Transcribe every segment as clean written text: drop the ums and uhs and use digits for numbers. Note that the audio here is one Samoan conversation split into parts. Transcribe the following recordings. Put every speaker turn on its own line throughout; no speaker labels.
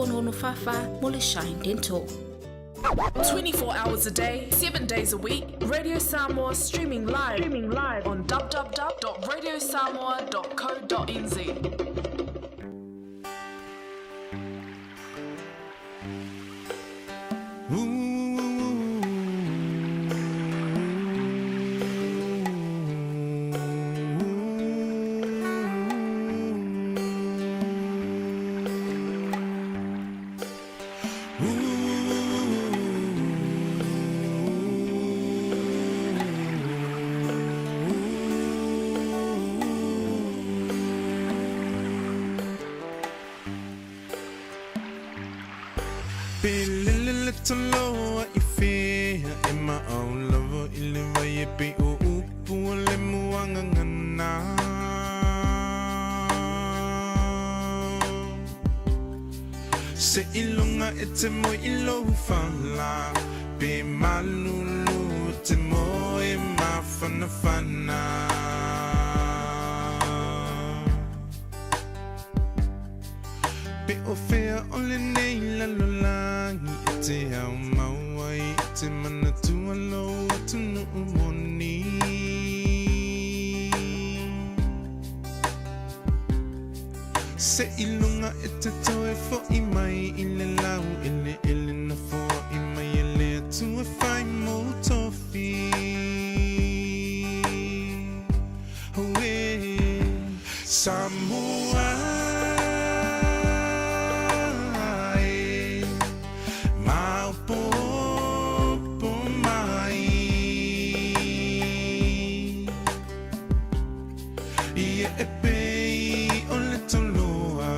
6644 mo le Shine Dental.
24 hours a day, 7 days a week, Radio Samoa streaming live, streaming live on www.radiosamoa.co.nz.
Pe lele le toloa i fea e maau lava i le vai e pei o upu o le muagagana. Seiloga e te moe i lou fala, pe malulu e te moe mafanafana. Pe o fea o lenei lalolagi e te ao mau ai e te manatua lou atunuu moni. Seiloga e te toe fo'i mai i le laueleele na foai mai e le Atua fai mou tofi. Auē, Samoa e, maopoopo mai. Ia e pei o le toloa,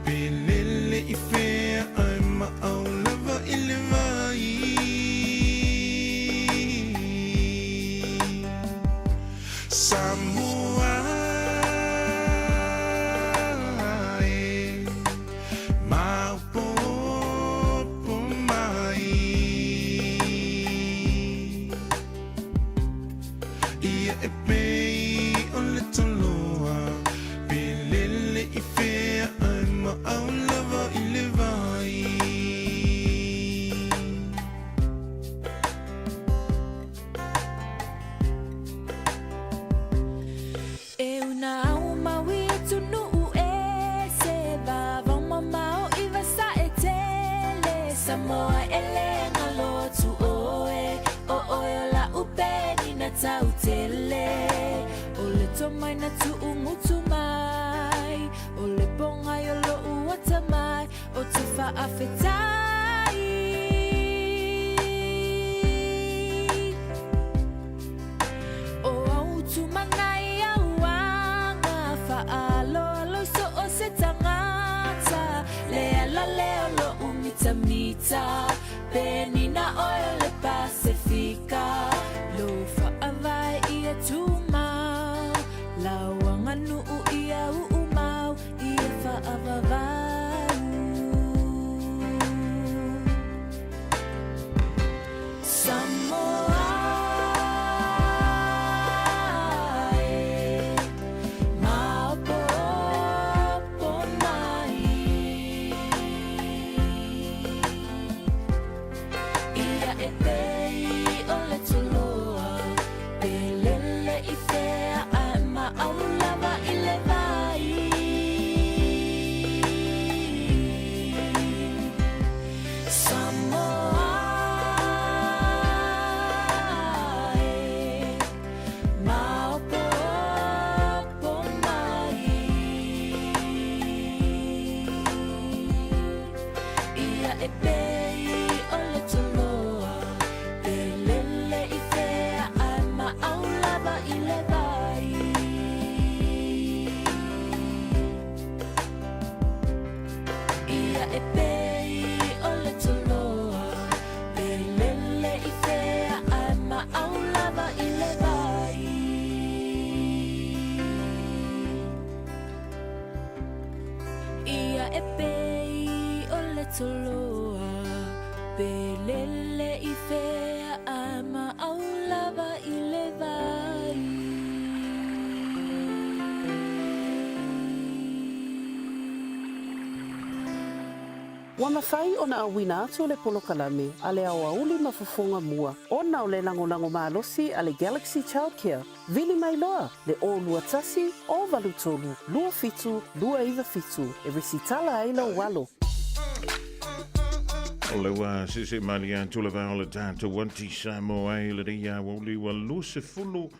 pe lele i fea ae maau lava i le vai. Samoa e, maopoopo mai. Ia e pei o le toloa, pe lele i fea ae maau lava i le vai.
E una au mau i atunuu e se vavao mamao i vasae tele Samoa e le galo atu oe o oe o la'u penina tau tele O le tomai na tu'ugutu mai o le pogai o lo'u atamai ou te faafetai. O au tumana i au aga faaaloalo i so o se tagata Le ala lea o lo'u mitamita Penina oe o le Pasefika Lou faavae ia tumau Lau aganuu ia uumau ia faavavau Samoa e, maopoopo mai. Ia e pei o le toloa, pe lele i fea ae maau lava i le vai. Samoa e, maopoopo mai. Ia e pei o le toloa, pe lele i fea ae maau lava i le vai. Ia e pei o le toloa, pe lele i fea ae maau lava i le vai. Ia e pei o le toloa, pe lele i fea ae maau lava i le vai.
Ua mafai ona auina atu le polokalame a le aoauli ma fofoga mua ona o le lagolago malosi a le Galaxy Childcare. Vili mai loa le 021 083 27 297 e resitala ai lou alo.
O le ua seese malie atu le vao le tatou ati Samoa ai lenei aoauli ua 21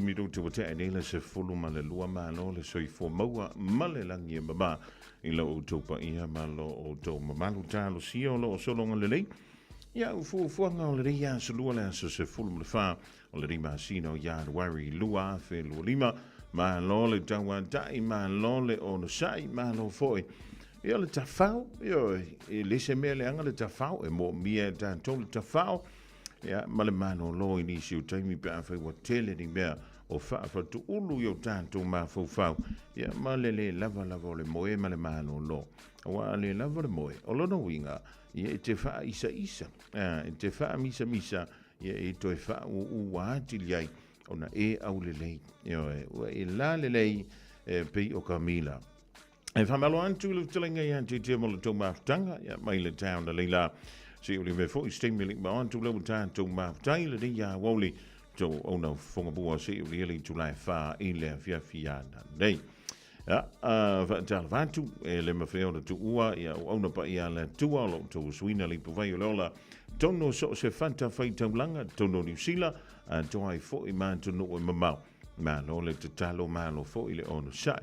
minute ua tea nei le 12. Malo le soifua maua ma le lagi e mama i lo outou paia ma lo outou mamalu talosia o lo o sologa lelei. Ia u fuafuaga o lenei aso lua le aso 14 o lenei masina o Ianuari 2025. Malo le tauatai, malo le onosai, malo foi ia le tafao. Ioe, e le se mea leaga le tafao, e moomia e tatou le tafao ia ma le malolo i nisi o taimi pe afai ua tele ni mea o faafatuulu i o tatou mafaufau ia ma le lē lava lava o le moe ma le malolo. Aua a lē lava le moe, o lona uiga ia e te faaisaisa, e te faamisamisa, ia e toe faauuua atili ai ona e aulelei. Ioe, ua e la lelei e pei o ka mila. E whamalo atu le fetalaiga ia te te mo le tau mafutaga ia mai le town a leila. Se o le me foi stay me ma atu le tatou mafutai le nei a wauli tau ona fonga bua se o le le tulai fa i le afiafi ana nei. Ia, faatalofa atu e le mafai ona tuua ia o auna paia a le Atua o lo outou suina le ipuvai o le ola tonu so o se fata faitaulaga tonu o Niu Sila atoa ai foi ma atunuu e mamao. Malo le tatalo, malo foi le onosai.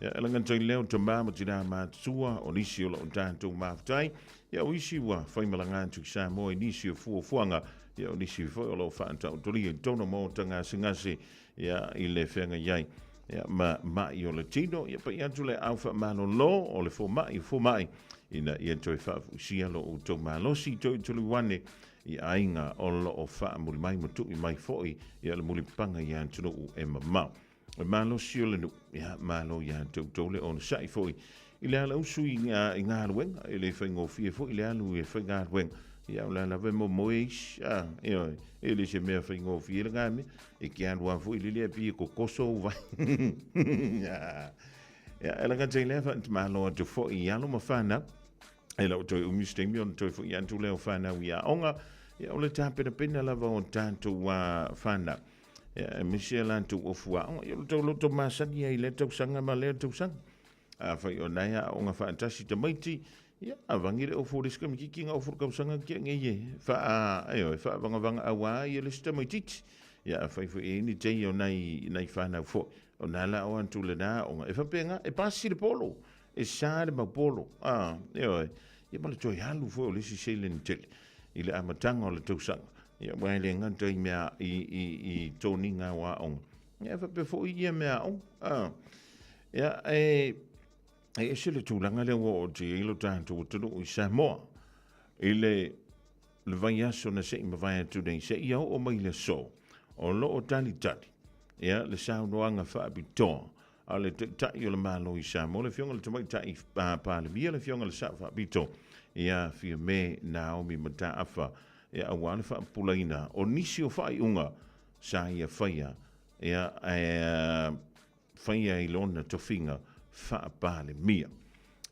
Ia, e laga tai leo tamā ma tinā matutua o nisi o lo o tatou mafutai. Ia, o isi ua faimalaga atu i Samoa i nisi o fuafuaga. Ia, o nisi foi o lo o faataotolia i totonu o maota gasegase ia, i le feagai ai ia, ma mai o le tino. Ia, pai atu le au faamalolo o le fomai, o fomai, ina ia toe faafuisia lo outou malosi toe tolu ane i aiga o lo o faamuli mai ma tui mai foi ia le mulipapaga i atunuu e mamao. E malosi o le nuu, ia malo ia te outou le onosai foi i le alausu i galuega, e le faigofie foi le alu i faigaluega, ia o le a lava e momoe isi, a, ioe, e le se mea faigofie le mea, e ke alu lava foi lele pei e kokoso ou vai. Ia, e laga te lea whaantamalo atu foi i alo ma whanau. E lau toe umi se taimi ona toe foi atu lea o whanau i aoga. Ia, o le tapenapena lava o tātou whanau. Ia, e misi e lātou ofu aoga. Ia, o le tau loto masani ai lea tausaga ma lea tausaga. A whai o nai aoga whaatasi tamaiti, ia, a vangi le ofu o le isi kamititi nga ofu le kausaga kia ngei e wha, e, wha vanga vanga aua ia le isi tamaititi. Ia, a whai foi e ni tei o nai, nai whanau foi. O nā la o antu le nā onga. E whapenga, e pasi le polo. E sa le mau polo. A, ioe. Ia ma le toe alu foi o le isi seleni tele i le amataga o le tausaga. Ia, aua e le gata i mea i, i, i toniga o aoga. Ia, e faapea foi ia mea aoga. A, ia, e, e ese le tulaga lea ua oo atu i ai lo tatou atunuu i Samoa. I le, le vaiaso na se i mavae atu nei, seia oo mai le aso, o lo o talitali, ia, le saunoaga faapitoa a le Taitai o le Malo i Samoa, le Afioga i le Tamaitai Palemia, le Afioga i le Sao Faapito ia Fiame Naomi Mataafa, ia aua le faapupulaina o nisi o faaiuga sa ia faia ia ae faia i lona tofiga faa-Palemia.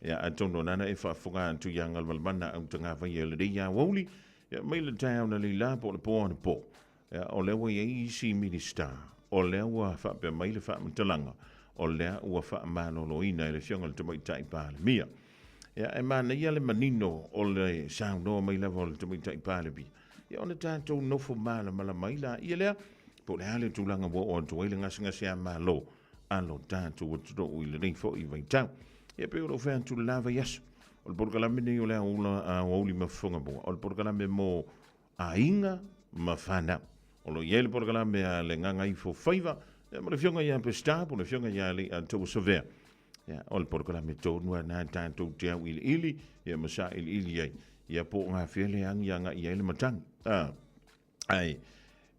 Ia atonu o nana e faafofoga atu ia Galumalemana au tagavaia i lenei aoauli, ia mai le taeao na leila po o le po anapo. Ia, o lea ua i ai isi Minisita, o lea ua faapea mai le faamatalaga, o lea ua faamaloloina e le Afioga i le Tamaitai Palemia. Ia, e manaia le manino o le saunoa mai lava o le Tamaitai Palemia, ia ona tatou nofo malamalama ai laia lea, po o le a le tulaga ua oo atu ai le gasegase a Malo a lo tatou atunuu i lenei foi vaitau. Ia, pei o lou fai atu le la vaiaso, o le polokalame nei o le aoauli ma fofoga mua, o le polokalame mo aiga ma fanau. O lo o i ai le polokalame a le Gagaifo Faiva ma le Afioga ia Peseta po o le Afioga ia Leiataua Savea. Ia, o le polokalame tonu lava lena tatou te auiliili ia ma sailiili ai ia po o gafea le agi agai i ai le matagi. A, ae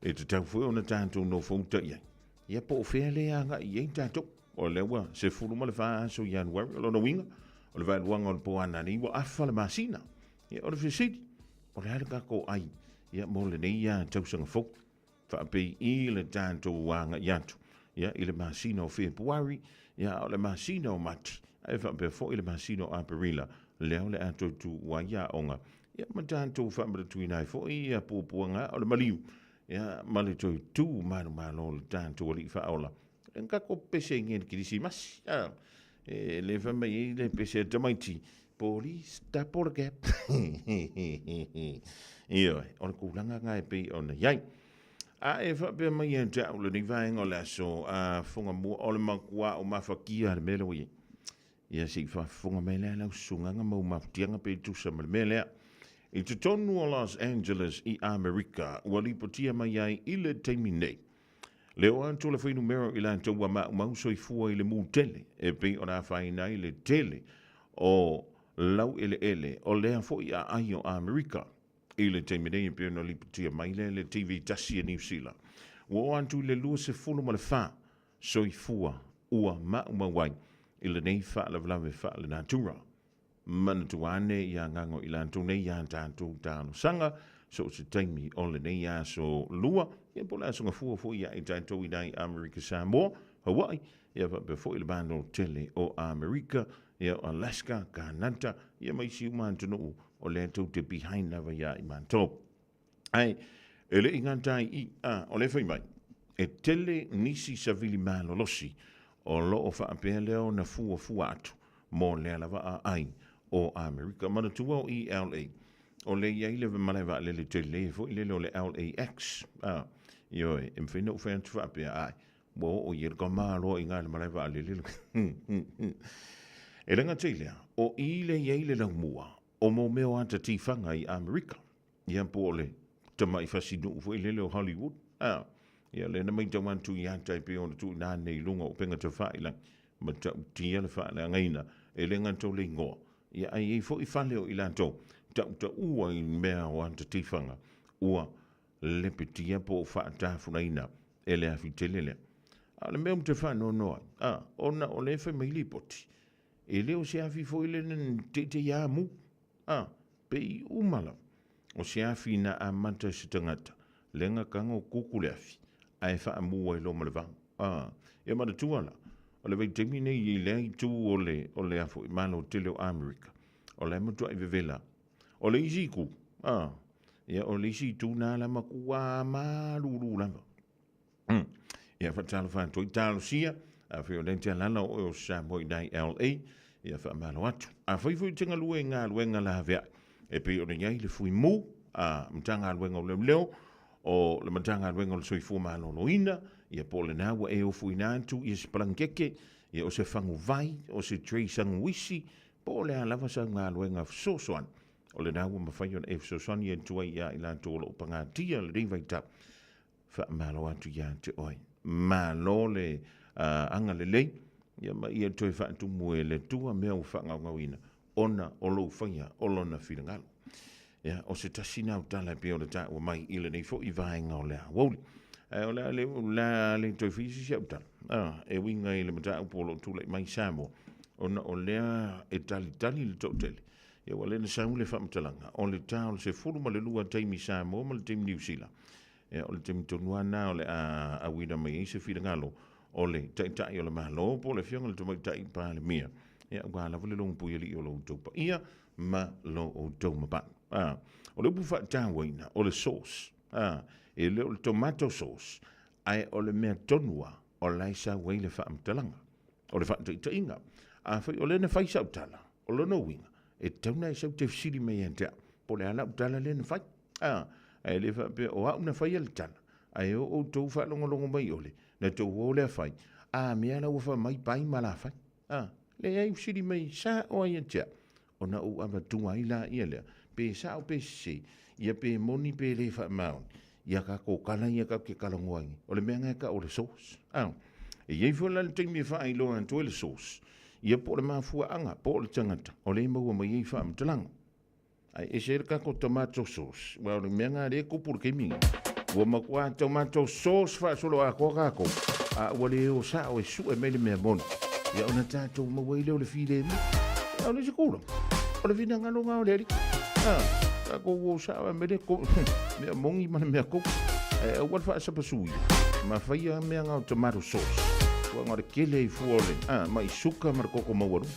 e tatau foi ona tatou nofouta i ai. Ia po o fea le agai i ai tatou. O lea ua 14 aso Ianuari, o lona uiga, o le vaeluaga o le po ananei ua afa le masina. Ia, o le fesili, o le a le tatou ai ia mo lenei ia tausaga fou? Faapei i le tatou agai atu ia i le masina o Fepuari, ia o le masina o Mati, ae faapea foi le masina o Aperila. lea o le a toe tuua ai aoga, ia ma tatou faamanatuina ai foi ia puapuaga o le maliu, ia ma le toe tu manumalo o le tatou Alii Faaola. E ka ko pese i ngene Kirisimasi. Ah, e le fai mai ai le pese a tamaiti, Police double the gap. Ioe, o le kūlanga ngā e pei ona iai. A e whaapea mai e te au lenei vaenga o le aso a fonga mua o le makua o mafakia le mea lea ua i ai. Ia se i faafofoga mai lea lau susugaga ma u mafutiaga pe tusa ma le mea lea. I totonu o Los Angeles i Amerika, ua lipotia mai ai i le taimi nei. Le oo atu o le fuainumera i latou ua maumau soifua i le mū tele, e pei ona afaina ai le tele o laueleele o lea foi aai o Amerika. I le taimi nei e pei ona lipotia mai lea i le TV tasi a Niu Sila, ua oo atu i le 24 soifua ua maumau ai i lenei faalavelave faalenatura. Manatua ane ia agaga o i latou nei iā tatou talosaga so o se taimi o lenei aso lua, ia po o le aso gafua foi ia i tatou i nai Amerika Samoa, Hawaii, ia faapea foi le Malo tele o Amerika, ia o Alaska, Kanata, ia ma isi uma atunuu o lea tou te behind lava iā i matou. Ae, e le i gata ai i, a, o lea fai mai, e tele nisi savili malolosi o lo o faapea lea ona fuafua atu mo lea lava aai o Amerika. Manatua o ELA, o lea i ai le malae vaalele tele foi lele o le LAX, a, ioe, e mafai ona ou fai atu faapea, ae, ua oo i ai le tamaloa i ina i le malae vaalele. E le gata i lea, o i lea i ai le laumua o mo mea o ata tifaga i Amerika. Ia po o le tamai fasinuu foi lele o Hollywood. A, ia lea na matau atu i ata e pei ona tuuina ane i luga o upega tafailagi, matautia le faaleagaina, e le gata o le igoa, ia ae i ai foi fale o i latou tautaua i mea o ata tifaga ua lepetia po o faatafunaina e le afi tele lea. A o le mea ou te faanoanoa ai, a, ona o lea e fai mai lipoti, e le o se afi foi lea na teiteiamu, a, pe i uma lava. O se afi na amata e se tagata, lea na tago kuku le afi, ae faamu ai loa ma le vao. A, ia manatua la, o le vaitaimi nei i lea itu o le, o le a foi, Malo tele o Amerika, o la e matuai vevela. O le isi itu, a, ia o le isi itu na la matua malulu lava. Ia faatalofa atu ai talosia, afai o lea e te alaala o oe o Samoa i nai LA, ia faamalo atu. Afai foi e te galue i galuega laveai, e pei ona i ai le Fuimu, a Matagaluega o Leoleo, o le Matagaluega o le Soifua Maloloina, ia po o lena ua e ofuina atu ia se palangekeke, ia o se faguvai, o se tray saguisi, po o le a lava sau galuega fesoasoani, o lena ua mafai ona e fesoasoani atu ai ia i latou o lo o pagatia lenei vaitau. Faamalo atu ia te oe. Malo le agalelei, ia ma ia toe faatumu e le Atua mea ua faagaogaoina ona o lou faia o lona finagalo. Ia, o se tasi na o tala e pei ona taua mai i lenei foi vaega o le aoauli. Ae o le a le, o le a le toe faia se isi au tala, e uiga i le mataupu o lo o tulai mai i Samoa, ona o lea e talitali le toatele. Ia ua lea na sau le faamatalaga, o le ta o le 12 taimi Samoa ma le taimi Niu Sila. Ia, o le taimi tonu lava lena o le a auina mai ai se finagalo o le Taitai o le Malo po o le Afioga i le Tamaitai Palemia, ia, aua lava le logompuialii o lo outou paia ma lo outou mamalu. A, o le upu faatauaina, o le sauce. A, e le o le tomato sauce, ae o le mea tonu lava o la e sau ai le faamatalaga, o le faataitaiga. Afai o lea na fai sau tala, o lona uiga, e tatau ona e sau te fesili mai ia te au, po o le a lau tala lea na fai. A, ae le faapea o au na faia le tala, ae o outou faalogologo mai ole, na tou o lea fai, a mea la ua fai mai pai ma la fai. A, leai fesili mai sao ai ia te au, ona ou avatua ai laia lea, pe sao pe sese, ia pe moni pe le faamaoni, ia kakou kala ia katou te talanoa ai nei, o le mea lena e tau o le source. A, e i ai foi la le taimi e faailoa atu ai le source, ia po o le mafuaaga, po o le tagata, o lea e maua mai ai faamatalaga. Ae ese ai le tatou tomato sauce, aua o le mea lena lea e tupu i le taimi lenei. Ua matua tomato sauce faasoloatoa tatou, a ua le o sao e sue mai le mea moni, ia ona tatou maua ai lea o le filemu. A o le isi tulaga, o le finagalo lena o le Alii. A, tatou o sao e aumai le mea moni ma le mea koko. Ae aua le faasapasuia ma faia mea na o tomato sauce, aua na o le tele ai fua o le mai suka ma le koko maualuga.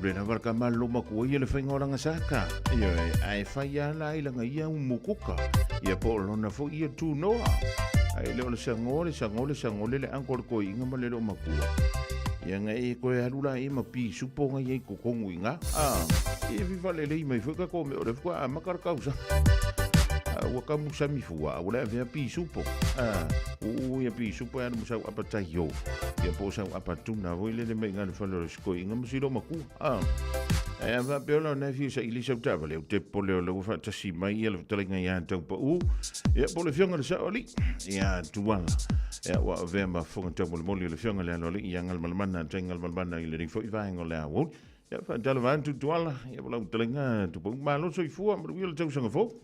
pule lava le tama a le loomatua ia i le faiga o lana saka. Ioe, ae fai lava la i lana ia umukuka, ia po o lona foi ia tunoa. Ae le o le sago, le sago, le sago le le uncle le toeaina ma le loomatua. Ia na e toe alu la ia ma pisupo na ia i totonu i ina. Ah, ia fi faalelei mai foi tatou mea o lea faatoa amata le tausaga. Ah, ua tamusami fua, a ua le avea pisupo. Ah, uu ia pisupo e alu ma sau apa taio. Ia po o sau apa tuna foi lele mai ina le fale o le sikoiina ma si loomatua. Ah, ae a faapea o lona e fia saili sau taavale, ou te popole o lea ua faatasi mai ia le fetalaiga ia Taupau. Ia po o le afioga i le Saoalii, ia Tuala. Ia ua avea ma fofoga taumolimoli o le afioga i le Aloalii ia Galumalemana Tai Galumalemana i lenei foi vaega o le aoauli. Ia faatalofa atu Tuala, ia po lau fetalaiga Tupou. Malo soifua, manuia le tausaga fou.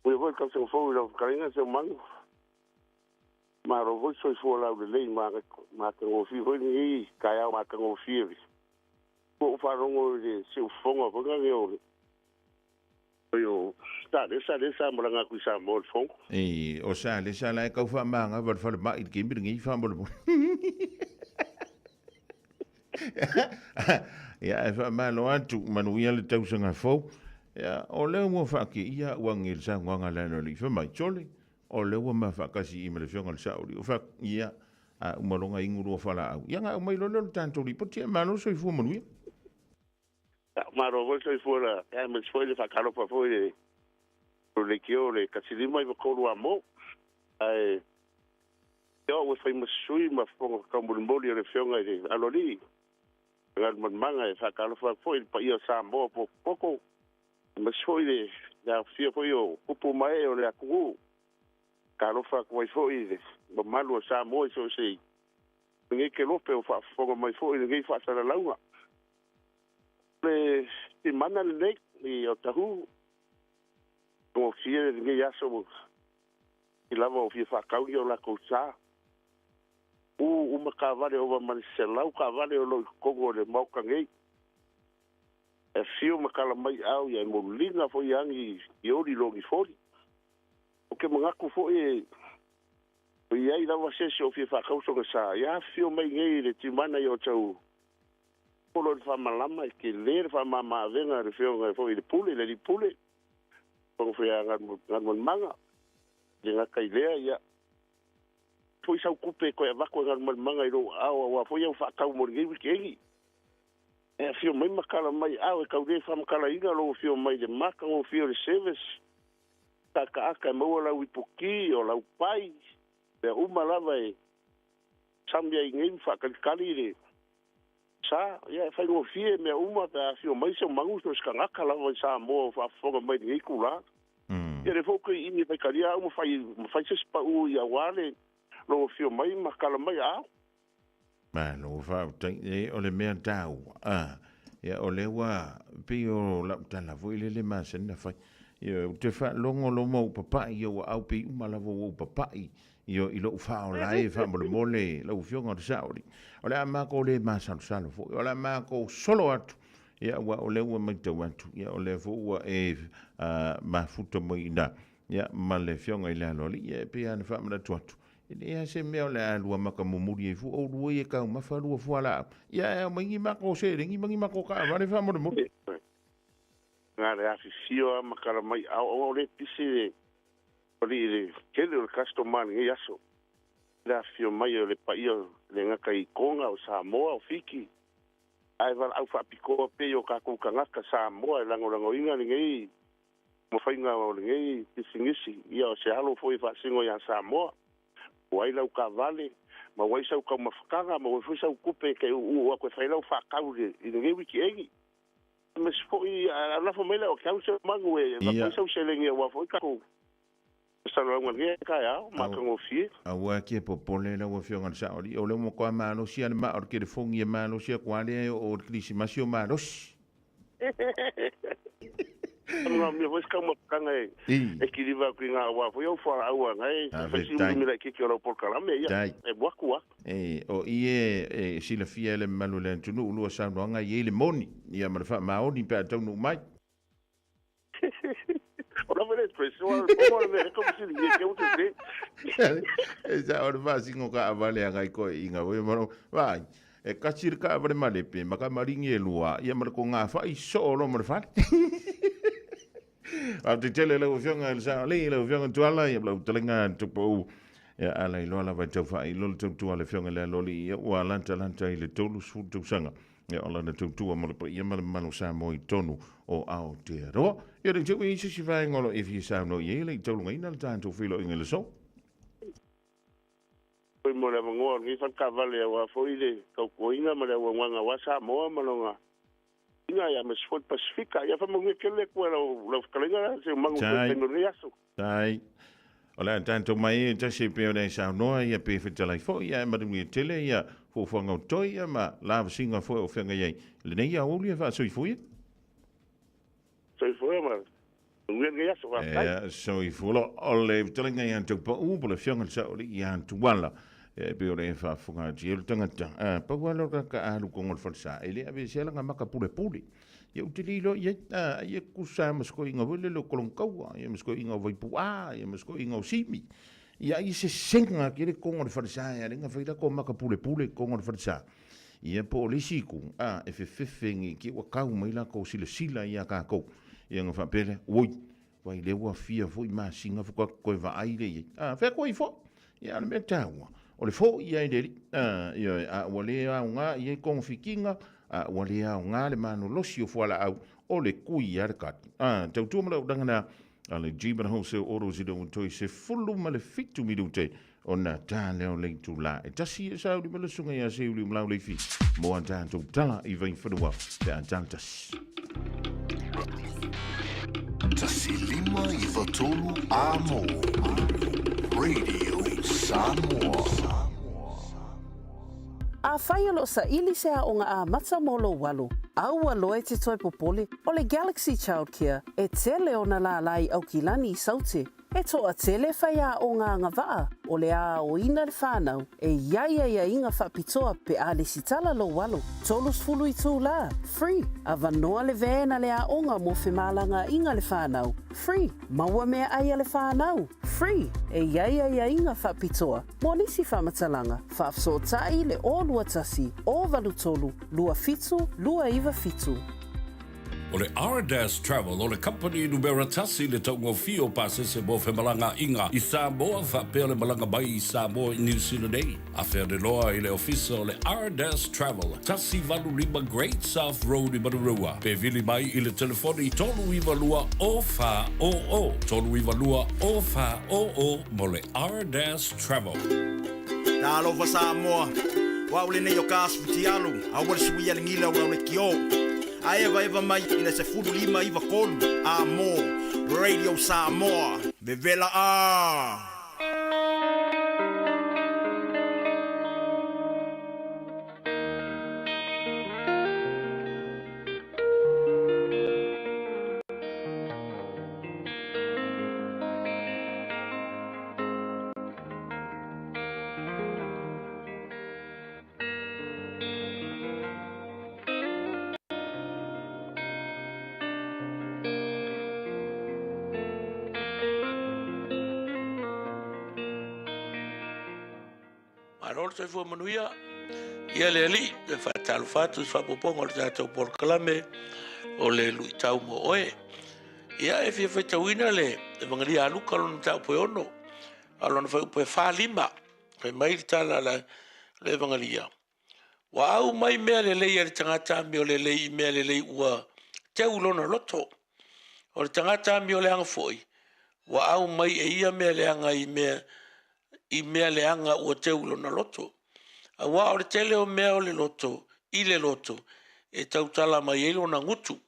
Manuia foi le tausaga fou i lau fetalaiga Seumanu. Malo foi soifua laulelei ma matagofie foi lenei taeao matagofie. Ua ou faalogo i le siufofoga foi lea o le o Salesa lea sa malaga atu i Samoa i le fono.
E, o Salesa la e tau faamagava i le falemai i le taimi lenei faamolemole. Ia, ae faamalo atu, manuia le tausaga fou. Ia, o lea ua faateia au age i le saunoaga a le Aloalii, fai mai, Sole, o lea ua ma faatasi i ma le Afioga i le Saoalii. O fai, ia, a uma loa ona inu lua fualaau, ia ona aumai loa lea o le tatou lipoti, ae malo le soifua manuia.
Malo foi le soifua la, aemaise foi le faatalofa foi i le leitio o le 153 Amo. Ae o au e fai ma sui ma fofoga taumolimoli o le Afioga i le Aloalii, Galumalemana, e faatalofa atu foi i le paia o Samoa potopoto, aemaise foi le aofia foi o tupu ma ee o le atunuu. Talofa atu ai foi i le mamalu o Samoa i so o se lenei kelope o faafofoga mai foi i lenei faasalalauga. Le timana lenei i Otahuhu, gofie lenei aso i lava o fia faatauli o latou sa. U uma taavale ova ma le 100 taavale o lo o i totonu o le Maota nei. E afio ma tala mai au ia e moliga foi agi i oli logi foli. O ke manatu foi e o i ai lava se isi o fia faatausoga sa, ia afifio mai nei i le timana i o tau polo i le faamalama e tele le faamama-avega a le Afioga foi i le Pule, le Alii Pule, Fofoga foi a Galumalemana. E le gata i lea, ia foi sau tupe e toe avatu e Galumalemana i lou aao aua foi au faatau mo lenei wikeeni. E afio mai ma tala mai ao e tau le faamatalaina lou afio mai i le matagofie o le service. Taakaaka e maua lau ipuki o lau pai, mea uma lava e sami ai nei ma faatalitali le sa. Ia e faigofie mea uma pe a afio mai se manu so se tagata lava i Samoa o faafofoga mai i lenei itulā. Ia lea foi ou te imi e faitalia au ma fai, ma fai se isi pau ia aua le lou afio mai ma tala mai aao.
Malo faafetai, e o le mea taua, a, ia o lea ua pei o lau tala foi lele masani na fai. Ia ou te faalogo loa ma ou papai, ia ua au pei uma lava ua ou papai, ia i lou faaola ai faamolemole lau Afioga o le Saoalii. O le a matou le masalosalo foi, o le a matou solo atu, ia aua o lea ua matau atu, ia o lea foi ua e mafuta mai i ina, ia ma le Afioga i le Aloalii, ia e pei lava ona faamanatu atu, E leai lava se mea o le a lua maka mumuli ai fua oulua ia e taumafa lua fualaau. Ia ae aumai ni matou seleni ma ni matou taavale faamolemole.
Na le afifio lava ma tala mai ao o le pisi le alii le tele o le customer lenei aso. Le afifio mai o le paia le gata i Toga o Samoa o Fiti ae valaau faapitoa pea i o tatou tagata Samoa e lagolagoina lenei mafaiga o lenei pisinisi, ia o se alo foi e faasino ia Samoa. Ua ai lau taavale, ma ua ai sau taumafataga, ma ua ai foi sau tupe e te uu atu e fai lau faatau i lenei wikeeni. Aemaise foi, a lafo mai lea o ke au se manu e avatu ai sau seleni aua foi tatou salauga i lenei taeao, matagofie.
Aua ke popole lau Afioga i le Saoalii, o lea ua matua malosi lava le maa o le telefoni e malosi atu lava lea e oo i le Kerisimasi o malosi.
Manaomia foi se taumafataga e kiliva atu i ngā wā foi au fualaau a ngai fai si umi laitiiti o lau polokalame ia e moatu a.
E, o i e silafia e le mamalu o le atunuu lua saunoaga e i ai le moni, ia ma le faamaoni pe a taunuu mai.
O lava le expression a le pomo le mea e kamusili e ke ute te.
E sa o le faasino taavale a ngai toeaiina foi, vaai. E kasi le taavale malepe ma kamaligi e lua, ia ma le kogafai soo loa ma le fale. Faafetai tele lau Afioga i le Sao Alii, lau Afioga Tuala, ia ma lau fetalaiga Tupou. Ia ala iloa lava e tau faailoa le tautua a le Afioga i le Aloalii, ia ua latalata i le 30 tausaga. Ia o lana tautua mo le paia ma le mamalu o Samoa i totonu o Aotearoa. Ia le tau i se isi vaega o lo o e fia saunoa i ai e le i taulungaina le tatou feiloaiga i le aso.
Foi mo le avanoa o lenei faletaavale aua foi le tautuaina ma le auaunaga aua Samoa ma lona aiga aemaise foi le Pasefika. Ia faamanuia tele le Atua i lau fetalaiga Seumanu i le taimi o lenei aso.
Tai. O le a tatou mai e tasi e pei ona e saunoa ia pe fetalai foi ae manuia tele ia fuafuaga o toi ia ma lavasiga foi o feagai ai lenei aoauli e faasoifua.
Soifua ma manuia lenei aso, faafetai.
Ia, soifua loa. O le fetalaiga ia Taupau po o le Afioga i le Saoalii ia Tuala e pei ona e faafofoga atu i ai le tagata. Pau lava lea o le tagata a alu i totonu o le falesa e le aveesea lana maka pulepule. Ia ou te le iloa i ai, ai e tutusa lava ma si toeaina foi lele o Kolonitaua, ia ma si toeaina o Vaipu'a, ia ma si toeaina o Simi. Ia ai e sesega tele totonu o le falesa e ala ai ona fai latou maka pulepule i totonu o le falesa. Ia po o le isi itu, a, e fefefe ne i te i ua tau mai latou silasila ia tatou. Ia ona faapea lea, oi, vaai lea ua fia foi masina faatoa toe vaai lea i ai. A, fai atu ai foi. Ia a o le mea taua, o le foi lava i le Alii. A, ioe, a ua le aoga i ai togafitiga, a ua le aoga le malolosi o fualaau, o le tui lava le tali. A, tautua ma le auaunaga lena a le G-Man Wholesale Autos ina ua toe 17 minute ona ta lea o le itula e tasi e sauni ma le susuga ia Seiuli Malauleifi mo a tatou tala i Vaifanua pe a tala tasi.
1593 A mo Radio Samoa.
Afai o lo o saili se aoga amata mo lou alo, aua loa e te toe popole, o le Galaxy Childcare e tele ona lālā i Aukilani i Saute. E toatele faiaoga agavaa o le a aoina le whanau e i ai aiaiga faapitoa pe a lesitala lou alo. 30 itulā, free, avanoa le van a le aoga mo femalagaaiga le whanau, free, maua meaai a le whanau, free, e i ai aiaiga faapitoa mo nisi faamatalaga, faafesootai le 021 083 27 297.
O le Ardas Travel o le kamupani numera tasi i le taugofie o pasese mo femalagaaiga i Samoa faapea le malaga mai i Samoa i Niu Sila nei. Afe ane loa i le ofisa o le Ardas Travel, 185 Great South Road i Manurewa, pe vili mai i le telefoni 392 0400, 392 0400 mo le Ardas Travel.
Talofa Samoa, o au lenei o ka asu fitialu, aua le suia le gila o lau lekiō. A evaeva mai i le 15 9 3 a mo Radio Samoa. Vevela a!
Malo le soifua manuia. Ia le Alii, e faatalofa atu i faaopoopoga o le tatou polokalame o le luitau mo oe. Ia e fia faitauina le Evangelia a Luka lona mataupu e 6, a lona fuaiupu e 45. Fai mai le tala a le Evangelia, Ua au mai mea lelei a le tagata amio lelei i mea lelei ua teu lona loto. O le tagata amio leaga foi, ua au mai e ia mea leaga i mea i mea leaga ua teu lona loto. Auā o le tele o mea o le loto i le loto e tautala mai ai lona gutu.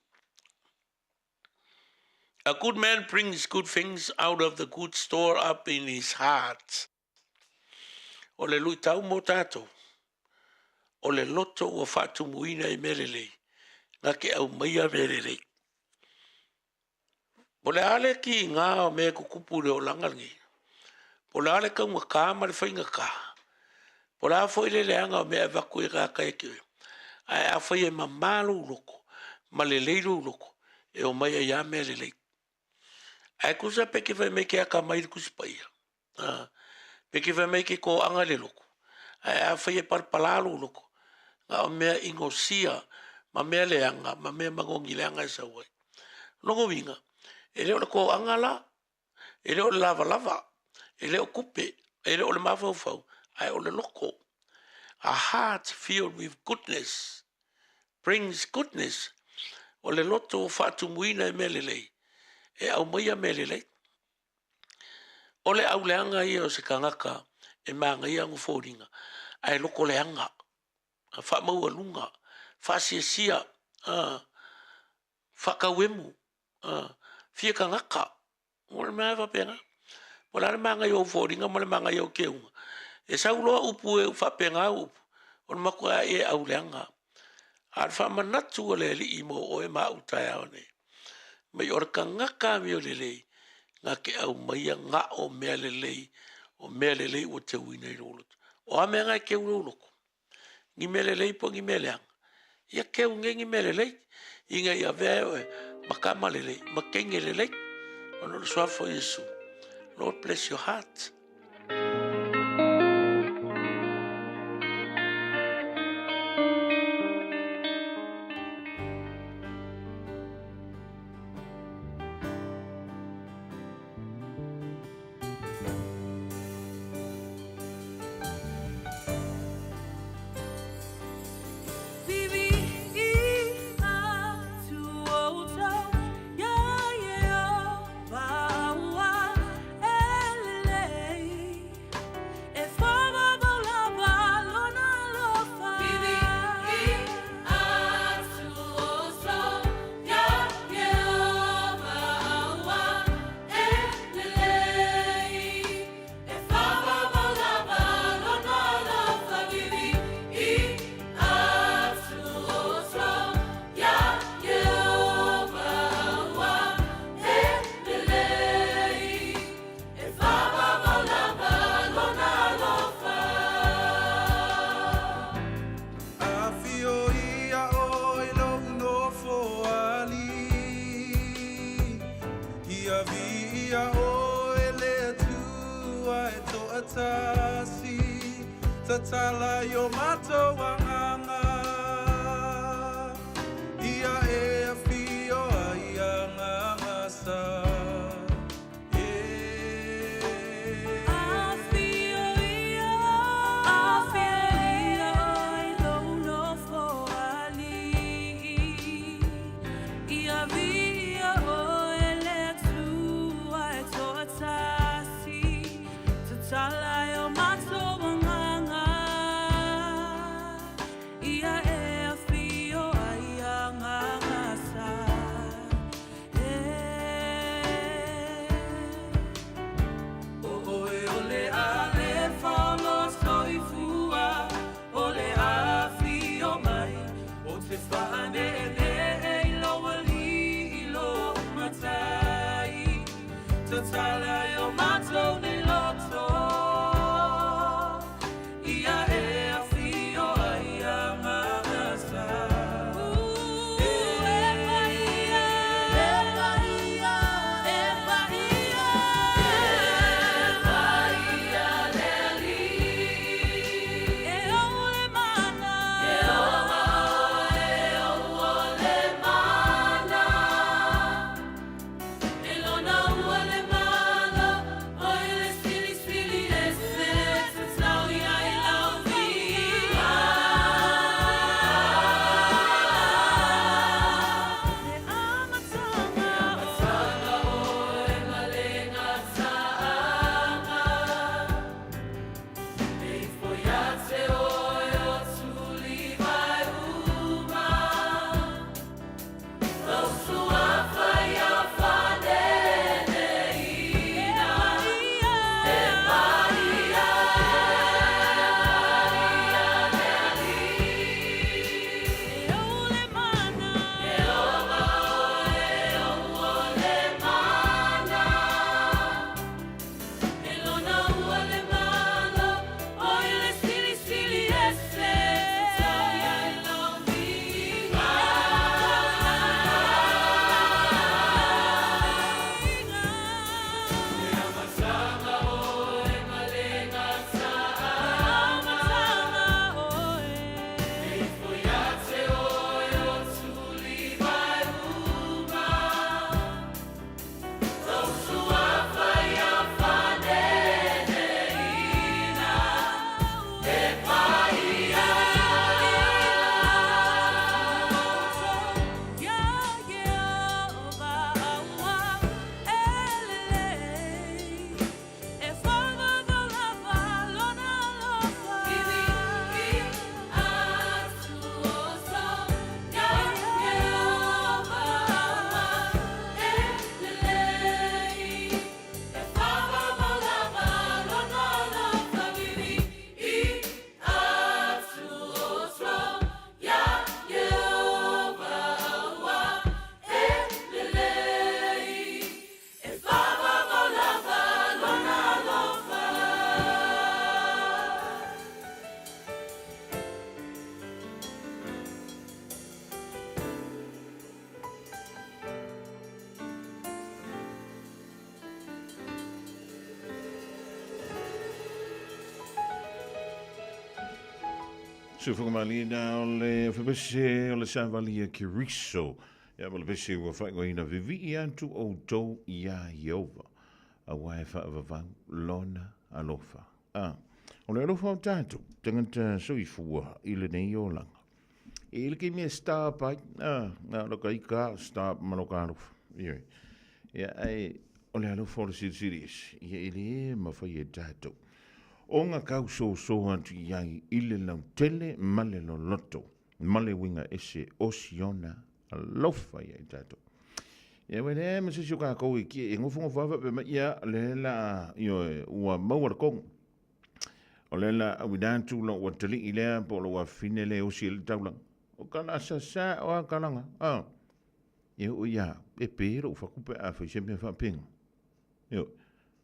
A good man brings good things out of the good store up in his heart. O le luitau mo tatou, o le loto ua faatumuina i mea lelei, na te aumaia mea lelei. Po o le a le kiga o mea e tutupu i le olaga lenei, po o le a le taugata ma le faigata, po o le a foi le leaga o mea e avatu i tagata e te oe, ae afai e mama lou loto ma lelei lou loto, e omai ai lava mea lelei. Ae tusa pe te fai mai ke atamai i le Tusi Paia, pe te fai mai ke toaga le loto, ae afai e palapala lou loto, Na o mea inosia ma mea leaga ma mea magogi leaga e sau ai. Lona uiga, e le o le toaga la, e le o le lavalava, e le o tupe, e le o le mafaufau, ae o le loto. A heart filled with goodness brings goodness. O le loto ua faatumuina i mea lelei, e aumaia mea lelei. O le auleaga ia o se tagata e manaia ana foliga, ae loto leaga, faamaualuga, faasiasia, faatauemu, fia tagata. O le mea faapena. Po o le a le manaia o ou foliga ma le manaia o keuga, e sau loa upu e faapena au upu, o le matuai e auleaga. A o le faamanatu a le Alii mo oe ma au i le taeao nei, mai o le tagata amiolelei, na te aumaia na o mea lelei, o mea lelei ua teuina i lou loto. O a mea na e teu i lou loto? Ni mea lelei po o ni mea leaga? Ia teu nei ni mea lelei, ina ia avea ai oe ma tama lelei, ma teine lelei, ona o le Suafa o Iesu. Lord bless your heart.
Afio ia oe lou nofo alii, Ia viia oe le Atua e toatasi, Tatala i o matou agaga, Ia e afio ai agaga sa.
Sufogamalina o le fepese o le savali a Keriso. Ia ma le pese ua faaigoaina vivii atu outou iā Ieova, auā e faavavau lona alofa. A, o le alofa o tatou tagata soifua i lenei olaga. E i le kemi e stop ai, a, na o le ka ika stop ma lo ka alofa. Ioe. Ia, ai, o le alofa o le silisili ese, ia e le mafai e tatou. O nga kau soso atu i ai i le lautele ma le loloto, ma le uiga ese o siona alofa ia i tatou. Ia ua le ma se isi o kākou e kie e ngofongofo lava faapea mai, ia le la ioe ua maua le kogo. O le la auina atu lou atalii lea po o lou afafine lea e osi ai le taulaga. O ka la sasa o a kalaga. A. E oo ia e pe lou fatu pe a fai se mea faapena. Ioe.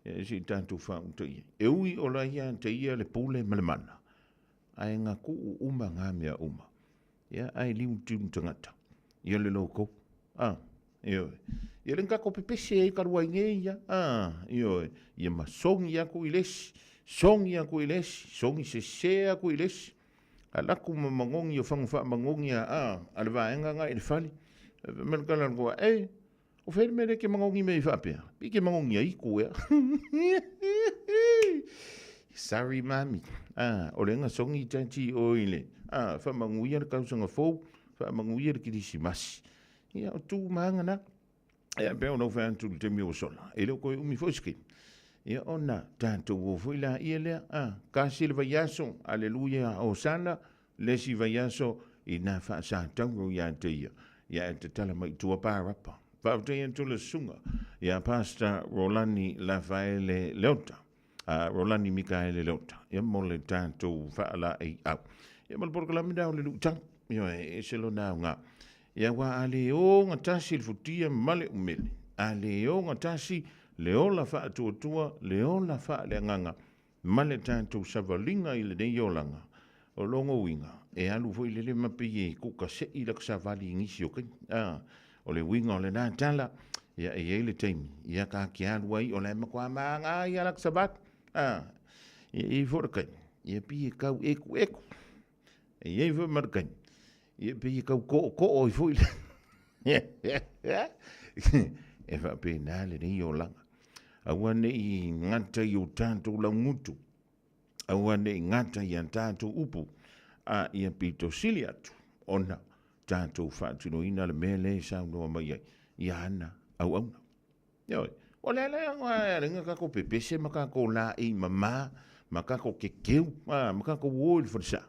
Ia se i tatou faauta i ai. E ui o la ia te ia le pule ma le mana, ae na tuu uma ngā mea uma. Ia, ae liu tiu tagata. Ia le loko. A, ioe. Ia le kako pepese ai ka lua nei ia. A, ioe. Ia ma songi aku i lesi, songi aku i lesi, songi sese aku i lesi. A laku ma mangongi o fangu wha mangongi a, a, a le vaenga nga i le fale. Me le kala koa, e, o whaere me le ke mangongi me i whaapea. Pi ke mangongi a iku ea. Sorry, mami. Ah, o le nga songi tati o i le. Ah, wha manguia le kausanga fou, wha manguia le kirisimasi. Ia, o tū maanga na. Ia, pe o lau wha atu le temi o sola. E leo koe umi foi siki. Ia, ona, tātou o foi la ia lea. Ah, kasi le vaiaso, aleluia, osana, le si vaiaso, i nā wha sa tauro ia te ia. Ia, e te tala mai tua pārapa. Whaafetai atu le susuga ia Pastor Rolani Lafaele Leota. A Rolani Mikaele Leota. Ia mo le tātou faalaei au. Ia mo le polokalame na o le luitau. Ia e ese lona aoga. Ia ua a le ogatasi le futia ma le umele. A le ogatasi le ola faatuatua, le ola faaleagaga ma le tatou savaliga i lenei olaga. O lona uiga, e alu foi lele ma pei e kuka se'i laka savali i nisi o taimi. A, o le uiga o lena tala, ia e i ai le taimi, ia ka ke alu ai, o la e matua māgā ia laka savali. A, ia e i ai foi le taimi, ia pei e tau ekueku. E i ai foi ma le taimi, ia pei e tau ko'oko'o ai foi le e faapena lenei olaga. Aua ne i gata i o tatou laugutu, aua ne i gata i a tatou upu, a ia pito sili atu ona tatou faatinoina le mea lea e saunoa mai ai i ana auauna. Ioe, o le ala ea lenga kakou pepese ma kakou laei mama, ma kakou kekeu, ma kakou o i le falesa.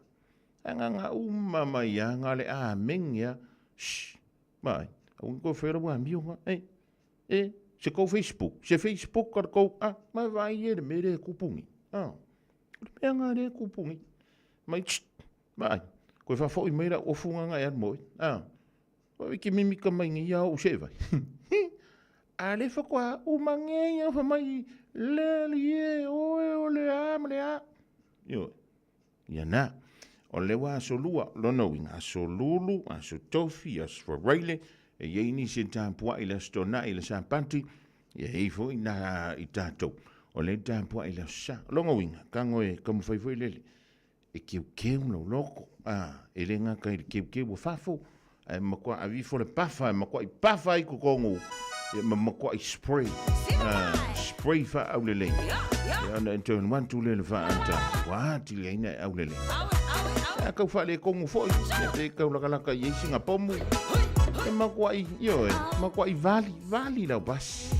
Ae nga uma mai a nga le amenge a, shh, mai, au ngi koe whaera wa mio nga, e, e, se kou Facebook, se Facebook ka kou, a, mai vai e le mere kupungi, a, o le mea nga le kupungi, mai, shh, mai, koe whawhoi mai ra ofu nga nga e alu moi, a, Wai ke mimika mai nei ia ou se vai. A le whakoa uma ngei a whamai le li e oe o le a ma le a. Ioe. Ia nā. O le wa aso lua, lona uiga, aso lulu, aso tofi, aso faraile, e iai nisi e tapuai i le aso tona'i i le Sapati, ia e iai foi nā i tātou. O le tapuai i le aso Sa. Lona uiga, kago e taumafai foi lele, e keukeu lou loko, a, e le gata i le keukeu o fafo, ae matua ave ifo le pafa, e matuai pafa ai totonu, ia ma matuai spray, a, spray faaaulelei. Ia ona e toe alu atu lea i le faaata, ua atili ai ona e aulelei. Ia tau faaletonu foi, ia pe tau lakalaka i ai sina pomu, e matuai, ioe, matuai vali, vali lau pasi.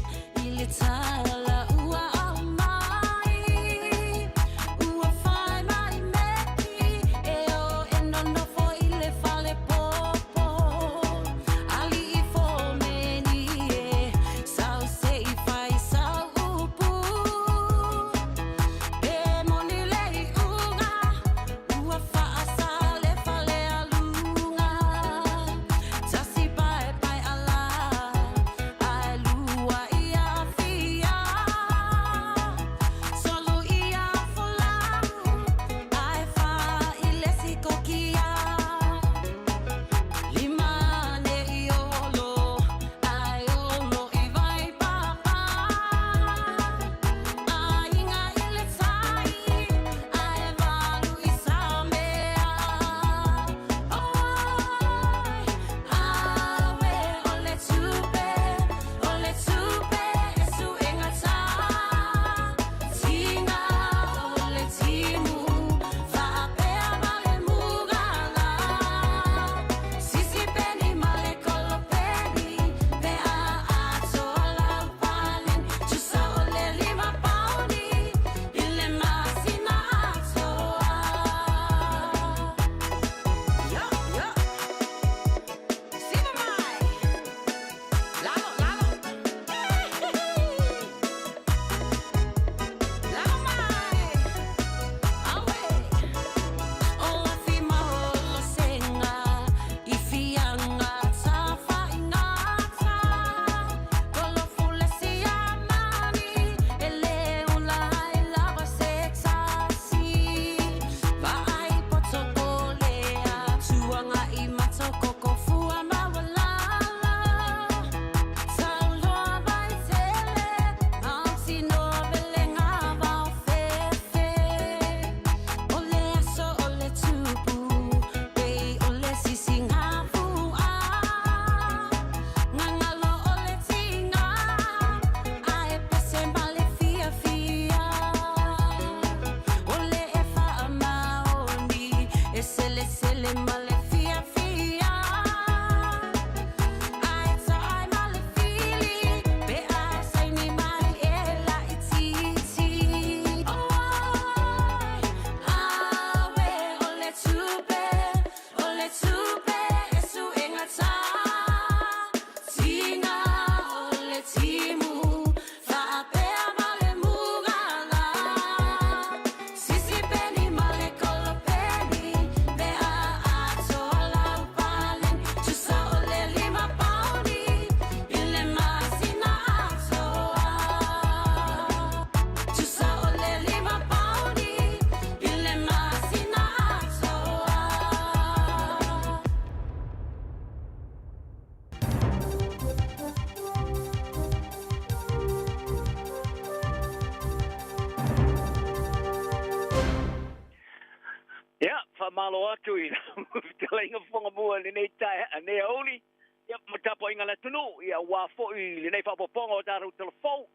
Faamalo atu i lau fetalaiga fofoga mua i lenei taeao nei aoauli, ia ma tapuaiga a le atunuu, ia aua foi lenei faaopoopoga o tatou talafou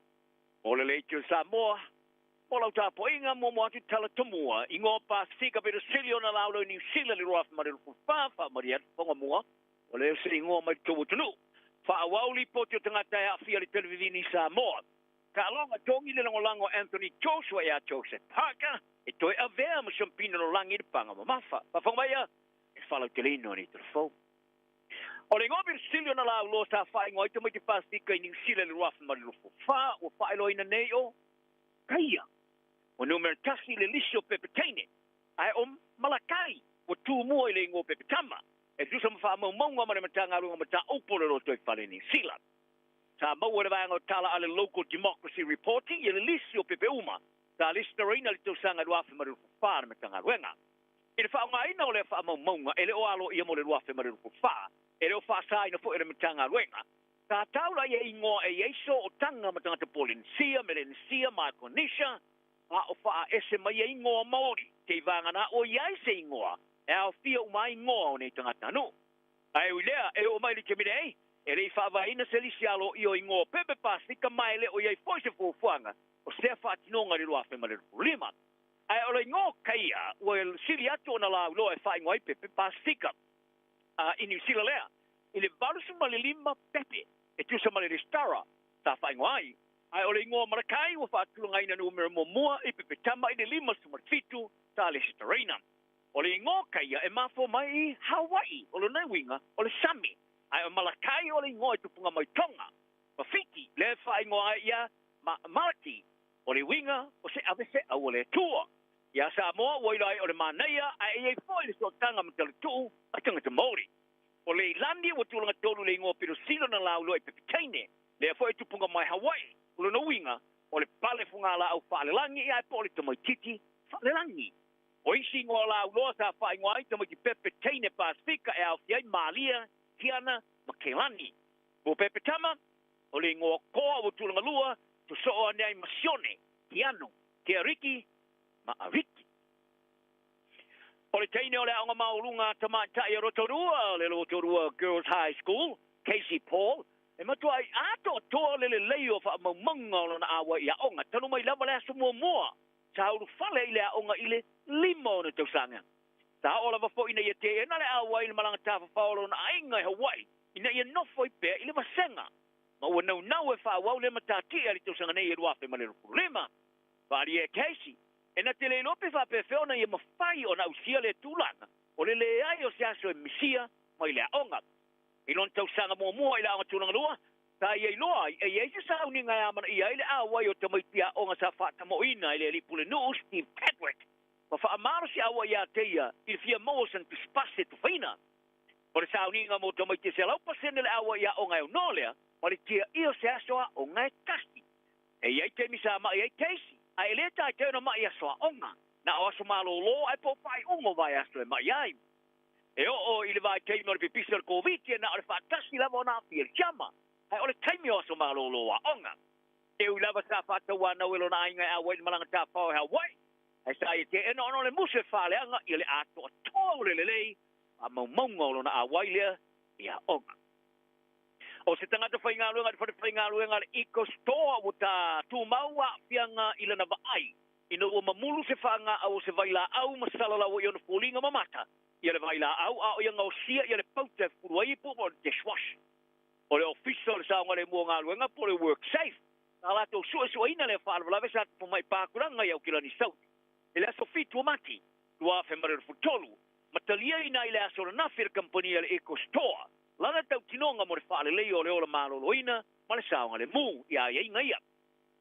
mo le Leitio Samoa. Mo lau tapuaiga, muamua atu tala tomua, igoa Pasefika pito sili ona laulau i Niu Sila i le 2024, faamalie atu fofoga mua, ua leai o se igoa mai le tou atunuu. Faaauau lipoti o tagata e aafia i le televivini i Samoa. Taaloga, Togi le lagolago a Anthony Joshua ia Joseph Parker e toe avea ma siampina lalolagi i le paga mamafa. Faafofoga mai ia, e faalauteleina o nei tala fou. O le igoa pito sili ona lauloa sa faaigoa ai tamaiti Pasefika i Niu Sila i le 2024 ua faailoaina nei o Kaia. Ua numera tasi i le lisi o pepe teine, ae o Malakai ua tu mua i le igoa pepe tama, e tusa ma faamaumauga ma le Matagaluega o Mataupu o le Lotoifale i Niu Sila. Sa maua e le vaega o tala a le Local Democracy Reporting ia le lisi o pepe uma sa lesitalaina i le tausaga 2024 a le Matagaluega. I le faaaogaina o lea faamaumauga e le o aloaia mo le 2024, e le o faasaina foi e le Matagaluega, sa taula ia igoa e i ai sootaga ma tagata Polenisia, Melenesia, Maikonesia, a o faaese mai ia igoa Maori, seivagana ua i ai se igoa e aofia uma ai igoa o nei tagatanuu. Ae ui lea, e oo mai i le taimi nei, e le i faavaeina se lisi aloaia o igoa o pepe Pasefika ma e le o i ai foi se fuafuaga o sea faatinoga i le 2025. Ae o le igoa o Kaia ua sili atu ona lauiloa e faaigoa ai pepe Pasefika. A i Niu Sila lea, i le 85 pepe e tusa ma le resitara sa faaigoa ai. Ae o le igoa Malakai ua faatulagaina numera muamua i pepe tama i le 57 sa resitalaina. O le igoa Kaia e mafua mai i Hawaii, o lona uiga o le sami, ae o Malakai o le igoa e tupuga mai Tonga ma Fiti, lea e faaigoa ai ia Malaki, o le uiga o se avefeau a le Atua. Iā Samoa ua iloa ai o le manaia, ae i ai foi le sootaga ma talatuu a tagata Maori. O Leilani ua tulaga tolu le igoa pito sili ona lauiloa i pepe teine, lea foi e tupuga mai Hawaii, o lona uiga o le pale fugalaau faalelagi ae po o le tamaititi faalelagi. O isi igoa lauiloa sa faaigoa ai tamaiti pepe teine Pasefika e aofia ai Malia, Kiana ma Kelani. Mo pepe tama, o le igoa Koa ua tulaga lua, sosoo ane ai ma Sione, Keanu, Keariki ma Ariki. O le teine o le Aoga Maualuga a Tamaitai a Rotorua, le Rotorua Girls High School, Casey Paul, e matuai atoatoa le lelei o faamaumauga o lona auai i aoga talu mai lava le aso muamua sa ulufale i le aoga i le 5 ona tausaga. Sa oo lava foi ina ia teena le auai i le malaga tafafao a lona aiga i Hawaii ina ia nofo ai pea i le vasega ma ua naunau e faaauau lea matatia i le tausaga nei e 2025. Faaalia e Casey, e na te le iloa pe faapefea ona ia mafai ona ausia lea tulaga o le leai o se aso e misia mai le aoga. I lona tausaga muamua i le aoga tulaga lua, sa ia iloa ai e i ai se sauniga e amanaia ai le auai o tamaiti aoga sa faatamoina e le alii pulenuu Steve Chadwick ma faamalosiaua ia te ia i le fia maua o sana tusipasi e tufaina. O le sauniga mo tamaiti e 100% le auai aoga e aunoa lea ma le tiaia o se aso aoga e tasi. E i ai taimi sa ma'i ai Casey, ae e le taitai ona ma'i i aso aoga, na o aso malōlō ae po o faaiuga o vaiaso e ma'i ai. E oo i le vaitaimi o le pipisi o le Koviti e na o le faatasi lava ona aafia i le tiama, ae o le taimi o aso malōlō aoga. E ui lava sa faatauanau e lona aiga e auai i le malaga tafao i Hawaii, ae sa ia teena ona o le musu e faaleaga ia le atoatoa o le lelei faamaumauga o lona auai lea i aoga. O se tagata faigaluega i le falefaigaluega a le Eco Store ua ta tumau aafiaga i lana vaai ina ua mamulu se faagaau o se vailaau ma salalau ai ona foliga mamata ia le vailaau a o ia gaosia ia le pauta e fufulu ai ipu po o le dishwash. O le Ofisa o le Saogalemu o Galuega po o le WorkSafe sa latou suesueina lea faalavelave sa tupu mai Pakulaga i Aukilani Sauti i le aso 7 o Mati 2023 ma taliaina i le aso ananafi e le kamupani a le Eco Store lana tautinoga mo le faaleleia o le ola maloloina ma le saogalemu i aiaiga ia.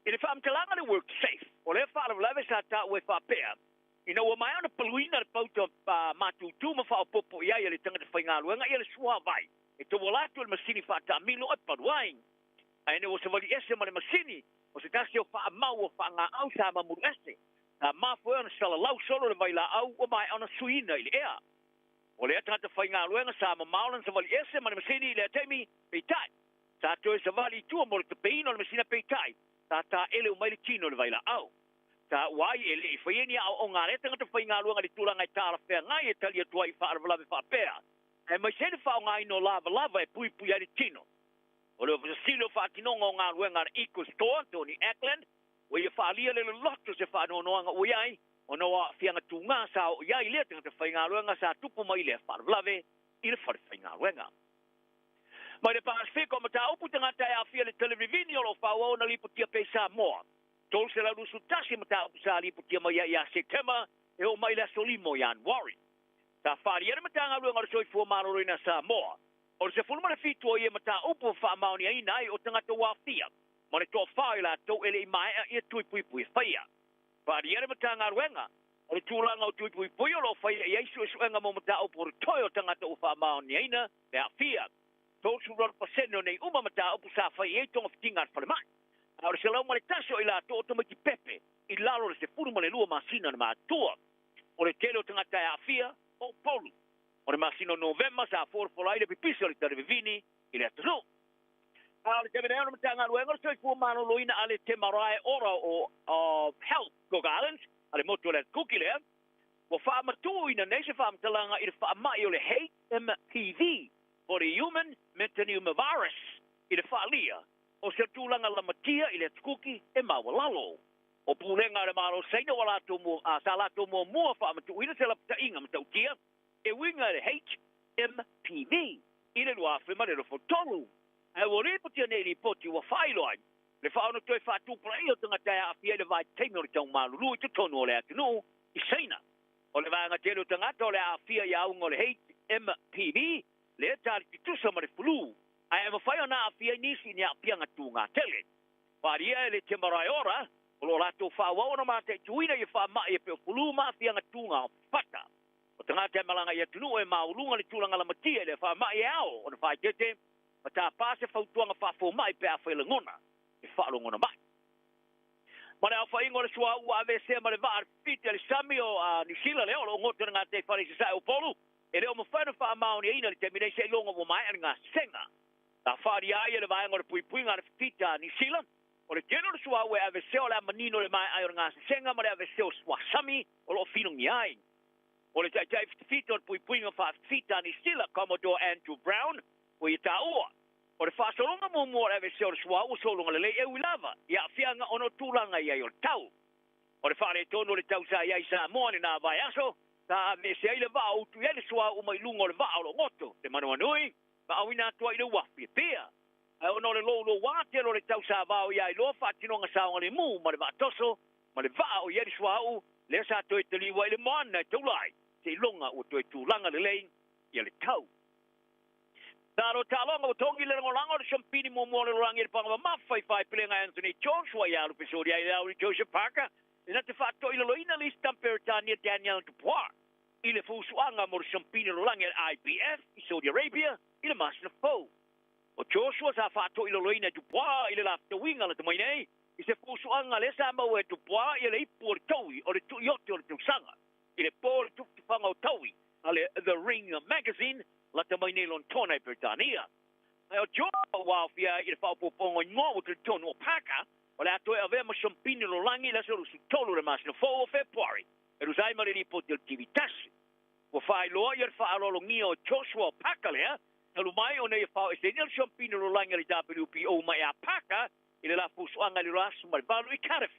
I le faamatalaga le WorkSafe, o lea faalavelave sa taua e faapea, ina ua maea ona paluina le pauta matutu ma faaopoopo i ai a le tagata faigaluega ia le suavai e tauala atu i le masini faataamilo e palu ai. Ae ina ua savali ese ma le masini, o se tasi o faamau o faagaau sa mamulu ese, sa mafua ai ona salalau solo le vailaau ua maea ona suiina i le ea. O lea tagata faigaluega sa mamao lana savali ese ma le masini i lea taimi, peitai, sa toe savali i tua mo le tapeina o le masina peitai, sa taele uma ai le tino i le vailaau. Taua ai e le'i faia ni a'oa'oga a lea tagata faigaluega i le tulaga e talafeagai e tali atu ai i faalavelave faapea, aemaise ai le faaaogaina o lavalava e puipui ai le tino. O le Ofisa Sili o Faatinoga o Galuega a le Eco-Store, Tony Ackland, ua ia faaalia le loloto o se faanoanoaga ua i ai ona o aafiaga tugā sa oo i ai lea tagata faigaluega sa tupu mai i lea faalavelave i le fale faigaluega. Mai le Pasefika, o mataupu tagata e aafia i le televivini o lo o faaauau ona lipotia pea i Samoa. 321 mataupu sa lipotia mai ai ia Setema e oo mai i le aso 5 o Ianuari. Sa faaalia e le Matagaluega o le Soifua Maloloina a Samoa, o le 17 o ia mataupu ua faamaoniaina ai o tagata ua aafia ma le toafa o i latou e le i maea ia tui puipui e faia. Faaalia e le Matagaluega, o le tulaga o tui puipui o lo o faia i ai suesuega mo mataupu o le toe o tagata ua faamaoniaina le aafia. 38% o nei uma mataupu sa fai i ai togafitiga a le falemai, a o le 101 o i latou o tamaiti pepe i lalo o le 12 masina na matutua. O le tele o tagata e aafia, o Upolu. O le masina o Novema sa folafola ai le pipisi o le talevevini i le atunuu. A o le taimi nei o le Matagaluega o le Soifua Maloloina a le Te Marae Ora o of Health Cook Islands a le motu o le Atu Kuki lea, ua faamatuuina nei se faamatalaga i le faamai o le HMPV po o le Human Metapneumovirus i le faalia o se tulaga lamatia i le Atu Kuki e maualalo. O pulega a le Malo o Saina ua latou mua, sa latou muamua faamatuuina se lapataiga matautia e uiga i le HMPV i le 2023. Ae ua lipotia nei lipoti ua faailoa ai le faaono toe faatupulaia o tagata e aafia i le vaitaimi o le taumalulu i totonu o le atunuu i Saina. O le vaega tele o tagata o le aafia i auga o le HMPV lea tali tutusa ma le flu, ae mafai ona aafia ai nisi i ni aafiaga tugā tele. Faaalia e le Te Marae Ora, o lo o latou faaauau ona mataituina ia faamai e pei o flu ma aafiaga tugā o fata. O tagata e malaga i atunuu e maualuga le tulaga lamatia i lea faamai e ao ona faaeteete ma tapā se fautuaga faafomai pe afai lagona e faalogona mai. Ma le aofaiga o le suauu ua aveesea ma le vaa a le fifiti a le sami o Niu Sila lea o lo o goto i le gataifale i sasae o Upolu, e le o mafai ona faamaoniaina i le taimi nei seiloga ua maea le gasesega. Sa faaalia ai e le vaega o le puipuiga a le fifita a Niu Sila, o le tele o le suauu e aveesea o le a manino i le maea ai o le gasesega ma le aveesea o suasami o lo o filogia ai. O le taitai fitafita o le puipuiga faafifita a Niu Sila, Commodore Andrew Brown, ua ia taua, o le faasologa muamua o le aveesea o le suauu ua sologa lelei e ui lava i aafiaga ona o tulaga i ai o le tau. O le faaletonu o le tau sa i ai i Samoa i lena vaiaso, sa aveese ai le vaa o utu i ai le suauu mai luga o le vaa o lo o goto le manuanui ma auina atu ai i le uafu i Apia. Ae ona o le louloua tele o le tau sa vao ia ai loa faatinoga saogalemu ma le vaatoso ma le vaa o i ai le suauu lea sa toe taliu ai i le moana e taula ai seiloga ua toe tulaga lelei ia le tau. Talo taaloga ua togi le lagolago o le siampini muamua o le lalolagi i le paga mamafa i faaipelega Anthony Joshua ia alu pesoli ai le auli Joseph Parker ina te faatoilaloina le isi tama Peretania Daniel Dubois i le fusuaga mo le siampini o le lalolagi a le IBF i Saudi Arabia i le masina fou. O Joshua sa faatoilaloina e Dubois i le lafetauiga lata mai nei i se fusuaga lea sa maua e Dubois ia le ipu o le taui o le tuiote o le tausaga i le po o le tufatufaga o taui a le The Ring Magazine lata mai nei Lonetona i Peretania. Ae o Joshua ua aofia ai i le faaopoopoga o igoa ua talitonu o Parker o le a toe avea ma siampini o le lalolagi i le aso 23 o le masina fou o Fepuari e tusa ai ma le lipoti a le TV tasi. Ua faailoa ia le faaaloalogia o Joshua o Parker lea talu mai ona ia faaoeseina le siampini o le lalolagi a le WBO mai ia Parker i le la fusuaga i le 28 i Cardiff.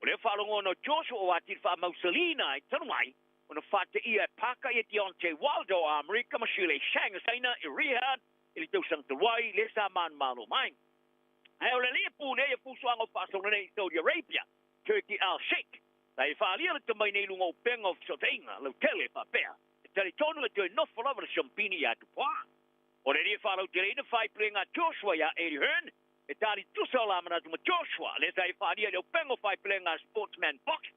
O lea faalogona o Joshua ua atili faamausalina ai talu mai ona faateia e Parker ia Deontay Wilder o Amerika ma Zhilei Zhang o Saina i Riyadh i le tausaga talu ai lea sa manumalo mai. Ae o le alii e pulea ia fusuaga o faasolo nei i Saudi Arabia, Turki Al Sheikh, sa ia faaalia le tamai nei i luga o upega o fesootaiga lautele faapea e talitonu e toe nofo lava le siampini ia Dubois. O le alii e faalauteleina faaipulega a Joshua ia Eddie Hearn e tali tusa o la manatu ma Joshua lea sa ia faaalia i le upega o faaipulega a Sportsman Box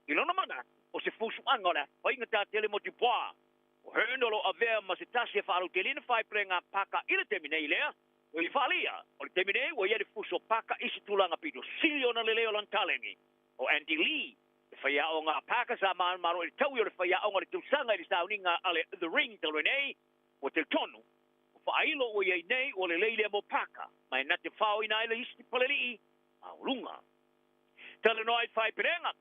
i lona manatu o se fusuaga o le a faigata tele mo Dubois. O Hearn o lo o avea ma se tasi e faalauteleina faaipulega a Parker i le taimi nei lea ua ia faaalia. O le taimi nei ua i ai le fusu o Parker i se tulaga pito sili ona lelei o lana taleni. O Andy Lee, le faiaoga a Parker sa manumalo i le taui o le faiaoga o le tausaga i le sauniga a le The Ring talu ai nei, ua talitonu, ua faailo ua i ai nei ua lelei lea mo Parker, ma e na te faoina ai le isi palelii maualuga. Talanoa ai faaipelega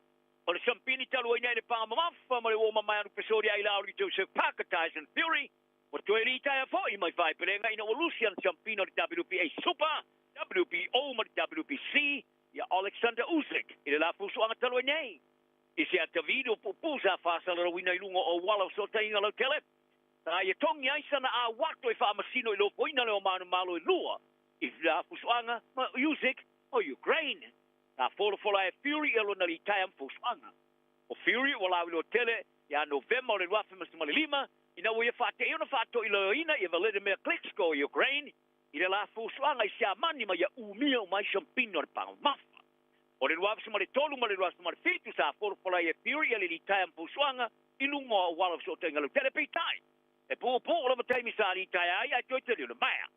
o le siampini talu ai nei le paga mamafa ma le uo mamae anu pesoli ai la o Joseph Parker Tyson Fury ua toe litaea fo'i mai faaipelega ina ua lusi ana siampina o le WBA Super, WBO ma le WBC ia Alexander Usyk i le la fusuaga talu ai nei. I se ata video puupuu sa faasalalauina i luga o auala o fesootaiga lautele, sa ia togi ai sana auato e faamasino i lofoina le o manumalo e lua i la fusuaga ma Usyk o Ukraine. Sa folafola e Fury ia lona litaea ma fusuaga. O Fury ua lauiloa tele ia Novema o le 2015 ina ua ia faate'i ona faato'iloina ia Vladimir Klitschko o Ukraine i le la fusuaga i Siamani ma ia umia umai siampina o le pagamafa. O le 2003 ma le 2007 sa folafola ai e Fury ia le litaea ma fusuaga i luga o auala o fesootaiga lautele peitai. E puupuu lava taimi sa litaea ai ae toe tele o le maea.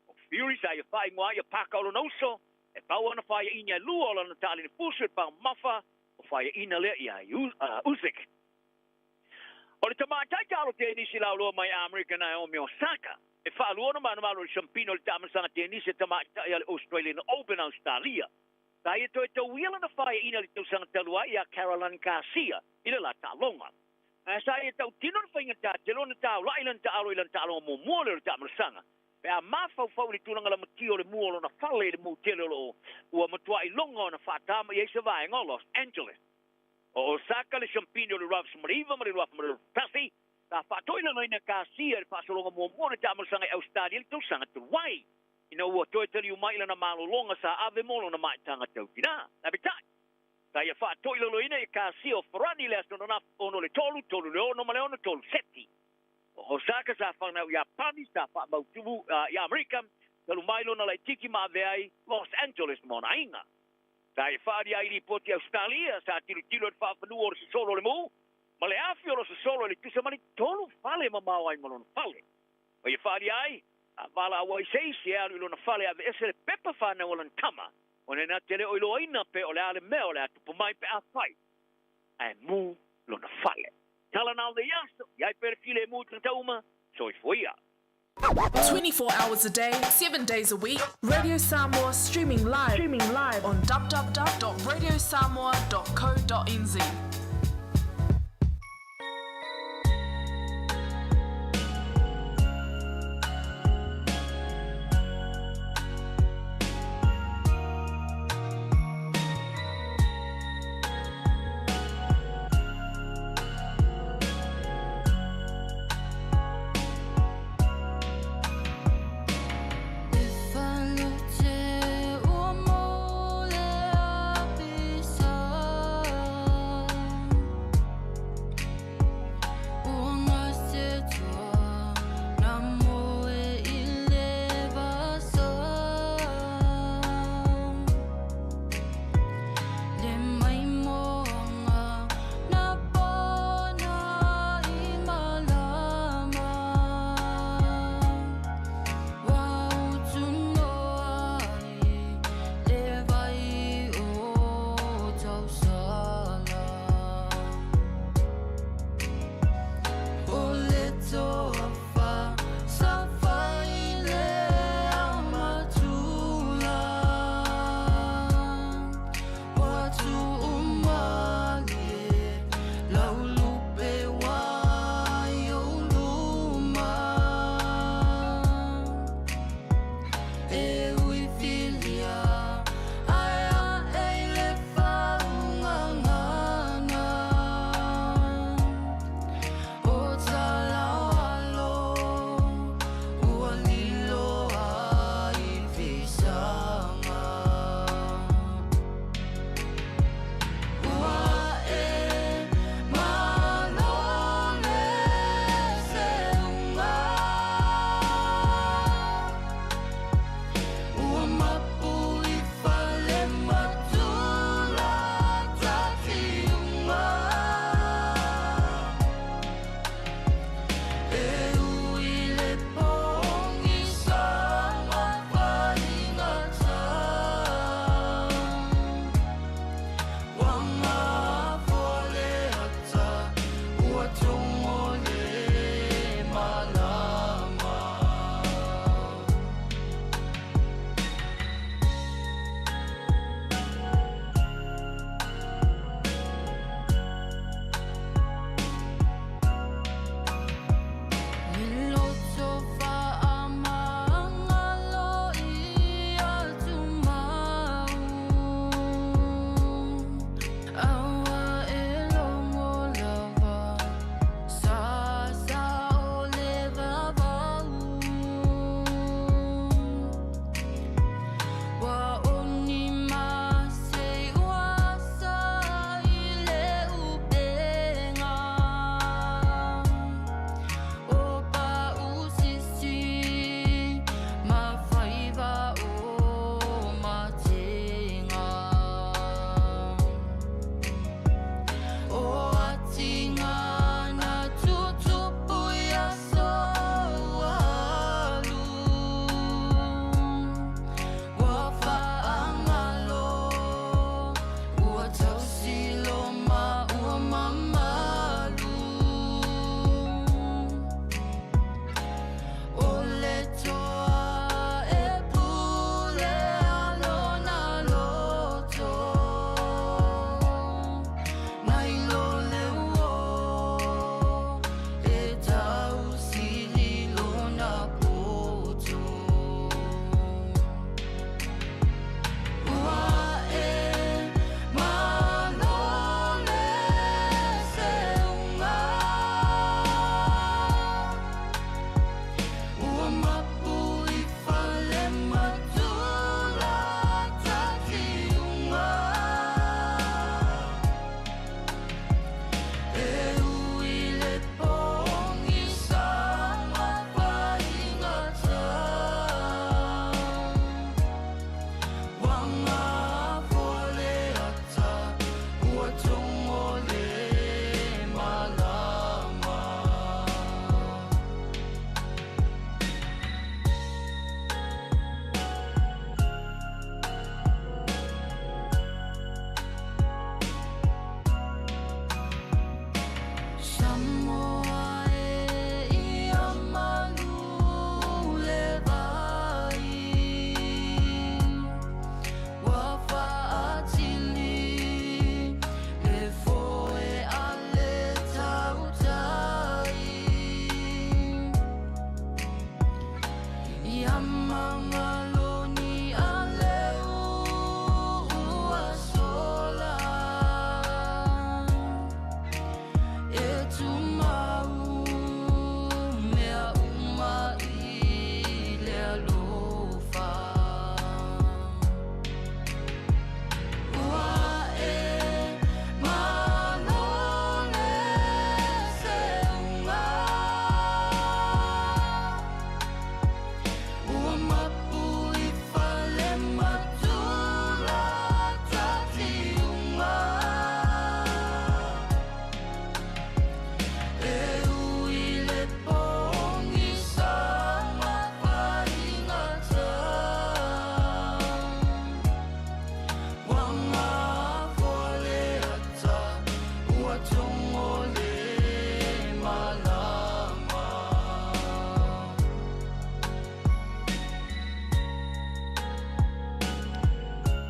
O Fury sa ia faaigoa ai ia Paka o lona uso e pau ana faiaina e lua o lana taalini fusu i le pagamafa o faiaina lea ia Usyk. O le tamaitai taalo tenisi lauloa mai Amerika Naomi Osaka e faalua ona manumalo i le siampina o le taamilosaga tenisi e tamaitai a le Australian Open Australia. Sa ia toe tauia lana faiaina i le tausaga talu ai ia Caroline Garcia i le la taaloga. Ae sa ia tautino le faigatā tele ona taula'i lana taalo i lana taaloga muamua lea o le taamilosaga. Pe a mafaufau i le tulaga lamatia o le mua o lona fale i le mu tele o loo ua matua'i loga ona faatā mai ai se vaega o Los Angeles. O Osaka le siampini o le 2019 ma le 2021 sa faatoilaloina Garcia i le faasologa muamua o le taamilosaga i Australia i le tausaga talu ai. Ina ua toe taliu mai lana malologa sa ave mo lona maitaga tautinā. Ae peitai, sa ia faatoilaloina i Garcia o Farani le aso ono le 3, 3 le 6 ma le 6 3 seti. O Osaka sa whanau Iapani, sa whaamautumu i Amerika, talu mai lona laitiki ma ave ai Los Angeles ma ona aiga. Sa e whaari ai ripoti Australia, sa tilotilo i le faafanua o le sosolo o le mu, ma le afi o lo sosolo i le tusa ma le tolu fale mamao ai ma lona fale. Ma ia whaari ai, a vala aua i seisi e alu i lona fale ave ese le pepa whanau o lana tama, o ne na te leo i loaina pe o le ale mea o le atupu mai pe a whai. Ae mu lona fale. Tala nā o le iaso, iai pere file e mu i tauma, soifua.
24 hours a day, 7 days a week, Radio Samoa streaming live on www.radiosamoa.co.nz.
E falote ua mo le apisa.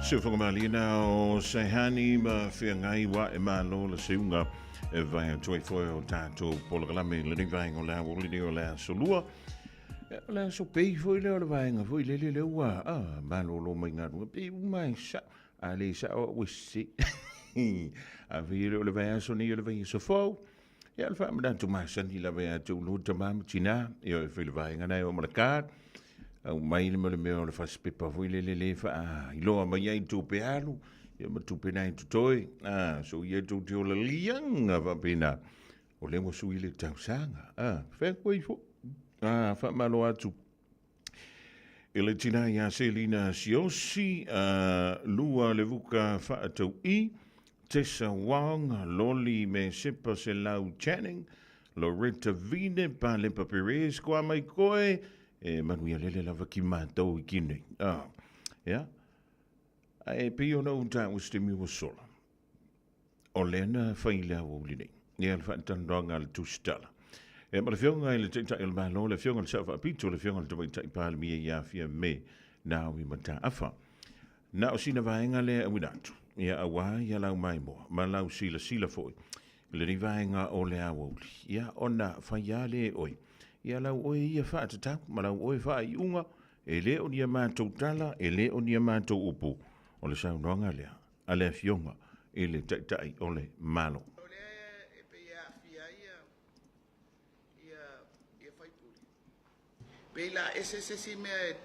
Siufogamaliina o Sehani ma Feagai wa e malo le seuga e vai atu ai foi o tātou polokalame i lenei vaega o le aoauli nei o le aso lua. O le aso pei foi lea o le vaega foi lele lea ua malolo mai galuega pei uma e sao a le sao au e sese. A fai e le o le vaiaso nei o le vaiaso fou, ia o le faamanatu masani lava ia te outou tama ma tina, ia e fai le vaega na e oo ma le card, aumai le mea o le fasipepa foi lele le faailoa mai ai tupe alu, ia ma tupe nai totoe, so ia tou te ola liaga faapena, o lea ua sui le tausaga, fea koe ifo, faamalo atu i le tina ia Selina Siosi, Lua Levuka Faatau'i, Tessa Wong, Loli me Sepa Selau Channing, Loretta Vine, Palepa Perez, koa mai koe, e manuia lele lava ki mātou i ki nei. Ia, ae pei ona ou tāua se taimi ua sola. O lea na fai le aoauli nei, ia le faatalanoaga a le Tusitala. E ma le afioga i le Taitai o le Malo, le afioga i le Sao Faapito, le afioga i le Tamaitai Palemia ia Fiame Naomi Mataafa. Na o sina vaega lea e auina atu, ia auā ia lau maimoa ma lau silasila foi i lenei vaega o le aoauli, ia ona fai lava lea e oe, ia lau oe ia faatatau ma lau oe faaiuga, e le o ni a matou tala, e le o ni a matou upu, o le saunoaga lea a le Afioga i le Taitai o le Malo.
O lea e pei e aafia ai ia faipule. Pei la ese se isi mea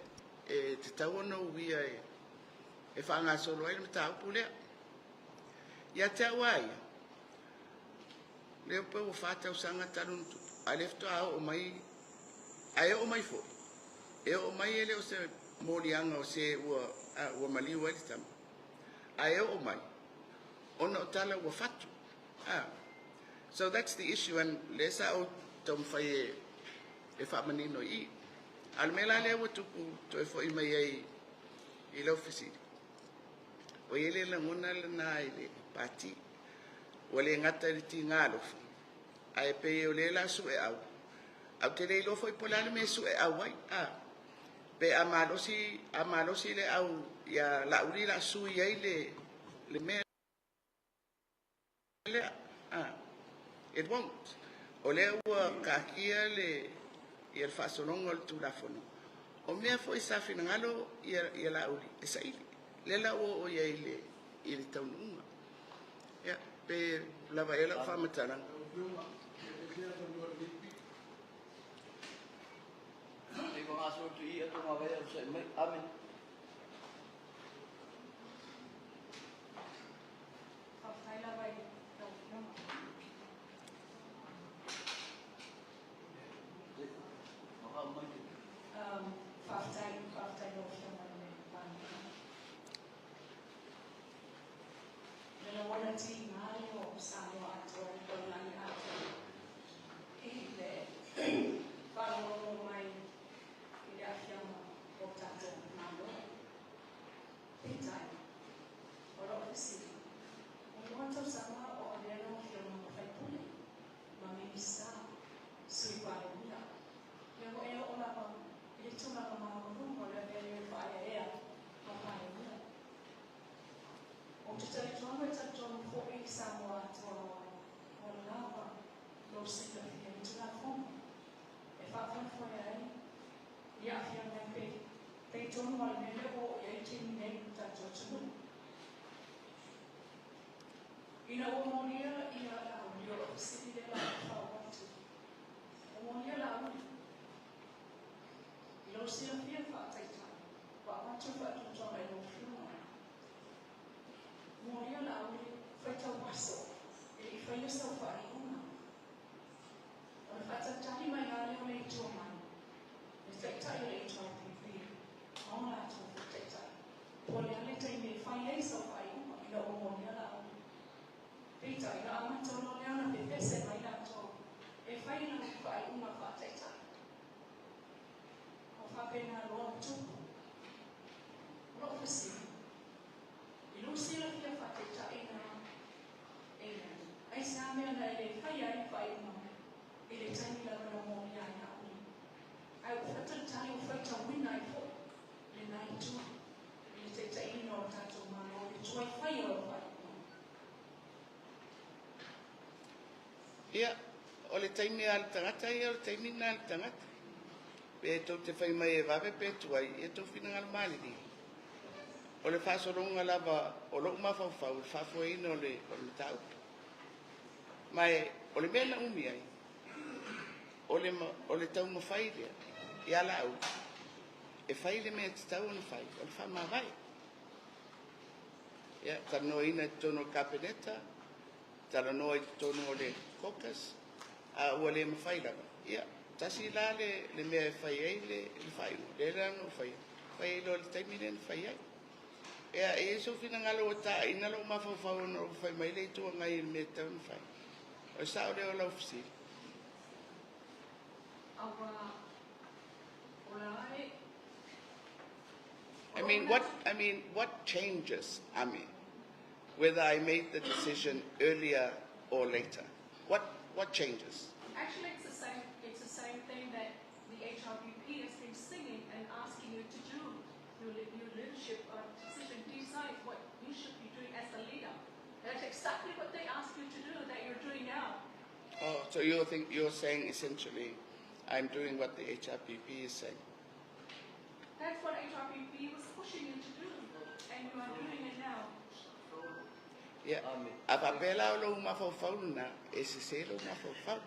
e tatau ona uia e faagasolo ai le mataupu lea. Ia te au lava ia, lea pei ua 4 tausaga talu ona tupu, a o lea faatoa oo mai, ae oo mai foi, e oo mai e le o se moliaga o se ua maliu ai le tama, ae oo mai ona o tala ua fatu. So that's the issue, and lea sa ou taumafai e faamanino i i. A o le mea la lea ua tupu toe foi mai ai i lau fesili, ua i ai le lagona lena i le pati, ua le gata i le tiga alofa, ae pei o lea la sueau, ae ou te le iloa foi po o le a le mea e sueau ai. Pe a malosi, a malosi le au ia Laauli la sui ai le mea lea. It won't. O lea ua kaakia le ia le faasologa o le Tulafono. O mea foi sa finagalo ia Laauli e saili. Lea la ua oo i ai i le taunuuga. Ia, pe lava ea lau faamatalaga. Ia, o le taimi lava o le tagata ia, o le taimi lena a le tagata. Pe tou te fai mai e vave pe tuai, ia tou finagalo malilie. O le faasologa lava o lou mafaufau i le faafoeina o le mataupu. Ma o le mea na umi ai, o le taumafai lea ia Laauli e fai le mea e tatau ona fai, o le faamavae. Ia, talanoaina i totonu o le Kapeneta, talanoa i totonu o le caucus, a ua le mafai lava, ia, tasi la le mea e fai ai le faaiuga, lea la na ou faia, fai ai loa i le taimi lea na fai ai. Ia, e i ai sou finagalo ua taina lou mafaufau ona ou fai mai le Itu Agai i le mea e tatau ona fai. O le sao lea o lau fesili. I mean, what changes, I mean, whether I made the decision earlier or later? What changes?
Actually, it's the same. It's the same thing that the HRPP has been singing and asking you to do. Your leadership decision, decide what you should be doing as a leader. That's exactly what they ask you to do. That you're doing now.
Oh, so you think you're saying essentially, I'm doing what the HRPP is saying.
That's what HRPP was pushing you to do, and you are doing it now.
Yeah. A faapea o lou mafaufau lena, e sese lou mafaufau.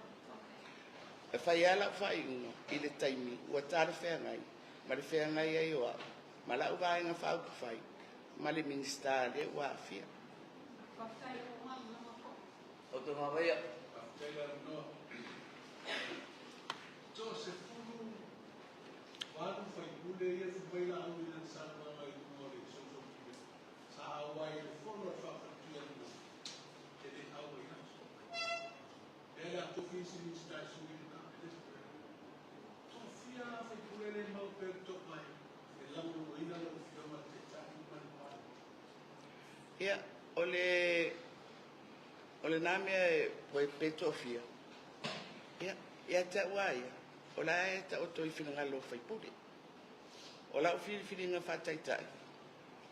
E fai ala faaiuga i le taimi ua talafeagai ma le feagai ai o au ma lau vaega faaupufai ma le Minisita lea ua aafia.
Faafetai o malamalama foi.
O te mamaia.
Faafetai avanoa. To se fulu valu faipule ia fi mai la au i lana saunoaga i luga o le social media. Sa auai i le fono a le faafatua lena e le auai atu. Lea le a tofi isi Minisita e sui lena e le tofia faipule le mau pe to mai e lagolagoina lau Afioga le Taitai ma le Palemia.
Ia, o lena mea e poe pe toafia. Ia, ia te au a ia, o la e taoto i finagalo o faipule. O lau filifiliga faataitai,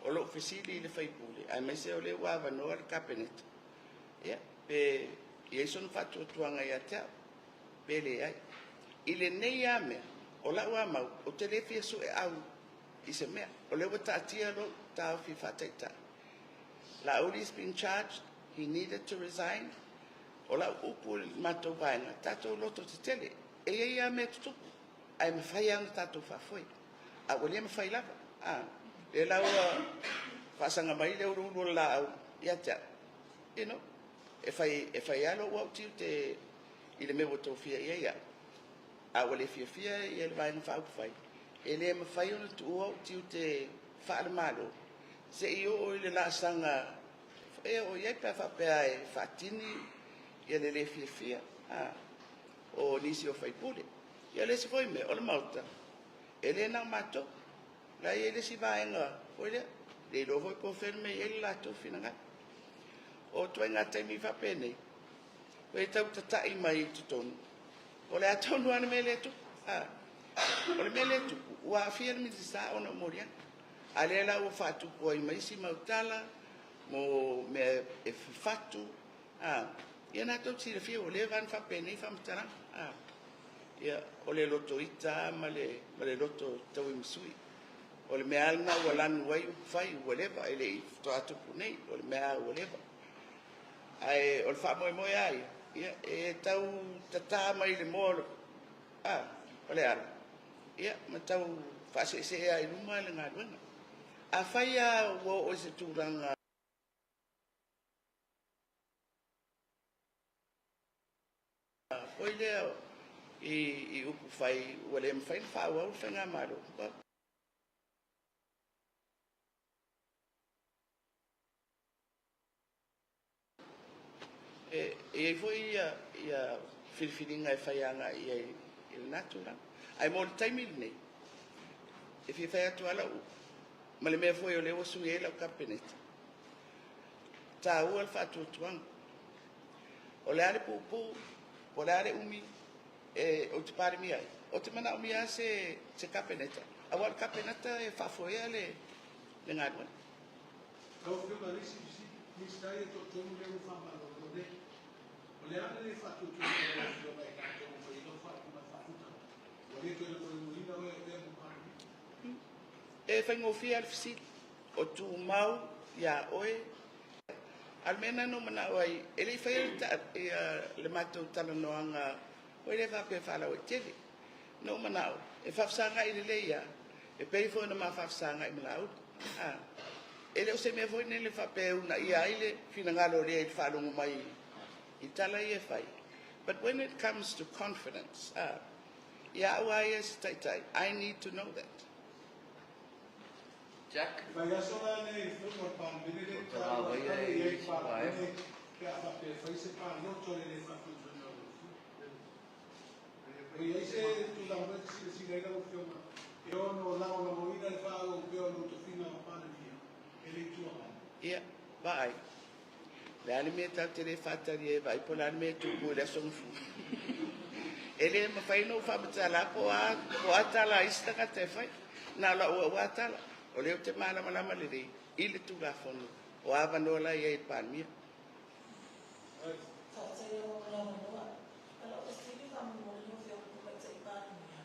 o lou fesili i le faipule, aemaise o lea ua avanoa le Kapeneta. Ia, pe i ai sona faatuatuaga ia te au, pe leai. I lenei a mea, o lau a mau, ou te le fia sue au i se mea. O lea ua taatia lou taofi faataitai. Laauli has been charged, he needed to resign. O lau upu i le matou vaega, tatou loto tetele. E i ai a mea tutupu, ae mafai lava ona tatou faafoe. A ua le mafai lava. A, lea la ua faasaga mai le uluulu o le laau ia te au. E fai lava lou au tiute i le mea ua tofia i ai au. A ua le fiafia ia le vaega faaupufai, e le mafai ona tuua ou tiute faale-Malo se i oo i le laasaga e oo i ai pe a faapea e faatini ia le le fiafia o nisi o faipule. Ia le isi foi mea, o le Maota, e le na o matou. La i ai le isi vaega foi lea, le iloa foi po o fea le mea e i ai le latou finagalo. O ituaiga taimi faapenei, ua tau tatai mai i totonu, o le a tonu lava le mea lea e tupu. O le mea lea e tupu, ua aafia le Minisita ona o moliaga. A lea la ua faatupu ai ma isi mau tala mo mea e fafatu. Ia na tou silafia ua leva ona faapenei faamatalaga. Ia, o le loto ita ma le loto tauimasui. O le mea lena ua lanu ai upufai ua leva, e le i faatoa tupu nei, o le mea ua leva. Ae o le faamoemoe a ia, ia e tau tatā mai le moa o le ala, ia ma tau faaseesee ai i luma le galuega. Afai lava ua oo i se tulaga foi lea i upufai ua le mafai ona faaauau le faigamalo. Well, e i ai foi ia filifiliga e fai agai i ai i lena tulaga. Ae mo le taimi lenei, e fia fai atu lava lau ma le mea foi o lea ua sui ai lau Kapeneta. Taua le faatuatuaga. O le a le puupuu, po o le a le umi e ou te palemia ai. Ou te manaomia lava se Kapeneta. Aua o le Kapeneta e faafoea le galuega.
Lau Afioga i le isi Minisita ia toatolu lea ua faamalolo nei. O le a le lē faatuatuaina e lau Afioga i latou ua fai ai lau faaiuga faafitauli, ua le toe lagolagoina oe e avea ma Palemia?
E faigofie lava le fesili, o tumau iā oe. A o le mea lena na ou manao ai, e le i faia le matou talanoaga foi lea faapea faalauaitele. Na ou manao e faafesagai lelei lava, e pei foi ona ma faafesagai ma Laauli. A, e le o se mea foi lele faapea e uunaia ai le finagalo o lea i le faalogo mai i tala ia e fai. But when it comes to confidence, a, ia au lava ia se taitai, I need to know that.
Jack.
Vaiaso la lenei i le fono a le Palemene lea e taua ai tala i ai le Palemene pe a faapea e fai se palota o le le faatuatuaina o lau Afioga. E i ai se tulaga foi e te silasila ai lau Afioga e ono lagolagoina le faaauau pea o lou tofiga o Palemia e le Itu Agai?
Ia, vaai. O le a le mea tatou te le faatali ai e vaai po o le a le mea e tupu i le Aso Gafua? E le mafai ona ou faamatala po o a, po o a tala a isi tagata e fai. Na o lau au lava tala, o lea ou te malamalama lelei i le Tulafono o a avanoa la e i ai i le Palemia.
Faafetai lava mo le avanoa. O lau fesili faamolemole lau Afioga i le Tamaitai Palemia,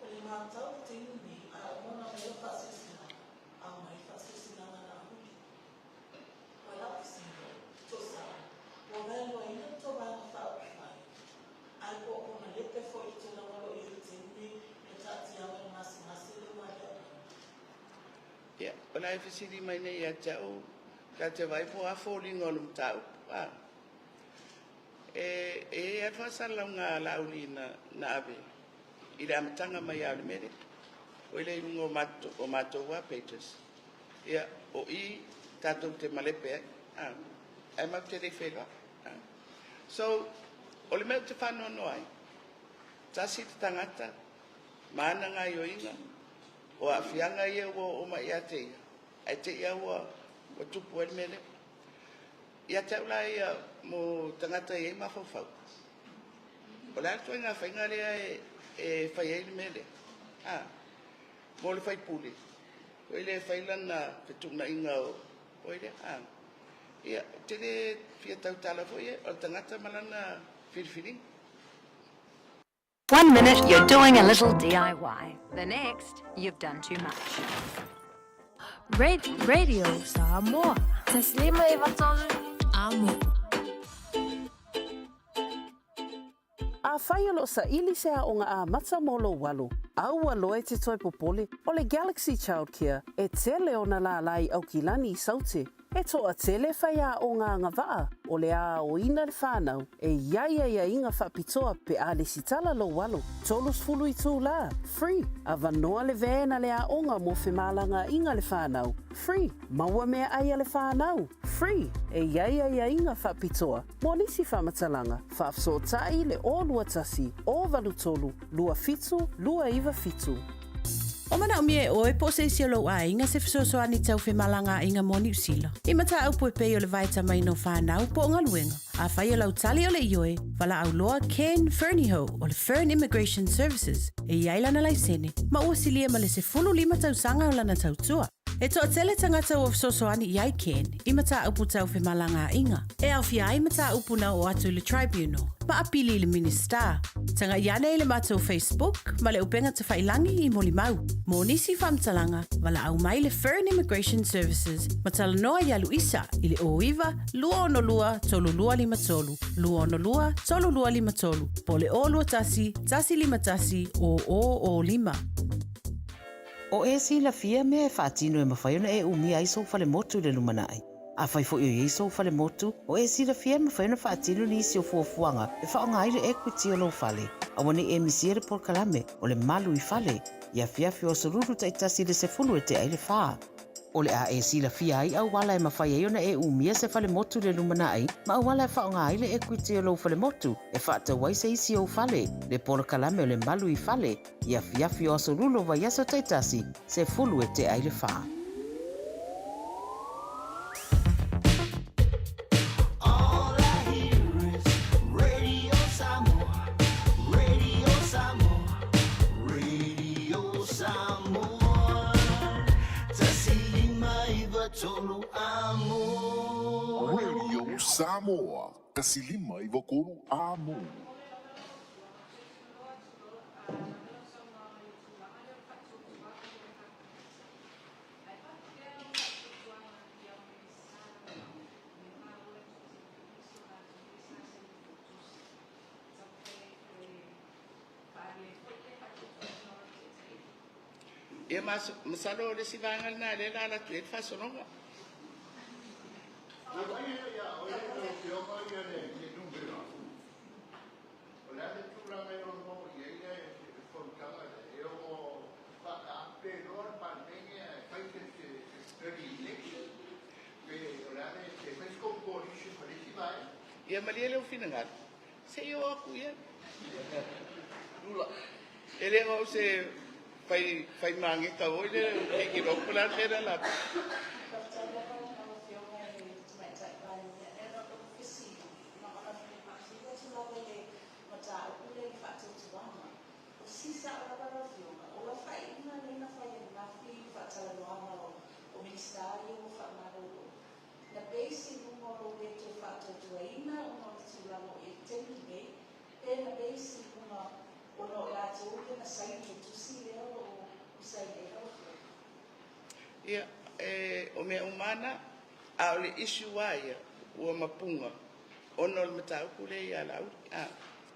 o le matau i le taimi lenei, a uma ona aumai lau faasilasilaga, aumai faasilasilaga na ahuli. O lau fesili, tusa, ua vaeluaina le tou Vaega Faaupufai, ae po o konalepe foi i le tulaga o lo o i ai i le taimi lenei le taatiaga i le gasegase lea ua aliae mai nei?
Ia, o la e fesili mai nei ia te au, ta te vaai po o a foliga o le mataupu, a. E, e i ai lava le faasalalauga a Laauli na, na ave i le amataga mai lava o le mea lea. Foi lea i luga o matou, o matou lava pages. Ia, o i tatou te malepe ai, a, ae matou te le i feiloai. A. So, o le mea ou te faanoanoa ai, tasi le tagata ma ana gaioiga, o aafiaga ia ua oo mai ia te ia, ae te i lava ua, ua tupu ai le mea lea. Ia te au la ia mo tagata e i ai mafaufau, o le a le ituaiga faiga lea e, e fai ai le mea lea? A, mo le faipule, foi lea e fai lana fetuunaiga o oi lea, a. Ia, ou te le fia tautala foi o le tagata ma lana filifiliga.
One minute you're doing a little DIY, the next you've done too much.
Radio Samoa. Taslima Ivatolu. Amo.
Afai o lo o saili se aoga amata mo lou alo, aua loa e te toe popole, o le Galaxy Childcare e tele ona lālā i Aukilani i Saute. E toatele faiaoga agavaa o le a aoina le whanau e i ai aiaiga faapitoa pe a lesitala lou alo, 30 itulā, free, avanoa le van a le aoga mo femalagaaiga le whanau, free, maua meaai a le whanau, free, e i ai aiaiga faapitoa mo nisi faamatalaga, faafesootai le 021 083 27 297.
O manaomia e oe po o se isi o lou aiga se fesoasoani tau femalagaaiga mo Niu Sila. I mataupu e pei o le vaetamaina o fanau po o galuega. Afai o lau tali o le ioe, valaau loa Ken Fernihough o le Fern Immigration Services e i ai lana laisene ma ua silia ma le 15 tausaga o lana tautua. E toatele tagata ua fesoasoani i ai Ken i mataupu tau femalagaaiga, e aofia ai mataupu na oo atu i le Tribunal, ma apili i le Minisita. Tagai ane i le matou Facebook ma le upega tafailangi i molimau. Mo nisi faamatalaga, valaau mai le Fern Immigration Services ma talanoa ia Luisa i le 09 262 3253, 262 3253, po o le 021 151 0005.
O e silafia mea e faatino e mafai ona e umia ai sou falemotu i le lumanai. Afai foi o i ai sou falemotu, o e silafia e mafai ona faatino nisi o fuafuaga e faaaoga ai le equity o lou fale. Aua ne i e misia le polokalame o le Malu i Fale i afiafi o aso Lulu taitasi i le 10 e tea i le 4. O le a e silafia ai auala e mafai ai ona e umia se falemotu i le lumanai ma auala e faaaoga ai le equity o lou falemotu e faatau ai se isi ou fale, le polokalame o le Malu i Fale i afiafi o aso Lulu o vaiaso taitasi, 10 e tea i le 4.
All I hear is Radio Samoa, Radio Samoa, Radio Samoa. Tasi lima iva tolu amo.
Radio Samoa, 153 Amo.
Ia masalo o le isi vaega lena lea o le a alu atu i ai le faasologa. Ia malie lou finagalo, se i oo atu i ai. E le o au se fai, fai mageta foi lea o ke iloa po o le a le mea le ala atu.
Na base i luga o lou le toe faatuatuaina ona o le tulaga o i ai i le taimi lenei, pe na base i luga ona o i latou ia na saini i le tusi lea o lo o saini ai lau Afioga?
Ia, e, o mea uma lava na, a o le issue lava ia, ua mapuga ona o le mataupu lea ia Laauli, a,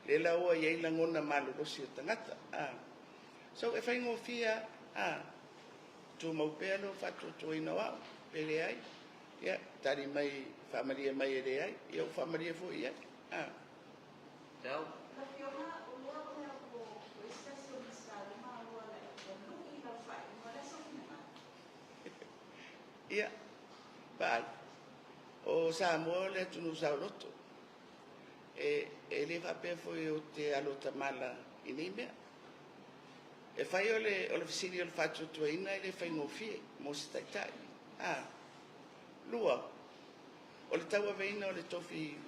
lea la ua i ai lagona malolosi o tagata, a. So, e faigofie lava, a, tumau pea lou faatuatuaina o au, pe leai. Ia, tali mai, faamalie mai e leai, ia ua faamalie foi i ai. A.
Lau Afioga, o lea o lea ua ese tasi o Minisita lea maua ua lui i lau faaiuga, o le a sou finagalo?
Ia, vaai, o Samoa o le atunuu saoloto. E, e le faapea foi ou te alo tamala i nei mea. E fai o le, o le fesili o le faatuatuaina e le faigofie mo se taitai. A. Lua, o le tauaveina o le tofi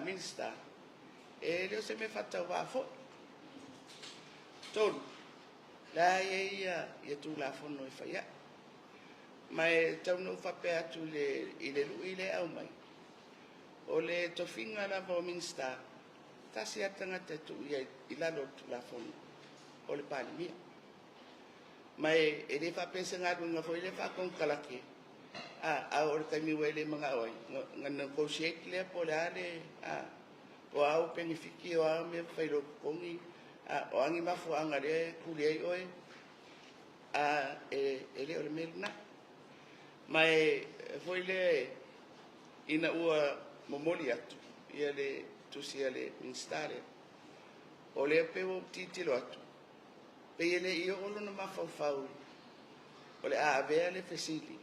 Minista, e le o se mea faatauvaa foi. Tolu, la e i ai ia, ia Tulafono e fai ai. Ma e tau na ou faapea atu i le, i le lui lea e aumai, o le tofiga lava o Minista, tasi lava le tagata e tuu i ai i lalo o le Tulafono, o le Palemia. Ma e, e le faapea se galuega foi lea faakonekarate, a, a oo i le taimi ua e le manao ai, ona negotiate lea po o le a le, a, o a ou penefiti, o a mea fai i lou totogi, a, o a ni mafuaaga lea e tuli ai oe, a, e, e le o le mea lena. Ma e foi lea ina ua momoli atu ia le tusi a le Minisita lea, o lea pei ua ou tilotilo atu, pei e le i oo lona mafaufau o le a avea le fesili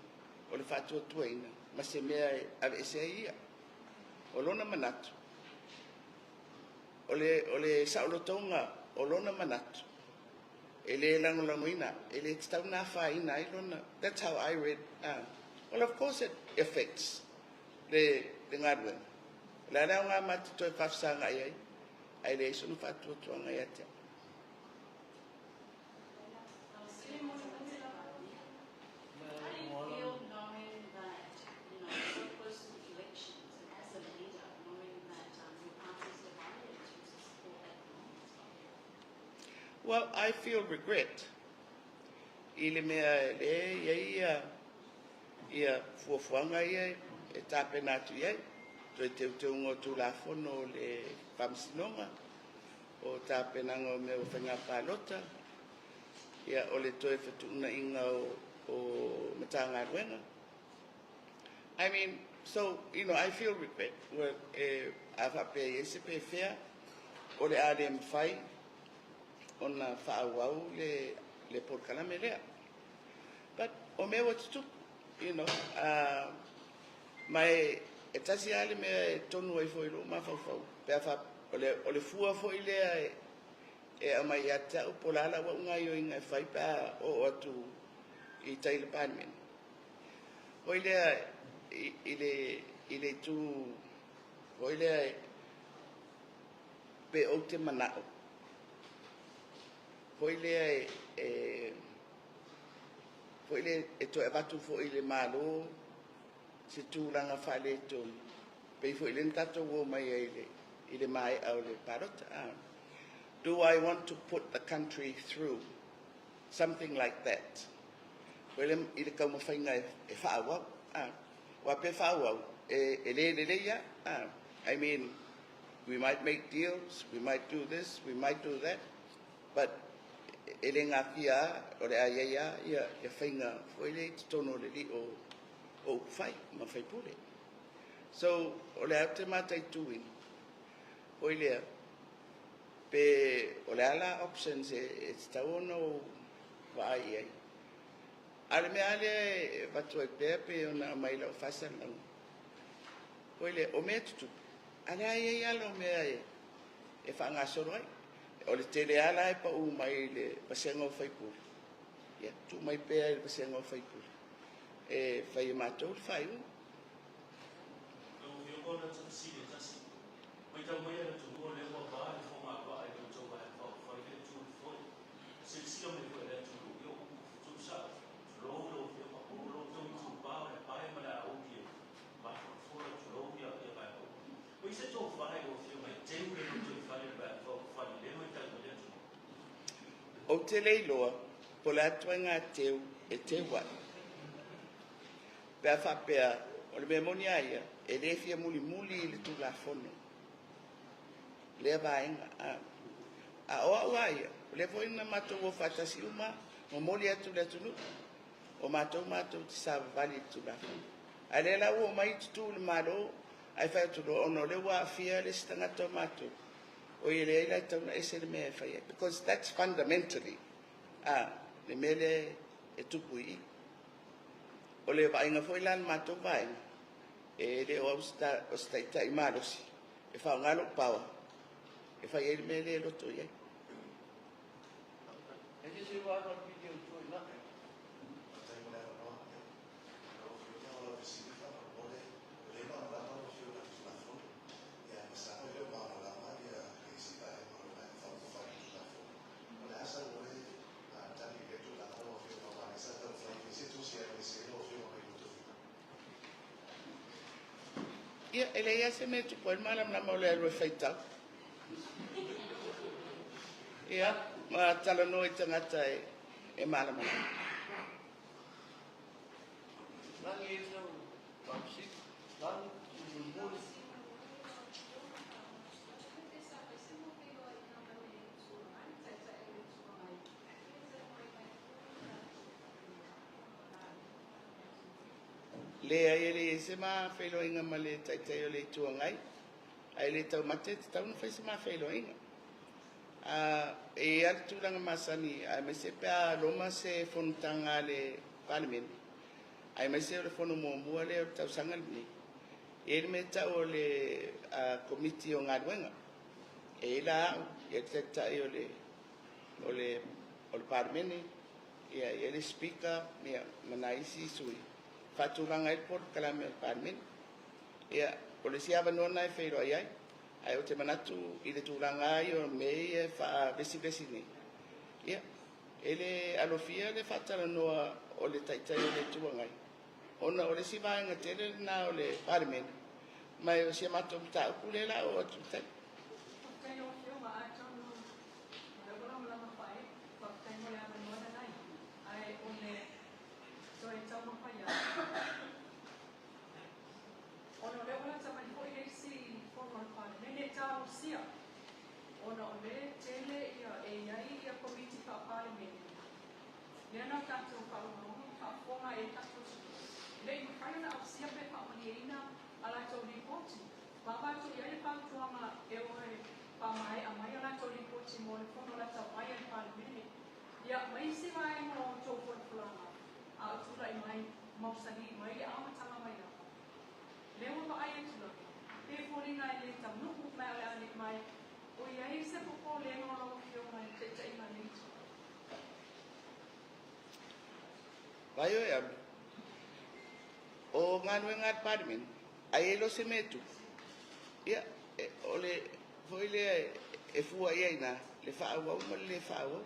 o le faatuatuaina ma se mea e aveese ai ia. O lona manatu, o le, o le saolotoga o lona manatu, e le lagolagoina, e le tatau ona afaina ai lona, that's how I read. Well, of course it affects le, le galuega. O le a le aoga ma te toe faafesagai ai, ae leai sona faatuatuaga ia te au.
How do you feel knowing that, so close to the elections and as a leader, knowing that your party is divided in terms of support at the moment?
Well, I feel regret i le mea le i ai ia, ia fuafuaga ia e tapena atu i ai. Toe teuteuga o Tulafono o le Faamasinoga, o tapenaga o mea o faiga palota, ia o le toe fetuunaiga o, o Matagaluega. I mean, so, I feel regret. Well, e, a faapea i ai se pefea, o le a le mafai ona faaauau le, le polokalame lea. But o mea ua tutupu, ma e, e tasi lava le mea e tonu ai foi i lou mafaufau. Pe a fa, o le, o le fua foi lea e, e aumai ia te au po o le a lau au gaoioiga e fai pe a oo atu i tai i le Palemene. Foi lea i, i le, i le itu foi lea pe ou te manao foi lea e, e foi lea e toe avatu foi i le Malo se tulaga faaletonu. Pei fo'i lea na tatou o mai ai i le maea o le palota. Do I want to put the country through something like that? Foi lea i le taumafaiga e faaauau. Aua pe faaauau, e le lelei lava. I mean, we might make deals, we might do this, we might do that, but e le gatia lava, o le a i ai lava ia faiga foi lea i totonu o le lio o upufai ma faipule. So, o le a ou te mataituina, foi lea, pe o le a la options e tatau ona ou vaai i ai. A o le mea lava lea e avatu ai pea pei ona aumai i lau faasalalauga, foi lea, o mea e tutupu, a o lea e i ai lava lau mea e faagasolo ai. O le tele lava la e pau mai i le vasega o faipule, ia, tuu mai pea i le vasega o faipule e fai e matou le faaiuga.
Lau Afioga o le fesili e tasi. Matau mai a le atunuu o lea ua va le fogavaa i le tou Vaega Faaupufai lea e tu i le foe. Silasila mai foi le atunuu i o upu fetusa, tulou lau Afioga, o lo outou itupa o le pae ma le auli e mafolafolo, tulou ia vaega uma. O i se tofa i lau Afioga e teu le lotoifale o le Vaega Faaupufai i lea matau mai le atunuu?
Ou te le iloa po o le a ituaiga teu e teu ai. Pe a faapea, o le mea moni lava ia, e le fia mulimuli i le Tulafono lea vaega. A o au lava ia, o lea foi na matou o faatasi uma momoli atu i le atunuu, o matou matou te savavali i le Tulafono. A o lea la ua omai tutu i le Malo ae fai atu loa ona o lea ua aafia le isi tagata o matou, oi e leai la e tatau ona ese le mea e fai ai. Because that's fundamentally le mea lea e tupu i i. O le vaaiga foi la a le matou vaega, e le o au o se taitai malosi e faaaoga lou power e fai ai le mea lea e loto i ai.
E se ua le video tu ina.
Ia, e leai lava se mea e tupu ai le malamalama o le alu e faitau. Ia, ma talanoa i tagata e malamalama.
Lagi e sau faafesili. Lagi, mulimuli.
Leai, e leai se ma feiloaiga ma le Taitai o le Itu Agai, ae le taumate e tatau ona fai se ma feiloaiga. E i ai lava le tulaga masani, aemaise pe a loma se fonotaga a le Palemene, aemaise o le fono muamua lea o le tausaga lenei, e i ai le mea e tau o le Komiti o Galuega. E i ai la au, e i ai le Taitai o le Palemene, ia, e i ai le Speaker, ia, ma nai isi sui, faatulaga ai le polokalame o le Palemene. Ia, o le isi avanoa lena e feiloai ai, ae ou te manatu i le tulaga ia o mea ia e faavesivesi nei, ia, e le alofia le faatalanoa o le Taitai o le Itu Agai, ona o le isi vaega tele lena o le Palemene, ma o si a matou mataupu lea o le a oo atu i tai.
Faafetai lau Afioga, atonu o lea ua lamalama faaee. Faafetai mo le avanoa lenei, ae o le toe taumafai atu ona o lea ua lata mai foi le isi fono a le Palemene e talosia ona o lea e tele ia e i ai ia Komiti Faa-Palemene lea na tatou faalogologo ma faafofoga ai e tatou atunuu e le i mafai ona ausia pe faamalieina a latou lipoti. Ma avatu i ai le fautuaga e o e faamaea mai a latou lipoti mo le fono lata mai a le Palemene. Ia, ma isi vaega o outou folafolaga a o tulai mai mausali mai le amataga mai lava. Lea ua vaai atu lava, pe foliga e le taunuu mai o le a nei mai, o i ai se popolega o lau Afioga i le taitaiga a le Itu.
Vai oe alu. O galuega a le Palemene, ai e le o se mea e tupu. Ia, o le foi lea e fua i ai i ina le faaauau ma le le faaauau.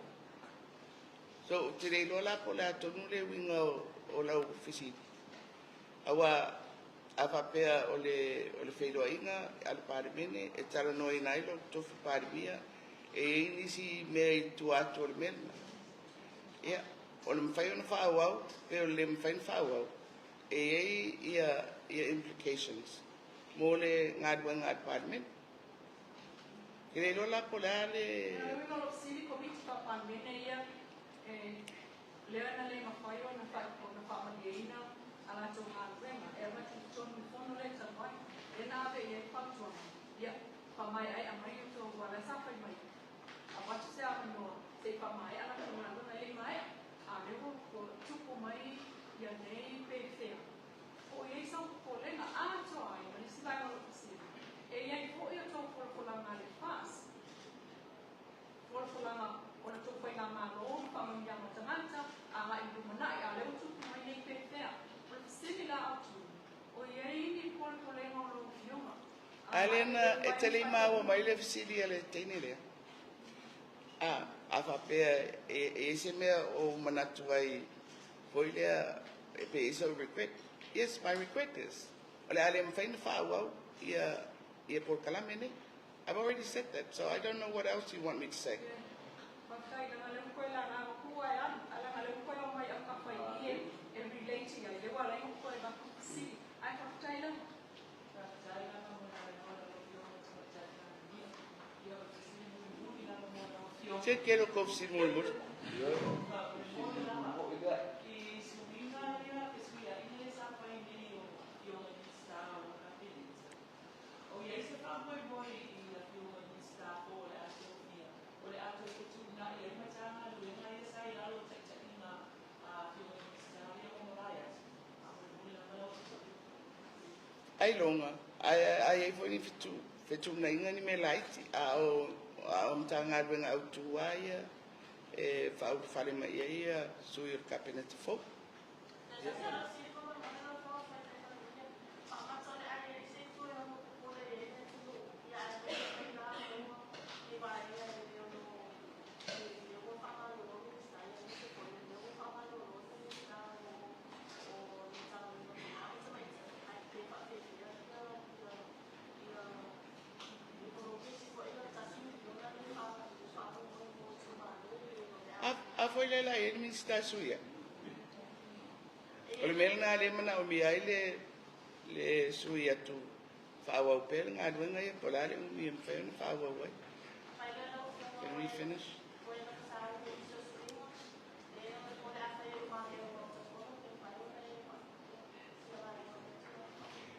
So, ou te le iloa la po o le a tonu le uiga o lau fesili. Aua A faapea o le o le feiloaiga a le Palemene e talanoaina ai lou tofi Palemia, e i ai nisi mea i tua atu o le mea lena. Ia, o le mafai ona faaauau pe o le le mafai ona faaauau, e i ai ia ia implications mo le galuega a le Palemene. Ke le iloa la po o le a le.
O le uiga o lou fesili, Komiti Faa-Palemene ia e lea na le mafai ona ona faamalieina a latou galuega e avatu i totonu i le fono lea talu ai, lea na ave i ai le fautuaga, ia, faamaeaea mai outou aua la e sa fai mai avatu se avanoa se i faamaea latou galuega e le i maea, a o lea ua ua tupu mai ia nei pefea. Po o i ai sau popolega atoa ai ma le isi vaega o lou fesili, e i ai foi outou folafolaga a le FAST, folafolaga o la outou faigamalo ma faamanuiaga o tagata agai i le lumanai, a o lea ua tupu mai nei pefea. O le fesili la autu, o i ai ni polepolega o lau Afioga
A
agai
lea
i
na
le
e te le i
lumanai
maua mai le fesili a le teine lea? A, a faapea e e i ai se mea o ou manatu ai foi lea e pe i ai sou regret? Yes, my regret is o le a le mafai ona faaauau ia ia polokalame nei. I've already said that, so I don't know what else you want me to say.
Faafetai leaga lea ua toe laga atu ai alu, ae leaga lea ua toe aumai autafa i i e relate i ai, lea ua ala ai ona ou toe avatu fesili. Ae faafetai lava.
Faafetai lava mo le avanoa lau Afioga i le Tamaitai Palemia. Ia o le fesili mulimuli lava mo lau Afioga.
Se tele o kou fesili mulimuli.
Faamolemole lava i suiga ia, fesuiaiga ia sa fai nei o Afioga i Minisita o le Kapeneta. O i ai se faamoemoe i Afioga i Minisita po o le a tofia, o le a toe fetuunai ai Matagaluega ia sa i lalo o taitaiga a Afioga i Minisita ia ua mavae atu. Faamolemole lava lau Afioga.
Ailoga, ae a i ai foi ni fetuunaiga ni mea laiti, a o a o Matagaluega autu lava ia e faaulufale mai i ai ia sui o le Kapeneta fou. A, a foi lea la e i ai le Minisita sui ai. O le mea lena lea e manaomia ai le, le sui atu faaauau pea le galuega ia, po o le a le umi e mafai ona faaauau ai. Can we finish?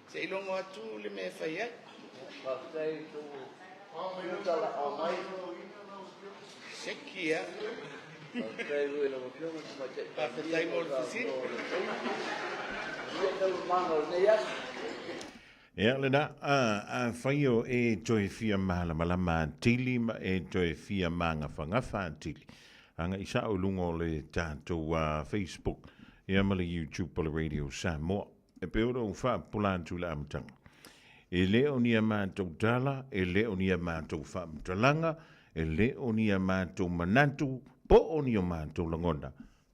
Se i logo atu le mea e fai ai.
Faafetai i tou talaaga mai.
Seki a.
Faafetai foi i lau Afioga i le Tamaitai Palemia
Faafetai mo
mo
le
le
fesili.
avanoa o le taimi. Manuia taualumaga o lenei aso.
Ia lena, afai o e toe fia malamalama atili ma e toe fia magafagafa atili, agai sao i luga o le tatou Facebook ia ma le YouTube o le Radio Samoa. E pei ona ou faapupula atu i le amataga, e le o ni a matou tala, e le o ni a matou faamatalaga, e le o ni a matou manatu, po o ni o matou lagona,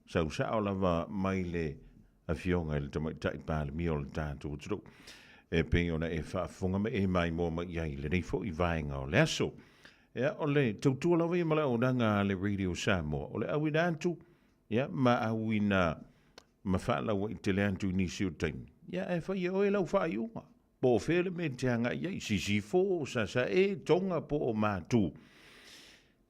sau sao lava mai le Afioga i le Tamaitai Palemia o le tatou atunuu, e pei ona e faafofoga ma e maimoa mai i ai i lenei foi vaega o le aso. Ia, o le tautua lava ia ma le auaunaga a le Radio Samoa, o le auina atu, ia, ma auina ma faalauaitele atu i nisi o taimi, ia, ae fai e oe lau faaiuga. Po o fea le mea e te agai i ai, Sisifo, Sasae, Tonga po o Matu.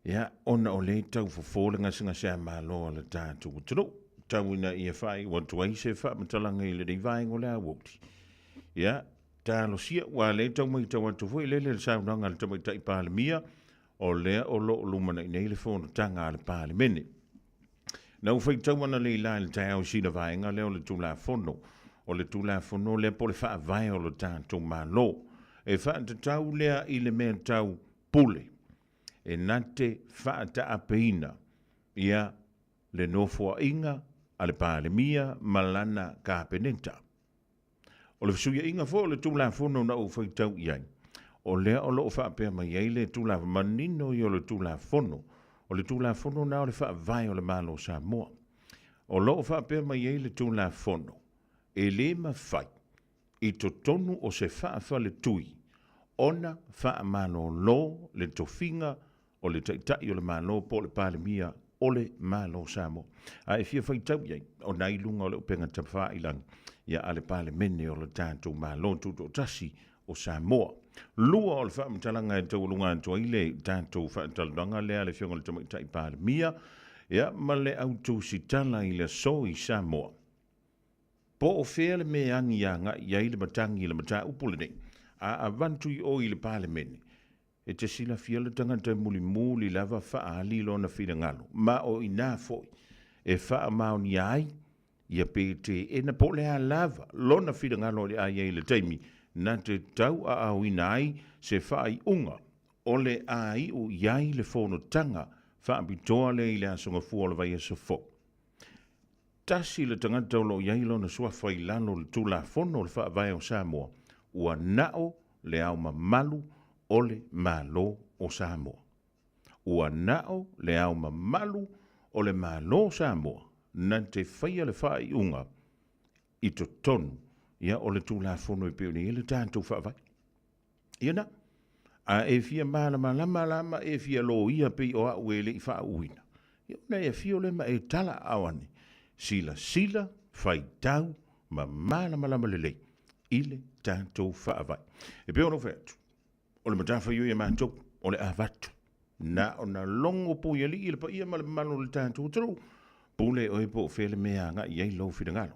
Ia, ona o lea e tau fofo le gasegaseamalo a le tatou atunuu, tau ina ia faaiu atu ai se faamatalaga i lenei vaega o le aoauli. Ia, talosia, ua lea e tau matau atu foi lele le saunoaga a le Tamaitai Palemia, o lea o lo o lumanai nei le fonotaga a le Palemene. Na ou faitau analeila i le taeao i sina vaega lea o le Tulafono, o le Tulafono lea po o le Faavae o le tatou Malo. E faatatau lea i le mea tau pule, e na te faataapeina ia le nofoaiga a le Palemia ma lana Kapeneta. O le fesuiaiga foi o le Tulafono na ou faitau i ai, o lea o lo o faapea mai ai le Tulafono, manino ia o le Tulafono, o le Tulafono lena o le Faavae o le Malo o Samoa. O lo o faapea mai ai le Tulafono, e le mafai i totonu o se faafaletui ona faamalōlō le tofiga o le Taitai o le Malo po o le Palemia o le Malo o Samoa. A e fia faitau i ai, ona i luga o le upega tafailagi ia a le Palemene o le tatou Malo Tutoatasi o Samoa. Lua o le faamatalaga e taualuga atu ai le tatou faatalanoaga lea a le Afioga i le Tamaitai Palemia ia ma le au tusitala i le aso i Samoa. Po o fea le mea e agi agai i ai le matagi i le mataupu lenei, a avatu i o i le Palemene, E te silafia le tagata e mulimuli lava faaali lona finagalo, ma o inā foi e faamaonia ai ia pe teena po o le a lava lona finagalo o le a i ai i le taimi na te tauaaoina ai se faaiuga o le a iu i ai le fonotaga faapitoa lea i le Aso Gafua o le vaiaso fou. Tasi le tagata o lo o i ai lona suafa i lalo o le Tulafono o le Faavae o Samoa, ua na'o le Ao Mamalu o le Malo o Samoa. Ua na'o le Ao Mamalu o le Malo o Samoa na te faia le faaiuga i totonu ia o le Tulafono e pei ona i ai le tatou Faavae. Ia na. A e fia malamalama la ma e fia loia pei o a'u e le i faauuina, ia ona e afio lea ma e tala aao ane, silasila, faitau ma malamalama lelei i le tatou Faavae. E pei ona ou fai atu, o le matafaioi a matou, o le avatu. Na ona logo puialii i le paia ma le mamalu o le tatou atunuu, pule oe po o fea le mea e agai i ai lou finagalo.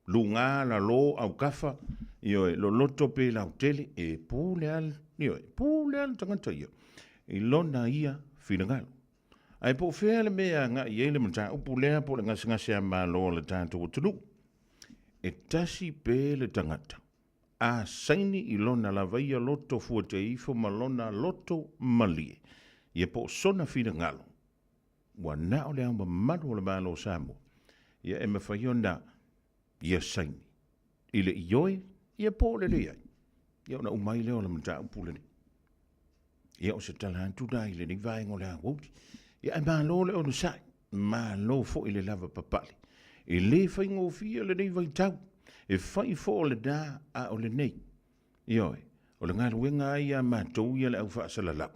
Luga, lalo, aukafa, ioe, loloto pe lautele, e pule a, ioe, pule a le tagata ia i lona ia finagalo. Ae po o fea le mea e agai i ai le mataupu lea po o le gasegase a Malo a le tatou atunuu, e tasi pe le tagata a saini i lona lava ia loto fuateifo ma lona loto malie, ia po o sona finagalo, ua na o le Ao Mamalu o le Malo o Samoa, ia e mafai ona ia saini i le ioe, ia po o le leai, ia ona uma ai lea o le mataupu lenei. Ia o se tala atu la i lenei vaega o le aoauli. Ia ae malo le onosai, malo foi le lava papale. E le faigofie lenei vaitau, e fai foi o lena a o lenei. Ioe, o le galuega lava ia a matou ia le au faasalalau,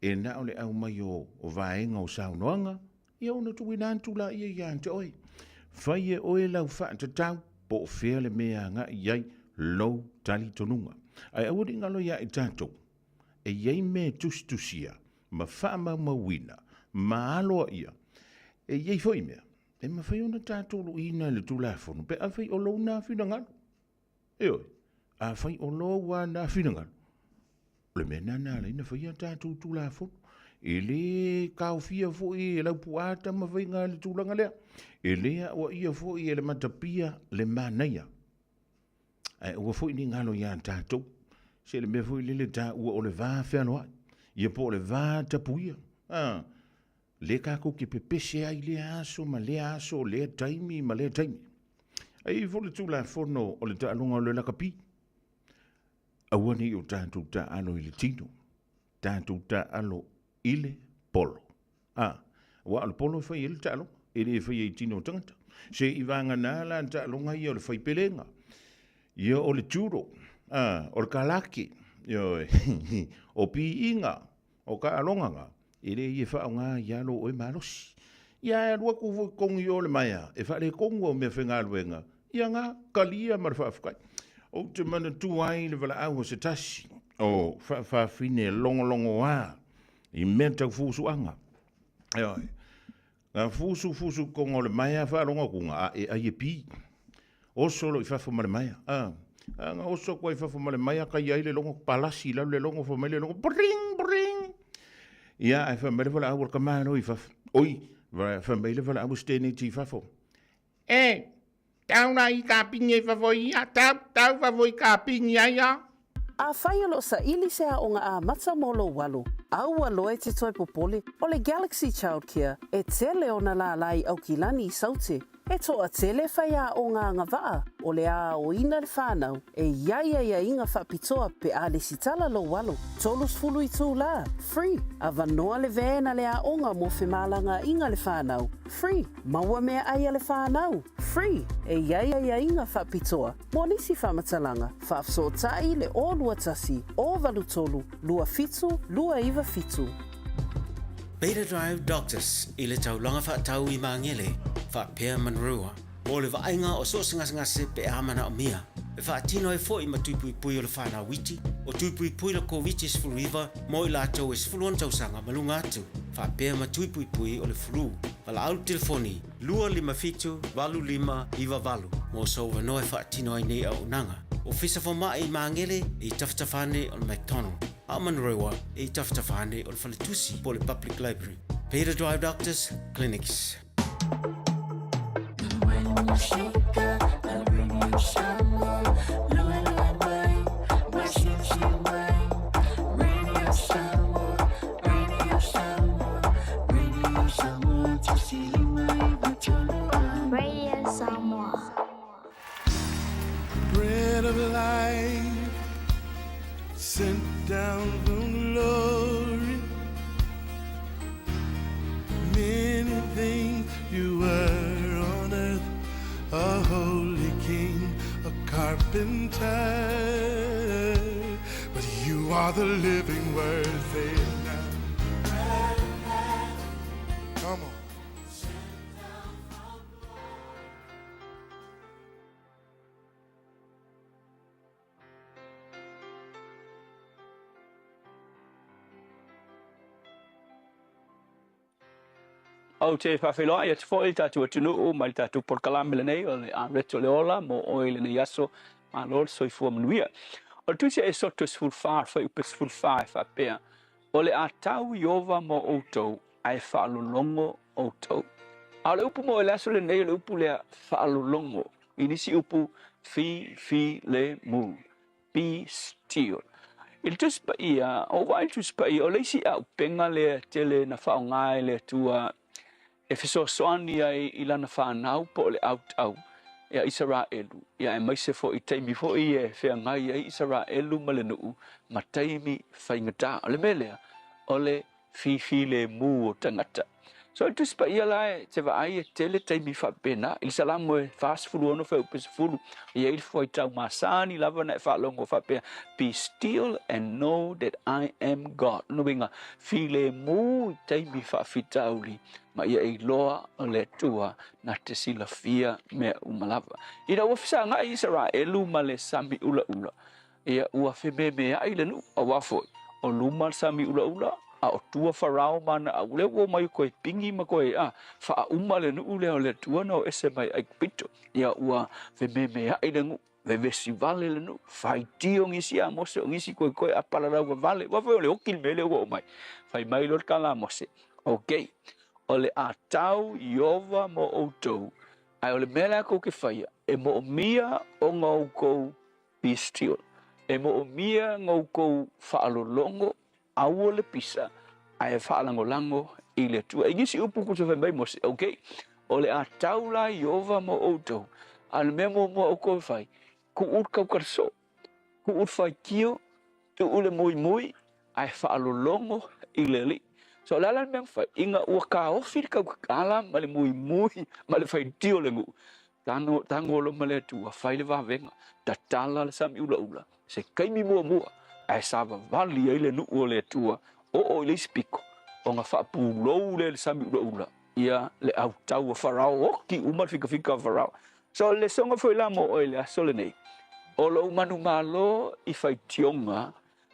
e na o le aumai o vaega o saunoaga, ia ona tuuina atu laia ia te oe. Fai e oe lau faatatau po o fea le mea e agai i ai lou talitonuga. Ae aua ne i galo ia i tatou, e i ai mea e tusitusia ma faamaumauina ma aloaia. E i ai foi mea e mafai ona tatou luiina e le Tulafono pe afai o lou na finagalo. Ioe, afai o lou lava na finagalo, o le mea lena na ala ai ona faia tatou Tulafono. E le taofia foi e Laupua Tamafaiga le tulaga lea. E le aoaia foi e le Matapia le manaia. Ae aua foi ne i galo ia tatou, se le mea foi lele taua o le va fealoai, ia po o le va tapuia. A, lea tatou te pepese ai i lea aso ma lea aso, lea taimi ma lea taimi. Ae i ai foi le Tulafono o le taaloga o le lakapi. Aua ne i o tatou taaalo i le tino, tatou taaalo i le polo. A, aua o le polo e fai ai le taaloga, e le faia i tino o tagata. Se i vagana la le taaloga ia o le faipelega, ia o le judo, a, o le kalake, ioe, o piiga, O taaloga na, e le i e faaaoga i alo oe malosi. Ia ae alu atu foi i totonu i o le maea, e faaletonu au meafaigaluega, ia na, talia ma le faafetai. Ou te manatua ai le valaau a se tasi o faafafine logologoa i mea tau fusuaga. Ioe. Na fusufusu i totonu o le maea faalogo atu na ae ai e pi. Oso loa i fafo ma le maea. A, a na oso atu ai i fafo ma le maea, kai ai le logo, palasi i lalo le logo, fai mai le logo, bring, bring. Ia, ae fai mai le valaau a le tamaloa i fafo. Oi, fai mai le valaau a si teineiti i fafo. E, tau la i kapini i fafo ia, tau, tau fafo i kapini ai a.
Afai o lo o saili se aoga amata mo lou alo, aua loa e te toe popole, o le Galaxy Childcare e tele ona lālā i Aukilani i Saute. E toatele faiaoga agavaa o le a aoina le fanau e i ai aiaiga faapitoa pe a lesitala lou alo. 30 itulā, free. Avanoa le van a le aoga mo femalagaaiga a le fanau, free. Maua meaai a le fanau, free. E i ai aiaiga faapitoa mo nisi faamatalaga, faafesootai le 021 083 27 297.
Beta Drive Doctors i le taulaga faatau i Magele, faapea Manurewa, mo le vaaiga o so o se gasegase pe a manaomia. E faatino ai foi ma tui puipui o le whanau iti, o tui puipui le Koviti-19 mo i latou e 16 tausaga ma luga atu, faapea ma tui puipui o le flu. Valaau le telefoni 257 8598 mo sou avanoa e faatino ai nei auaunaga. Ofisa Fomai i Magele i tafatafa ane o le McDonald, a o Manurewa i tafatafa ane o le Faletusi po o le Public Library. Beta Drive Doctors Clinics.
Radio Samoa.
Bread of life sent down from glory. Many things you were on earth, a holy king, a carpenter. But you are the living word, say it now. Come on.
Ou te faafeiloai atu foi i le tatou atunuu mai le tatou polokalame lenei o le Areto o le Ola mo oe i lenei aso. Malo le soifua manuia. O le tusi a Esoto 14, fuaiupu 14 e faapea, O le a tau Ieova mo outou, ae faalologo outou. A o le upu mo i le aso lenei, o le upu lea, faalologo. I nisi upu, fi, fi, le, mu. Be still. I le Tusi Paia, o vaai le Tusi Paia, o le isi auupega lea tele na faaaoga e le Atua e fesoasoani ai i lana fanau po o le autau ia Isaraelu, ia aemaise foi i taimi foi e feagai ai Isaraelu ma le nuu ma taimi faigata. O le mea lea, o le fifilemu o tagata. So i le Tusi Paia la e te vaai e tele taimi faapena. I le Salamo e 46 fuaiupu 10, e i ai le fuaitau masani lava na e faalogo faapea, Be still and know that I am God. Lona uiga, filemu i taimi faafitauli ma ia e iloa o le Atua na te silafia mea uma lava. Ina ua fesagai Isaraelu ma le sami ulaula, Ia, ua fememeai le nuu, auā foi, o luma le sami ulaula, a o tua Farao ma ana au, lea ua omai koe pigi ma koe, a, faauma le nuu lea o le Atua na o ese mai Aikupito. Ia, ua fememeai le nuu, vevesi vale le nuu, faitio nisi a Mose, o nisi koe koe a palalau vavale, aua foi o le oki le mea lea ua omai. Fai mai loa le tala a Mose, Okay, o le a tau Ieova mo outou, ae o le mea lea kou ke faia, e moomia ona oukou Be still. E moomia goukou faalologo, aua le pisa, ae faalagolago i le Atua. I nisi upu kusa fai mai Mose, okay, o le a tau la Ieova mo outou, a o le mea muamua oukou e fai, tuu le taukalaso, tuu le faitio, tuu le muimui, ae faalologo i le Alii. So o le a la le mea na fai? Ina ua taofi le tautatala ma le muimui ma le faitio o le nuu, Tago, tago loa ma le Atua, fai le vavega, tatala le sami ulaula, se taimi muamua, ae savavali ai le nuu o le Atua, oo i le isi pito, ona faapulou lea i le sami ulaula, ia le autau a Farao, oti uma le fikafika a Farao. So, o le lesoga foi la mo oe i le aso lenei, o lou manumalo i faitioga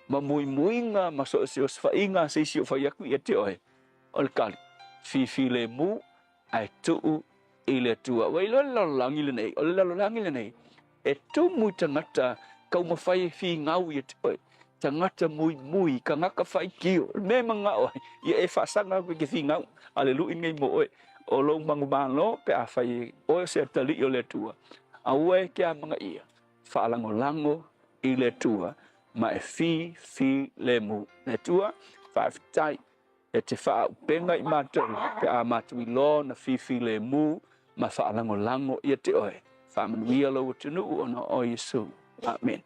ma muimuiga ma so o se osofaiga a se isi o fai atu ia te oe, o le tali, fifilemu ae tuu i le Atua. Ua iloa le lalolagi lenei, o le lalolagi lenei, e tumu i tagata taumafai e finau ia te oe, tagata muimui, tagata faitio, le mea e manao ai, ia e faasaga atu i ke finau a le lui lenei mo oe, o lou manumalo pe afai e oe o se atalii o le Atua, aua e te amanaia, faalagolago i le Atua ma e fifilemu. Le Atua, faafetai. E te faaupega i matou pe a matou iloa ona fifilemu Ma faalagolago ia te oe. Faamanuia lou atunuu ona o oe Iesu. Amene.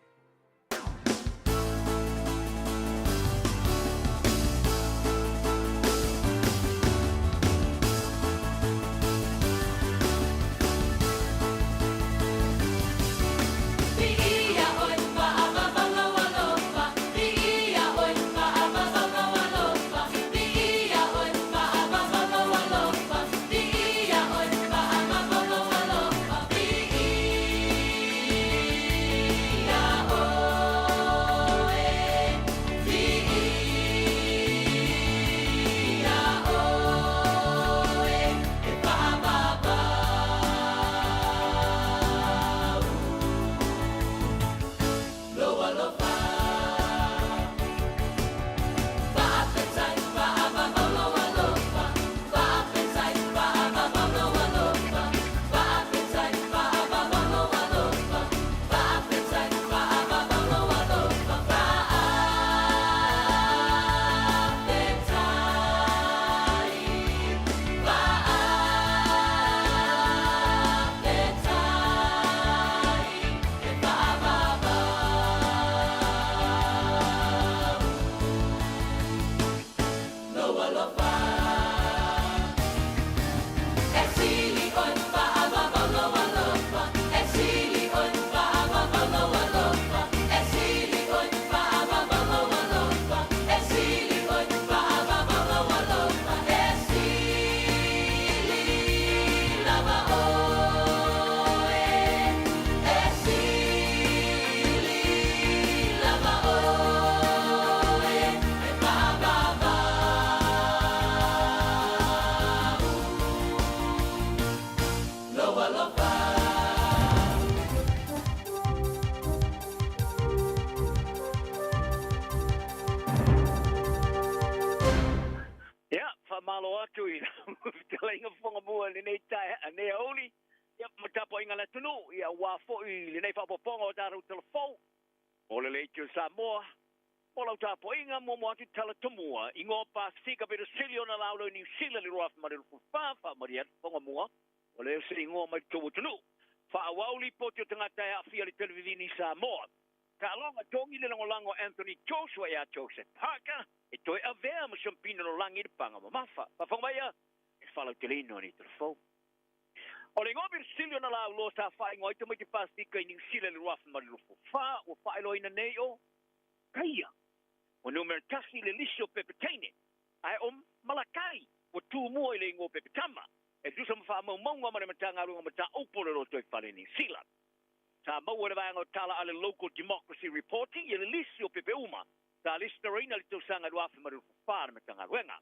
Ia, faamalo atu i lau fetalaiga fofoga mua i lenei taeao, lenei aoauli, ia, ma tapuaiga a le atunuu, ia, aua foi lenei faaopoopoga o tatou talafou, mo le Leitio Samoa, mo lau tapuaiga, muamua atu tala tomua, ingoa Pasefika pito sili ona laulau i Niu Sila i le 2024, faamalie atu fofoga mua, ua le o se ingoa mai le tou atunuu. Faaauau lipoti o tagata e aafia i le televivini i Samoa. Taaloga, Togi le lagolago a Anthony Joshua ia Joseph Parker e toe avea ma siampina lolagi i le paga mamafa. Faafofoga mai ia, e faalauteleina o nei telefou. O le igoa Virgilio na lauloa sa faaigoa ai tamaiti Pasefika i Niu Sila i le 2024 ua faailoaina nei o Kaia. Ua numera tasi i le lisi o pepe teine, ae o Malakai ua tu mua i le igoa pepe tama, e tusa ma faamaumauga ma le Matagaluega o Mataupu o le Lotoifale i Niu Sila. Sa maua e le vaega o tala a le Local Democracy Reporting ia le lisi o pepe uma sa lesitalaina i le tausaga 2024 a le Matagaluega.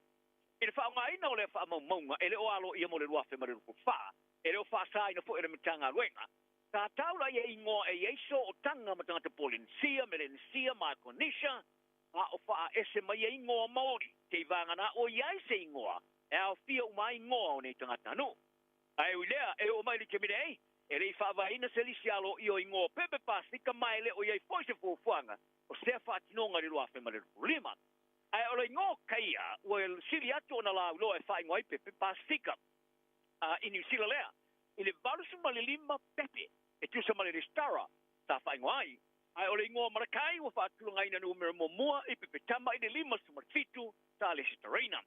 I le faaaogaina o lea faamaumauga e le o aloaia mo le 2024, e le o faasaina foi e le Matagaluega, sa taula ia igoa e i ai sootaga ma tagata Polenisia, Melenesia, Maikonesia, a o faaese mai ia igoa Maori, seivagana ua i ai se igoa e aofia uma ai igoa o nei tagatanuu. Ae ui lea, e oo mai i le taimi nei, e le i faavaeina se lisi aloaia o igoa o pepe Pasefika ma e le o i ai foi se fuafuaga o sea faatinoga i le 2025. Ae o le igoa o Kaia ua sili atu ona lauiloa e faaigoa ai pepe Pasefika. A i Niu Sila lea, i le 85 pepe e tusa ma le resitara sa faaigoa ai, ae o le igoa Malakai ua faatulagaina numera muamua i pepe tama i le 57 sa resitaraina.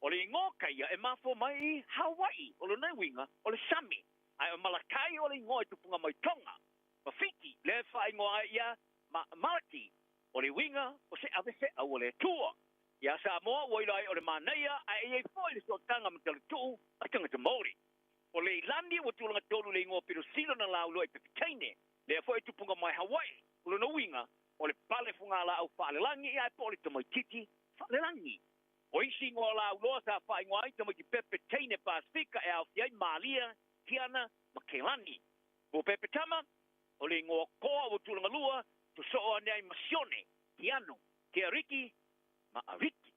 O le igoa Kaia e mafua mai i Hawaii, o lona uiga o le sami, ae o Malakai o le igoa i tupuga mai Tonga ma Fiti, lea e faaigoa ai ia Malaki, o le uiga o se ave feau a le Atua. Iā Samoa ua iloa ai o le manaia ae i ai foi le sootaga ma talatuu a tagata Maori. O Leilani ua tulaga tonu le igoa pito sili ona lauiloa i Pepetaine, lea foi e tupuga mai Hawaii, o lona uiga o le pale fugalaau faalelagi ae po o le tamaititi faalelagi. O isi igoa lauiloa sa faaigoa ai tamaiti pepe teine Pasefika e aofia ai Malia, Tiana ma Kelani. Mo pepe tama, o le igoa Koa ua tulaga lua, sosoo ane ai ma Sione, Keanu, Keariki ma Ariki.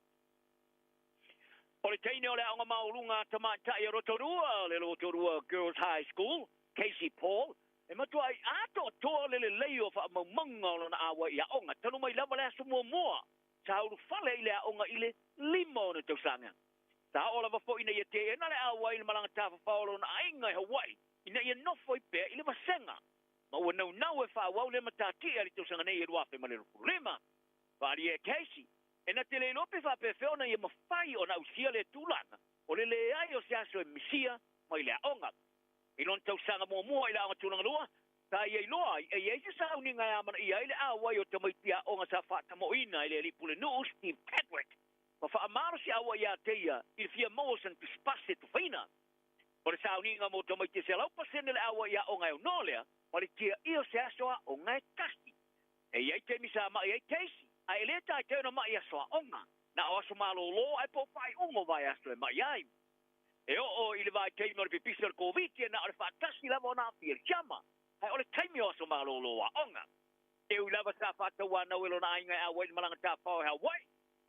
O le teine o le Aoga Maualuga a Tamaitai a Rotorua, le Rotorua Girls High School, Casey Paul, e matuai atoatoa le lelei o faamaumauga o lona auai i aoga talu mai lava le aso muamua Sa ulufale i le aoga i le 5 ona tausaga.
Sa oo lava foi ina ia teena le auai i le malaga tafafao a lona aiga i Hawaii ina ia nofo ai pea i le vasega. Ma ua naunau e faaauau lea matatia i le tausaga nei e 2025. Faaalia e Casey, e na te le iloa pe faapefea ona ia mafai ona ausia lea tulaga o le leai o se aso e misia mai le aoga. I lona tausaga muamua i le aoga tulaga lua, sa ia iloa ai e i ai se sauniga e amanaia ai le auai o tamaiti aoga sa faatamoina e le alii pulenuu Steve Chadwick ma faamalosiaua ia te ia i le fia maua o sana tusipasi e tufaina. O le sauniga mo tamaiti e 100% le auai aoga e aunoa lea ma le tiaia o se aso aoga e tasi. E i ai taimi sa ma'i ai Casey, ae e le taitai ona ma'i i aso aoga, na o aso malōlō ae po o faaiuga o vaiaso e ma'i ai. E oo i le vaitaimi o le pipisi o le Koviti e na o le faatasi lava ona aafia i le tiama, ae o le taimi o aso malōlō aoga. E ui lava sa faatauanau e lona aiga e auai i le malaga tafao i Hawaii,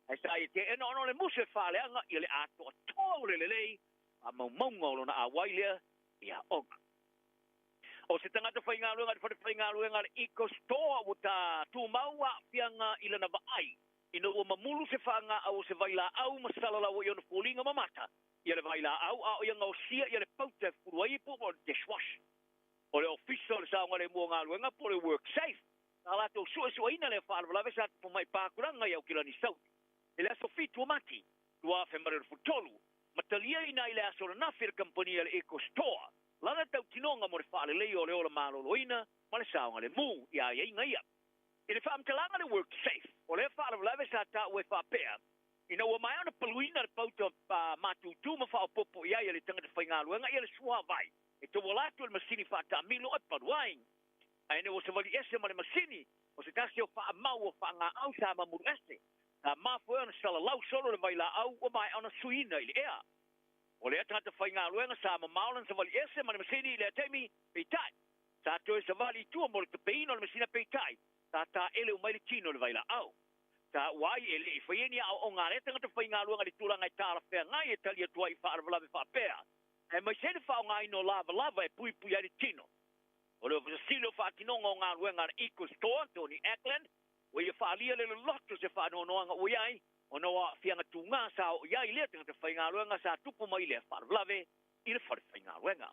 ae sa ia teena ona o le musu e faaleaga ia le atoatoa o le lelei faamaumauga o lona auai lea i aoga. O se tagata faigaluega i le falefaigaluega a le Eco Store ua ta tumau aafiaga i lana vaai ina ua mamulu se faagaau o se vailaau ma salalaua i ona foliga mamata ia le vailaau a o ia gaosia ia le pauta e fufulu ai ipu o le dishwash. O le Ofisa o le Saogalemu o Galuega po o le WorkSafe sa latou suesueina lea faalavelave sa tupu mai Pakulaga i Aukilani Sauti i le aso 7 o Mati 2023 ma taliaina ai le aso ananafi e le kamupani a le Eco Store lana tautinoga mo le faaleleia o le ola maloloina ma le saogalemu i aiaiga ia. I le faamatalaga le WorkSafe, o lea faalavelave sa taua e faapea, ina ua maea ona paluina le pauta matutu ma faaopoopo i ai a le tagata faigaluega ia le suavai e tauala atu i le masini faataamilo e palu ai. Ae ina ua savali ese ma le masini, o se tasi o faamau o faagaau sa mamulu ese, sa mafua ai ona salalau solo le vailaau ua maea ona suiina i le ea. O lea tagata faigaluega sa mamao lana savali ese ma le masini i lea taimi, peitai, sa toe savali i tua mo le tapeina o le masina peitai, sa taele uma ai le tino i le vailaau. Sa ua ai e le i faia ni aoaoga a lea tagata faigaluega i le tulaga e talafeagai e tali atu ai i faalavelave faapea, aemaise ai le faaaogaina o lavalava e puipui ai le tino. O le Ofisa Sili o Faatinoga o Galuega a le Eco Store, Tony Ackland, ua ia faaalia le loloto o se faanoanoaga ua i ai ona o aafiaga tuga sa oo i ai lea tagata faigaluega sa tupu mai lea faalavelave i le fale faigaluega.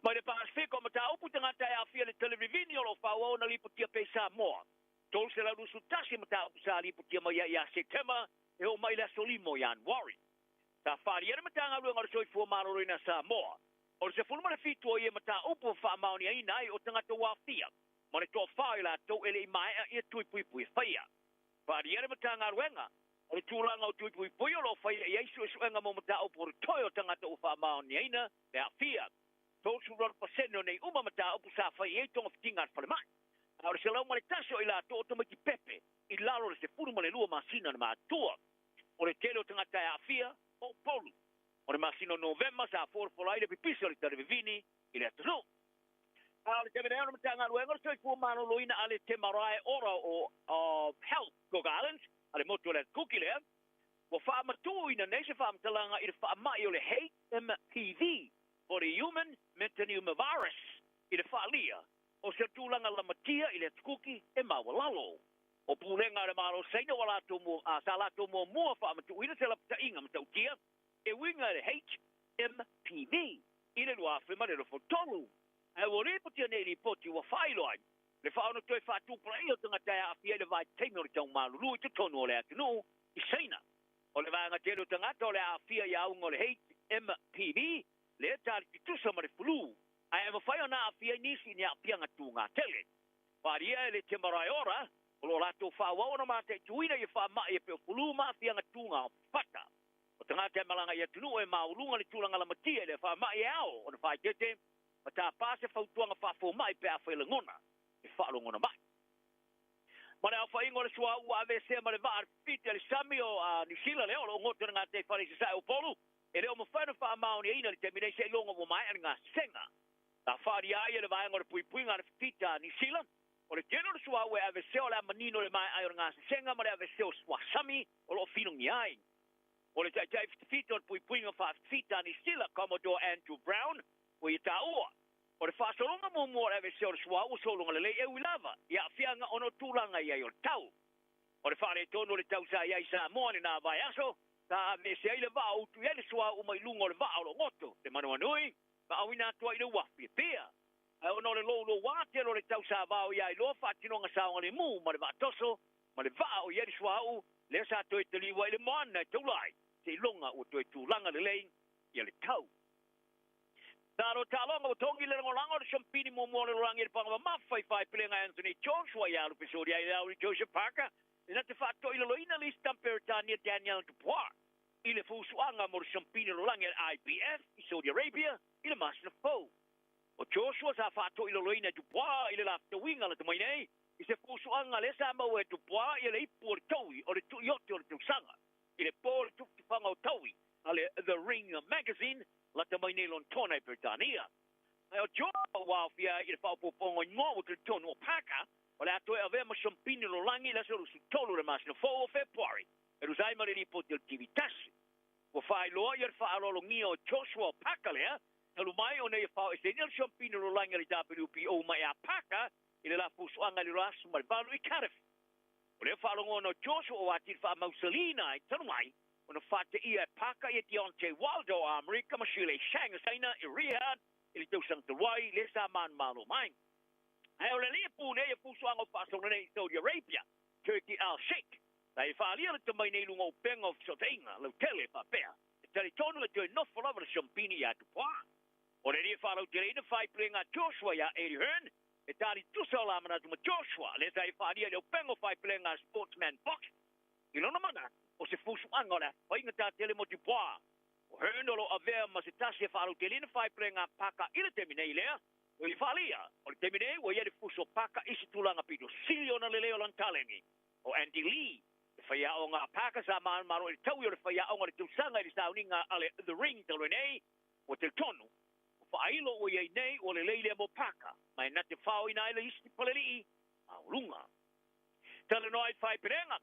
Mai le Pasefika o mataupu tagata e aafia i le televivini o lo o faaauau ona lipotia pea i Samoa. 321 mataupu sa lipotia mai ai ia Setema e oo mai i le aso 5 o Ianuari. Sa faaalia le Matagaluega o le Soifua Maloloina a Samoa o le 17 o ia mataupu ua faamaoniaina ai o tagata ua aafia ma le toafa o i latou e le i maea ia tui puipui e faia. Faaalia le Matagaluega o le tulaga o tui puipui o lo o faia i ai suesuega mo mataupu o le toe o tagata ua faamaoniaina le aafia. 38% o nei uma mataupu sa fai i ai togafitiga a le falemai, a o le 101 o i latou o tamaiti pepe i lalo o le 12 masina na matua. O le tele o tagata e aafia, o Upolu. O le masina o Novema sa folafola ai le pipisi o le talevevini i le atunuu. A o le taimi nei o le Matagaluega o le Soifua Maloloina a le Te Marae Ora o of Health Cook Islands a le motu o le Atukuki lea, ua faamatuuina nei se faamatalaga i le faamai o le HMPV po o le Human Metapneumovirus i le faalia o se tulaga lamatia i le Atukuki e maualalo. O pulega a le Malo o Saina ua latou mua, sa latou muamua faamatuuina se lapataiga matautia e uiga i le HMPV i le 2023. Ae ua lipotia nei lipoti ua faailoa ai le faaono toe faatupulaia o tagata e aafia i le vaitaimi o le taumalulu i totonu o le atunuu i Saina. O le vaega tele o tagata o le a aafia i auga o le HMPV lea tali tutusa ma le flu, ae e mafai ona aafia ai nisi i ni aafiaga tuga tele. Faaalia e le Te Marae Ora o lo o latou faaauau ona mataituina ia faamai e pei o flu ma aafiaga tuga o fata. O tagata e malaga i atunuu e maualuga le tulaga lamatia i le faamai e ao ona faaeteete ma tapa se fautuaga faafomai pe afai lagona e faalogona mai. Ma le aofaiga o le suauu ua aveesea ma le vaa a le fifiti a le sami o Niu Sila lea o lo o goto i le gataifale i sasae o Upolu, e le o mafai ona faamaoniaina i le taimi nei seiloga ua maea le gasesega. Sa faaalia ai e le vaega o le puipuiga a le fifita a Niu Sila, o le tele o le suauu e aveesea o le a manino i le maea ai o le gasesega ma le aveesea o suasami o lo o filogia ai. O le taitai fitafita o le puipuiga faafitafita a Niu Sila, Commodore Andrew Brown, ua ia taua, o le faasologa muamua o le aveesea o le suauu ua sologa lelei e ui lava i aafiaga ona o tulaga i ai o le tau. O le faaletonu o le tau sa i ai i Samoa i lena vaiaso, Sa aveese ai le vaa o utu i ai le suauu mai luga o le vaa o lo o goto le manawanui, ma auina atu ai i le uafu i Apia. Ae ona o le louloua tele o le tau sa vao ia iloa faatinoga saogalemu ma le vaatoso ma le vaa o i ai le suauu, lea sa toe taliu ai i le moana e taula ai, seiloga ua toe tulaga lelei ia le tau. Talo taaloga ua togi le lagolago o le siampini muamua o le lalolagi i le paga mamafa i faaipelega Anthony Joshua ia alu pesoli ai le auli Joseph Parker ina te faatoilaloina le isi tama Peretania Daniel Dubois i le fusuaga mo le siampini o le lalolagi a le IBF i Saudi Arabia i le masina fou. O Joshua sa faatoilaloina e Dubois i le lafetauiga lata mai nei i se fusuaga lea sa maua e Dubois ia le ipu o le taui o le tuiote o le tausaga i le po o le tufatufaga o taui a le The Ring Magazine lata mai nei Lonetona i Peretania. Ae o Joshua ua aofia ai i le faaopoopoga o igoa ua talitonu o Parker o le a toe avea ma siampini o le lalolagi i le aso 23 o le masina fou o Fepuari e tusa ai ma le lipoti a le TV tasi. Ua faailoa ia le faaaloalogia o Joshua o Parker lea talu mai ona ia faaoeseina le siampini o le lalolagi a le WBO mai ia Parker i le la fusuaga i le 28 i Cardiff. O lea faalogoina o Joshua ua atili faamausalina ai talu mai ona faateia e Parker ia Deontay Wilder o Amerika ma Zhilei Zhang o Saina i Riyadh i le tausaga talu ai lea sa manumalo mai. Ae o le alii e pulea ia fusuaga o faasolo nei i Saudi Arabia, Turki Al Sheikh, sa ia faaalia le tamai nei i luga o upega o fesootaiga lautele faapea e talitonu e toe nofo lava le siampini ia Dubois. O le alii e faalauteleina faaipulega a Joshua ia Eddie Hearn e tali tusa o la manatu ma Joshua, lea sa ia faaalia i le upega o faaipulega a Sportsman Box i lona manatu o se fusuaga o le a faigata tele mo Dubois. O Hearn o lo o avea ma se tasi e faalauteleina faaipulega a Parker i le taimi nei lea ua ia faaalia. O le taimi nei ua i ai le fusu o Parker i se tulaga pito sili ona lelei o lana taleni. O Andy Lee, le faiaoga a Parker sa manumalo i le taui o le faiaoga o le tausaga i le sauniga a le The Ring talu ai nei, ua talitonu, ua faailo ua i ai nei ua lelei lea mo Parker, ma e na te faoina ai le isi palelii maualuga. Talanoa ai le faaipelega,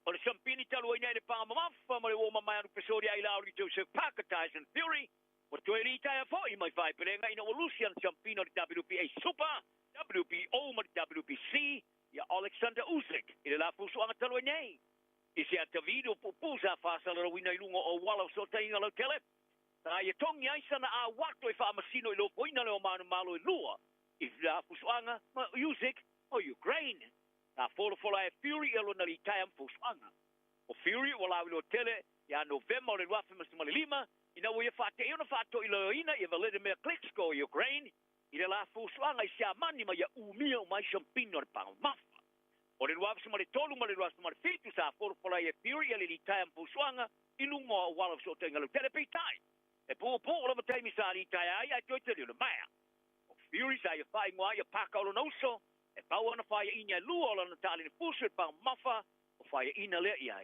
o le siampini talu ai nei le paga mamafa ma le uo mamae anu pesoli ai la o Joseph Parker Tyson Fury, ua toe litaea foi mai faaipelega ina ua lusi ana siampina o le WBA Super, WBO ma le WBC ia Oleksandr Usyk i le la fusuaga talu ai nei. I se ata video puupuu sa faasalalauina i luga o auala o fesootaiga lautele, sa ia togi ai sana auato e faamasino i lofoina le o manumalo e lua i la fusuaga ma Usyk o Ukraine. Sa folafola e Fury ia lona litaea ma fusuaga. O Fury ua lauiloa tele ia Novema o le 2015 ina ua ia faateia ona faatoiloina ia Wladimir Klitschko o Ukraine i le la fusuaga i Siamani ma ia umia uma ai siampini o le paga mamafa. O le 2003 ma le 2007 sa folafola ai e Fury ia le litaea ma fusuaga i luga o auala o fesootaiga lautele peitai. E puupuu lava taimi sa litaea ai ae toe tele o le maea. O Fury sa ia faaigoa ai ia Parker o lona uso, e pau ona faiaina e lua o lana taalini fusu i le paga mamafa, o faiaina lea ia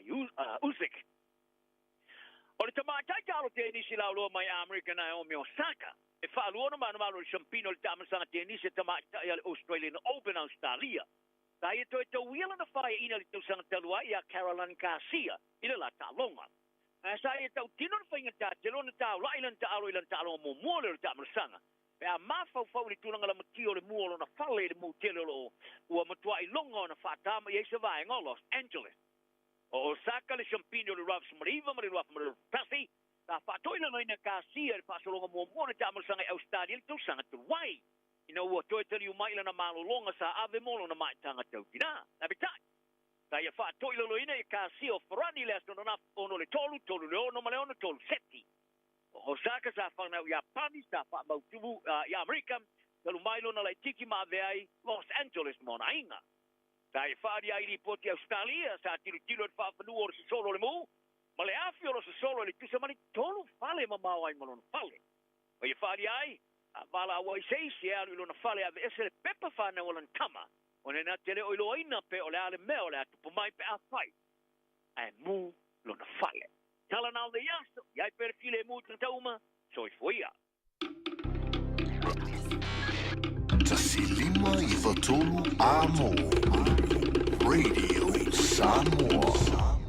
Usyk. O le tamaitai taalo tenisi lauloa mai Amerika Naomi Osaka, e faalua ona manumalo i le siampini o le taamilosaga tenisi a tamaitai a le Australian Open Australia. Sa ia toe tauia lana faiaina i le tausaga talu ai ia Caroline Garcia i le la taaloga. Ae sa ia tautino le faigata tele ona taulai lana taalo i lana taaloga muamua lea o le taamilosaga, pe a mafaufau i le tulaga lamatia o le mua o lona fale i le mu tele o lo o ua matuai loga ona faatā mai ai se vaega o Los Angeles. O Osaka le siampini o le 2019 ma le 2021, sa faatoilaloina e Garcia i le faasologa muamua o le taamilosaga i Ausetalia i le tausaga talu ai, ina ua toe taliu mai i lana malologa sa ave mo lona maitaga tautinā. Ae peitai, sa ia faatoilaloina e Garcia o Farani i le aso ananafi 6 le 3, 3 le 6 ma le 6 3 seti. O Osaka sa fanau i Iapani, sa faamautu i Amerika, talu mai lona laitiiti ma avea ai Los Angeles ma ona aiga. Sa ia faaalia ai lipoti a Ausetalia, sa tilotilo i le faafanua o le sosolo o le mu, ma le afi o le sosolo i le tusa ma le tolu fale e mamao ai ma lona fale. Ma ia faaalia ai, a valaau ai se isi e alu i lona fale e aveese le pepa fanau a lana tama, ona e na te le o iloaina pe o le a le mea o le a tupu mai pe afai ae mu lona fale. Tala na o le aso, i ai pea le filemu i tagata uma, soifua ia.
1 5 93 Amo. Radio Samoa.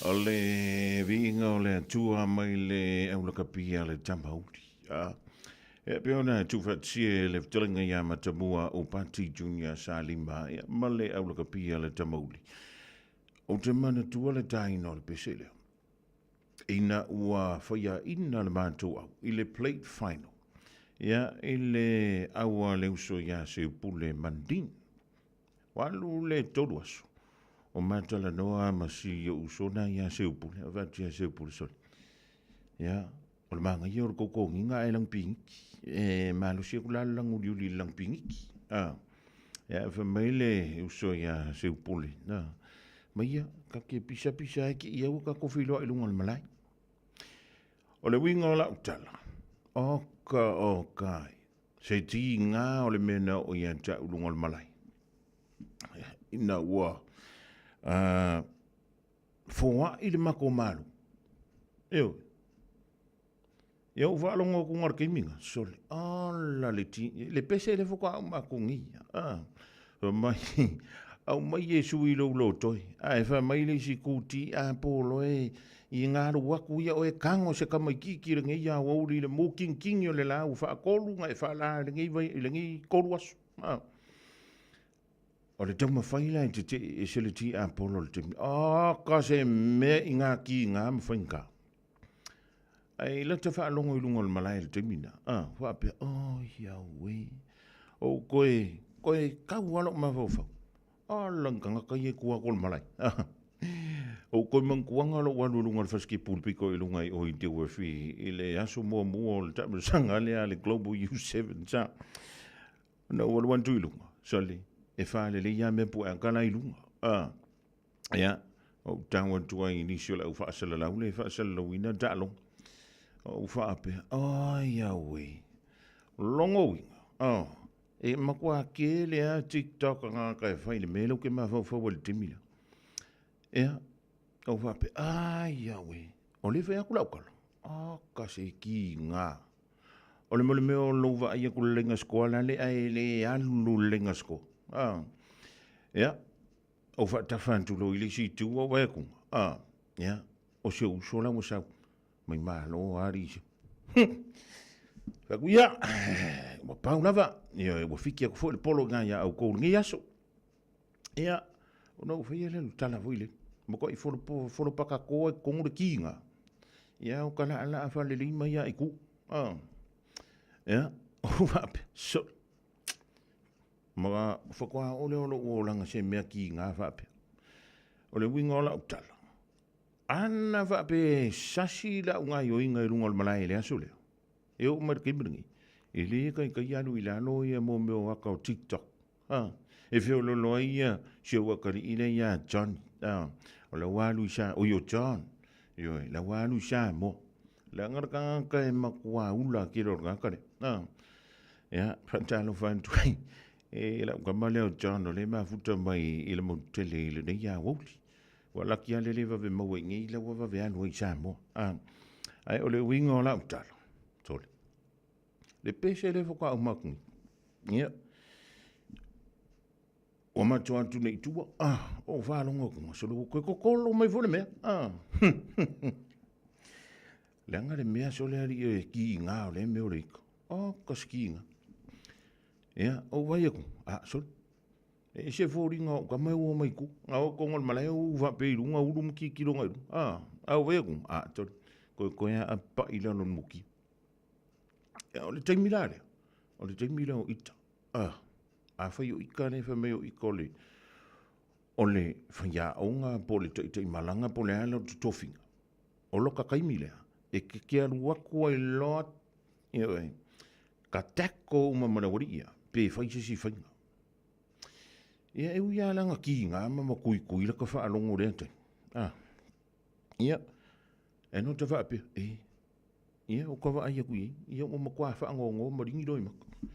O le viiga o le Atua mai le aulakapia le Tamauli. A. E pei ona tuufaatasia e le fetalaiga ia Matamua o Pati Junior Salima ia, ma le aulakapia le Tamauli. Ou te manatua le taina o le pese lea. Ina ua faiaina le matou au i le plate final. Ia, i le au a le uso ia Seupule Mandin. Ua alu le 3 aso o matalanoa ma si ou uso na ia Seupule, a fai atu ia Seupule, sole. Ia, o le manaia o le kokogiga ae langipigiki. E malosi aku la le laguliuli i le langipigiki. A, ia, fai mai le uso ia Seupule, na, mai ia, ka ke pisa pisa ai ki ia ua ka kofi loa i lunga o le malae. O le uiga o lau tala, o ka o kai, Se tīngā o le mea na oo ia te au lunga o le malae. Ina ua foai le mako malu. Eo. Ia u whaalongo ku ngar keiminga. Sole. Ala le ti. Le pese le whaka au makongi. Ah. Mai. Au mai e sui lo lo toi. A e wha mai le isi kuti a polo e. I ngā ru aku ia o e kango se kamaikiki le ngei a wauri le mō kingingi o le la u whaakolu nga e whala le ngei vai le ngei koru aso. Ah. O le taumafai la e te te e se le ti a polo le temi. Ah, ka se mea i ngā ki ngā mwhainga. Ai la te whaalongo i lunga o le malae le temi na. Ah, whaapea, oh, ia ue. O koe, koe kau alo mawhauwhau. Ala nganga kai e kua ko le malae. Ah. O koe mankuanga lo walu lunga le whaski pulpiko i lunga i oi te uefi i le aso mua mua o le tamasanga le a le Global U7 sa. Na ua luan tu i lunga. Sali, e whale le ia me pu e angkala i lunga. Ah. Ia, o tau atu ai i nisi o le au whaasalalau le whaasalalauina talong. O whaapea, ai au e, longo winga. Oh. E makua ke le a TikTok a ngā kai whai le mele ke mawhauwhau le timila. Ea, o whape, ai au e, o le whai aku lau kalo. A ka se ki ngā. O le mole mea o louva ai aku le lenga skoa la le ai le alu le lenga skoa. Ah. Ea, o whaatawha antu lo i le si tu o wai aku. Ah. Ea, o se uso la wasau. Mai malo ari se. Faku ia, ua pau lava, ia, ua fiki aku foi le polo ngā ia au kou lenei aso. Ia, ona ua whaia le tala foi le, moko i folo, folo paka koa i kongo le kiinga. Ia, o ka laa laa whale lima ia i ku. Ah. Ia, o wape, so. Ma whakoa ole olo o langa se mea ki ngā whape. O le winga o lau tala. Ana whaape sasi lau ngā ioinga i runga o le malae le aso lea. E o mai le keimiringi. E le kai kai alu i lalo ia mō meo aka o TikTok. Ha. E whio lolo ai ia si au akari i le ia John. Ha. O lau alu i sa, o io John. Io e, lau alu i sa mo. Le angara ka ngaka e makua ula ki roro ngaka le. Ha. Ia, whatalo whantu ai. E lau kama leo John o le mafuta mai i le motele i le nei a wauli. Ua laki a lele vave maua i ngei lau vave alu ai Samoa. A, ai o le uiga o lau tala. Sole. Le pese le whaka au makungi. Ia. Ua matua atu nei tua. Ah, o whaalonga kunga. Sole ua koe kokolo mai fo le mea. Ah. Le anga le mea sole ari e ki i ngā o le mea o le ika. Oh, ka ski ngā. Ia, o vai aku. Ah, sole. E se fōringa o ka mai ua mai ku. Ngā o kongo le malae o uwa pe i runga uru mki ki runga i runga. Ah, au vai aku. Ah, tore. Koe koe a pa i lalo muki. Ia, o le taimi la lea. O le taimi la o ita. Ah, a whai o ika le whai mai o ika o le o le whaiaonga po le taʻitaʻi malanga po le ala o te tofiga. O loka kaimi lea. E ke ke alu aku ai loa ia oe, ka tackle uma ma le wari ia, pe whai se si whainga. Ia e ui a langa ki ngā mama kui kui la ka whaalongo rea tai. Ah. Ia, e no te whaapea, e, ia, o ka waai aku i, ia o makua whaangongo maringi roi maka.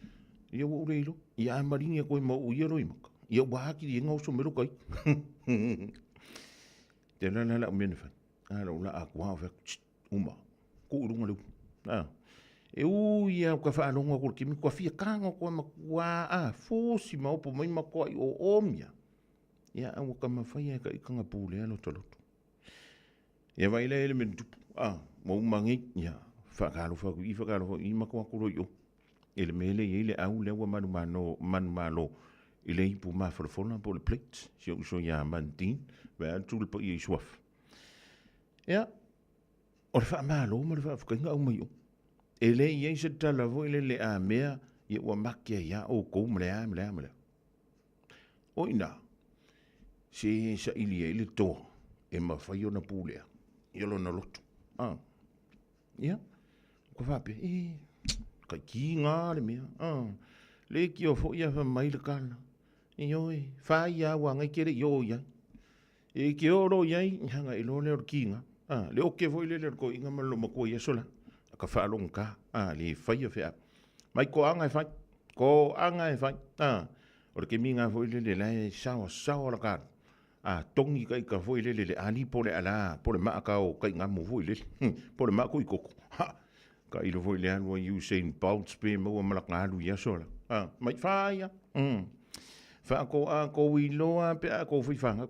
Ia o ure ilo, ia a maringi a koe mau ia roi maka. Ia o wākiri e ngau so mero kai. Te la la la o mena whai. A la o la a kua o whai, uma, ku urunga leu. Ah. E u ia o ka whaalongo ko kimi kua fia kanga koe makua a fōsi ma opo mai makoa i o omia. Ia aua ka mawhai e ka ikanga pūlea loto loto. Ia vaai la i le mea na tupu, a, ua uma nei, ia, faatalofa atu i i, faatalofa atu i i, matou atu loa i o. I le mea lea e i ai le au lea ua manumalo, manumalo i le ipu mafolafola po o le plate, si ou uso ia Mantine, vaeatu le paia i Suafa. Ia, o le faamalo ma le faafetaiga aumai o. E le i ai se tala foi lele a mea, ia ua make ai lava outou ma le a ma le a ma le a. O i ina, se saili ai le toa e mafai ona pulea i lona loto. Ah. Ia, ua faapea, e, kaikiga le mea. Ah. Le kio foi a fai mai le kala. Ioe, fai a ua ngai kele i o i ai. E ke o lo i ai, hanga i lo leo le kinga. Ah, le oke foi le le ko inga ma lo makua i aso la. Ka whaalonga ka, ah, le whai o whea. Mai ko anga e whai, ko anga e whai. Ah, o le kemi ngā foi le le lae sawa sawa la ka. Ah, tongi ka ika foi le le le ali po le ala, po le maa ka o kai ngā mo foi le. Po le maa ko i koko. Ha, ka ilo foi le alua Usain Bolt pe maua malaka alu i aso la. Ah, mai whaia. Wha ko a ko i loa pe a ko fai whanga.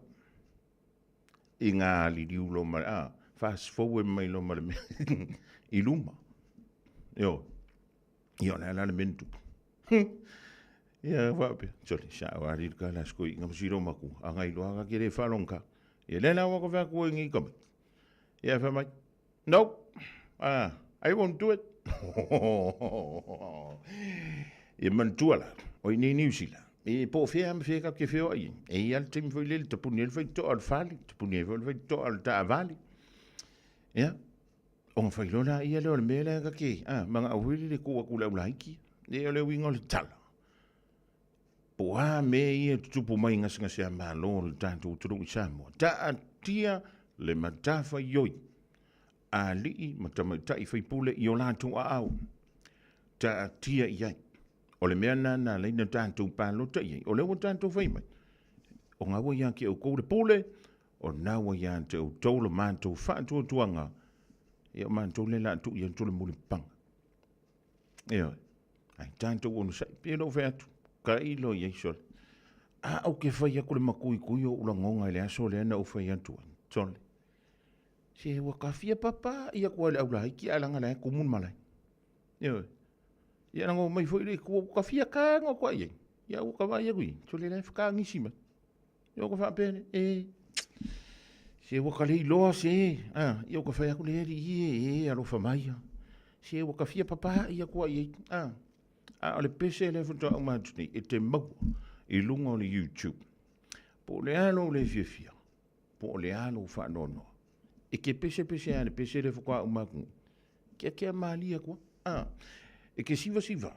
I ngā liliu lo ma, ah, fast forward mai lo ma le mea. I luma. Io. Io le ala le mea tupu. Ia wha pe. Sole, sa o ari ka la sko i ngā masiro maku. A ngai loa ka kere whalonga. Ia le la waka wha kua ngi kame. Ia wha mai. No. Ah, I won't do it. Ia manatua la, o i nei Niu Sila. E po whea ma whea ka ke whea ai. E i al taimi foi lele, tapuni ai le whaitoa o le fale, tapuni ai foi le whaitoa o le taavale. Ia, o nga whailoa la ia lea o le mea lea ka ke. Ah, ma nga au foi lele ko aku le au laiki. E o le uiga o le tala. Po o a mea ia e tutupu mai i gasegase a Malo o le tatou atunuu i Samoa. Taatia le matafaioi a alii ma tamaitai faipule i o latou aao. Taatia i ai. O le mea lena na ala ai ona tatou palota i ai. O lea ua tatou fai mai, o lena ua ia te outou le pule, o lena ua ia te outou le matou faatuatuaga, ia o matou lea o le a tuu i atu le mulipapaga. Ioe. Ai tatou onosai, pei ona ou fai atu, tailo i ai sole. A ou ke fai aku le makuikui o ou lagoga i le aso lea na ou fai atu ai, sole. Se ua kafia papa ia kua le aulaiki a langa la kumu le malae. Ioe. Ia na mai foi le kua kafia ka ngo kua ia. Ia ua ka vai aku i. Sole la whakaangisi mai. Ia ua ka whaapea e. Se ua ka lei loa se. Ah, ia ua ka whai aku le eri i e, e alofa mai. Se ua kafia papa ia kua i ai. Ah. A o le pese lea faatoa uma atu nei, e te maua i luga o le YouTube. Po o le a lou le fiafia, po o le a lou faanoanoa. E ke pesepese a le pese lea faatoa uma atu nei. Keakea malie kua. Ah. E ke sivasiva.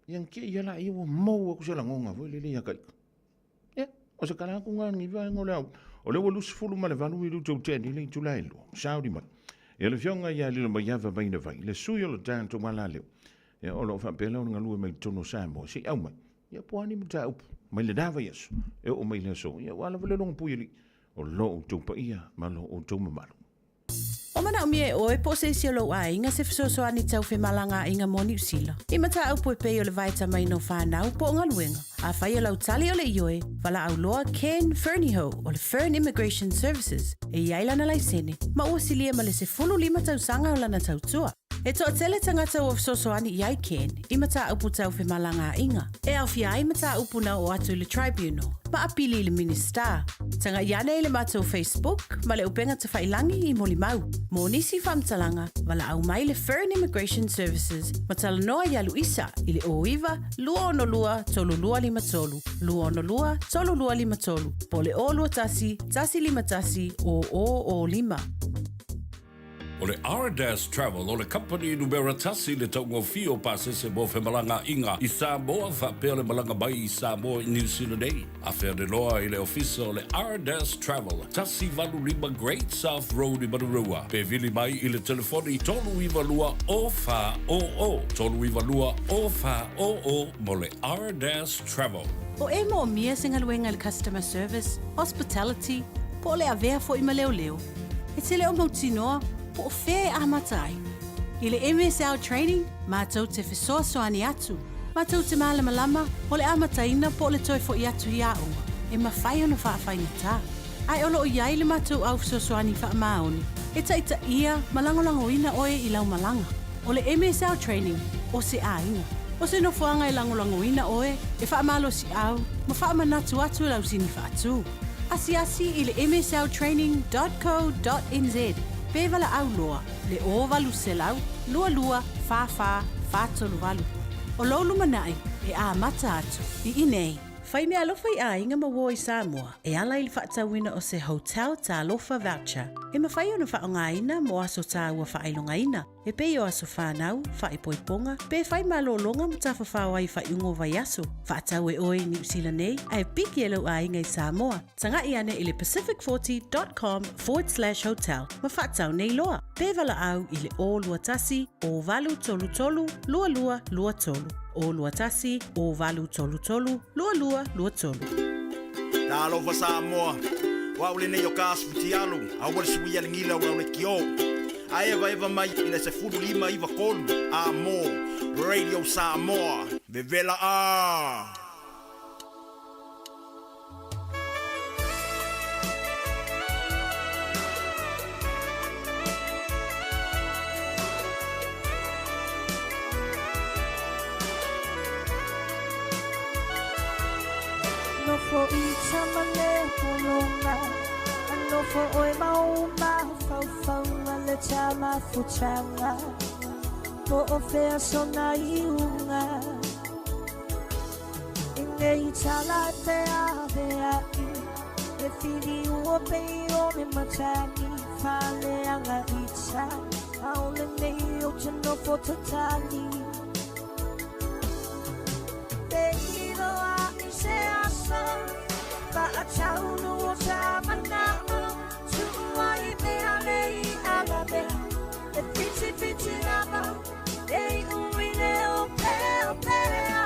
Ia ke ia la ia ua maua atu se lagoga foi lele ia ka ika. Ia, o se kala atu ngā ni vaenga o le au. O lea ua 28 minute o tea nei le itula e lua. Sauni mai. Ia le afioga ia Lilomaiava Vainavai, le sui o le tatou alaleo. Ia, o lo o faapea la ona galue mai i totonu o Samoa, se i au mai. Ia, po o a ni mataupu mai lena vaiaso e oo mai i le aso. Ia, ua lava le logapui alii o lo outou paia ma lo outou mamalu.
O manaomia e oe po o se isi o lou aiga se fesoasoani tau femalagaaiga mo Niu Sila. I mataupu e pei o le vaetamaina o fanau po o galuega. Afai o lau tali o le ioe, valaau loa Ken Fernihough o le Fern Immigration Services e i ai lana laisene ma ua silia ma le 15 tausaga o lana tautua. E toatele tagata ua fesoasoani i ai Ken i mataupu tau femalagaaiga. E aofia ai mataupu na oo atu i le Tribunal ma apili i le Minisita. Tagai ane i le matou Facebook ma le upega tafailangi i molimau. Mo nisi faamatalaga, valaau mai le Fern Immigration Services ma talanoa iā Luisa i le 09 262 3253, 262 3253, po o le 021 151 0005.
O le Ardas Travel o le kamupani numera tasi i le taugofie o pasese mo femalagaaiga i Samoa faapea le malaga mai i Samoa i Niu Sila nei. Afea loa i le ofisa o le Ardas Travel, 185 Great South Road i Manurewa, pe vili mai i le telefoni 392 0400, 392 0400 mo le Ardas Travel.
O e moomia se galuega i le customer service, hospitality, po o le avea foi ma leoleo. E te le o mautinoa po o fea e amata ai. I le MSL Training, matou te fesoasoani atu, matou te malamalama o le amataina po o le toe foi atu i aoga e mafai ona faafaigata. Ae o lo o i ai le matou au fesoasoani faamaoni. E taʻitaʻia ma lagolagoina oe i lau malaga. O le MSL Training, o se aiga. O se nofoaga e lagolagoina oe e faamalosiau ma faamanatu atu lau sini faatu. Asiasi i le msltraining.co.nz pe valaau loa le 0800 22 44 438. O lou lumanai e amata atu i inei. Fai meaalofa i aiga ma uo i Samoa e ala i le faatauina o se Hotel Talofa Voucher e mafai ona faaaogaina mo aso taua faailogaina e pei o aso fanau, faaipoipoga, pe fai malōlōga ma tafafao ai i faaiuga o vaiaso. Faatau e oe i Niu Sila nei ae piki e lou aiga i Samoa. Taga'i ane i le pacific40.com/hotel ma faatau nei loa. Pe valaau i le 021 0833 2223. 021 0833 2223.
Talofa Samoa, o au lenei o ka aso fitialu, aua le suia le gila o lau lekiō. A evaeva mai i le 15 93 a mo Radio Samoa. Vevela a!
Nofo i tama le polonga, a nofo oe ma o mafaufauga le tamafutaga po o fea sona iuga. I nei tala e feaveaʻi e filiu o pei o le matagi faleaga ita aole nei o te nofo tatali. Feiloaʻi se aso faataunu o sa manaʻo tuʻu ai mea le i alamea e fitifiti lava e iʻu i le opeopea.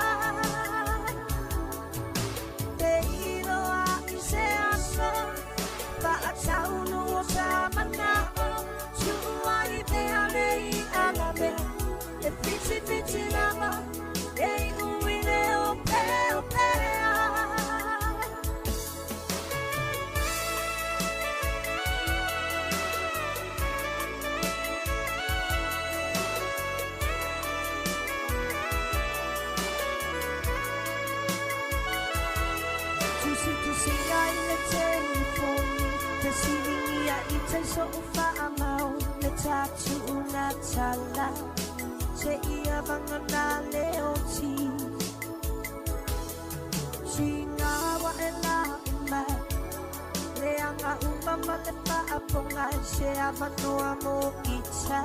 Feiloaʻi se aso faataunu o sa manaʻo tuʻu ai mea le i alamea e fitifiti lava e iʻu i le opeopea. Tusitusiga i le telefoni, fesiligia i tai soʻu faamau le tatuʻuna tala seia vagana le oti. Siga wa e laʻi mai le aga uma ma le faapoga se avanoa mo ita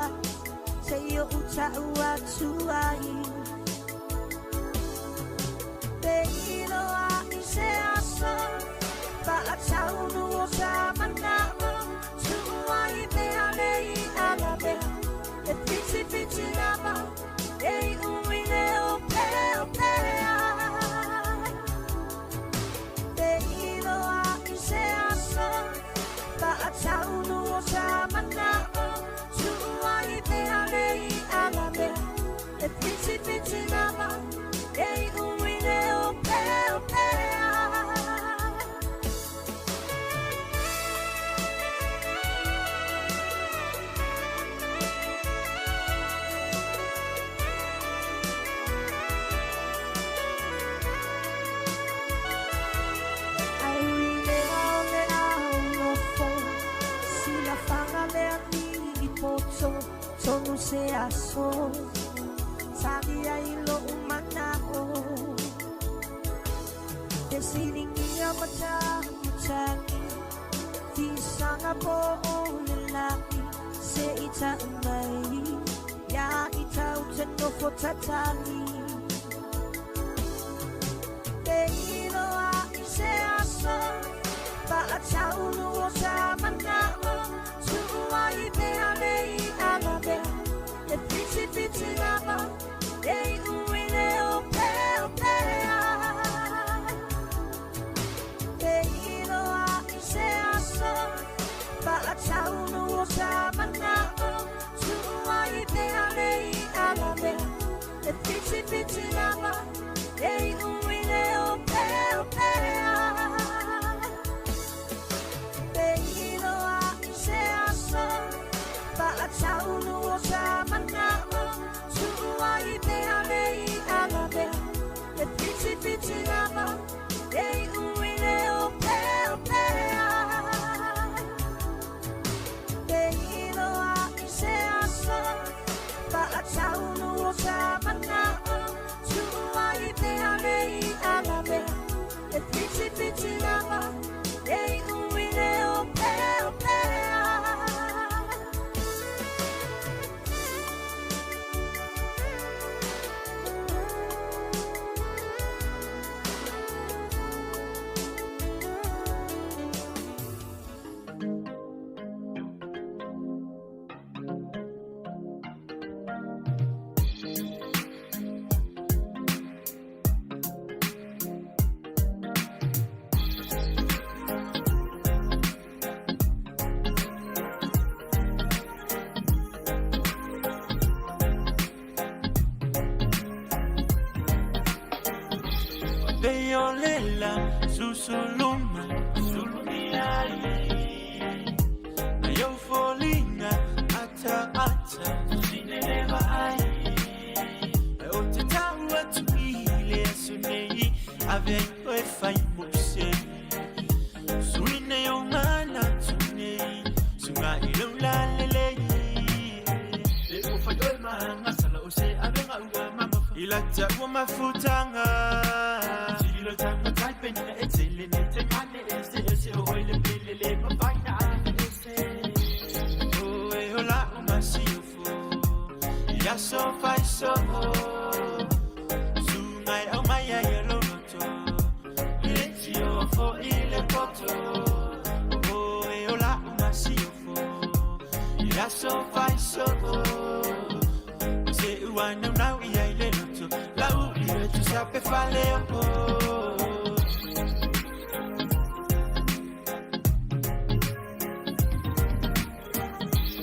se i oʻu taʻu atu ai. Feiloaʻi se aso faataunu o sa manaʻo tuʻu ai mea le i alamea e fitifiti lava e iʻu i le opeopea. Feiloaʻi se aso faataunu o sa manaʻo tuʻu ai mea le i alamea e fitifiti lava e iʻu i le opeopea. Ai ui le ao le ao nofo silafaga le alii poto tonu se aso tali ai loʻu manaʻo fesiligia matagitagi fisaga po o le laʻi se i taʻu mai ia i tau te nofo tatali. Feiloaʻi se aso faataunu o sa manaʻo tuʻu ai mea le i alamea e fitifiti lava e iʻu i le opeopea. Feiloaʻi se aso faataunu o sa manaʻo tuʻu ai mea le i alamea e fitifiti lava e iʻu i le opeopea. Feiloaʻi se aso o sa mana'o Su'u ai pea le i'a lavea E fitifiti lava E i'u i le opeopea Pe iloa i se aso Fa'ataunu o sa mana'o Su'u ai pea le i'a lavea E fitifiti lava E i'u i le opeopea.
Peyolela susuluma sulumiai Na yo folinga ata ata sineleva ai O te tau atu i le aso nei ave ai oe fai mo se Suine o ngana tu nei sunga i lau la lelei E o fai oe mahanga sala o se avenga ua mamafa I la ta ua mafutanga Tililo tanga tai penina e tele ne te mane e se e se o oile pele le mafaina a e se O e hola o masiofo Ia so fai so Sungai au mai ai e loloto Le tio fo i le poto O e hola o masiofo Ia so fai so Se ua nau nau i ai le loto Lau i le tu sa pe fale o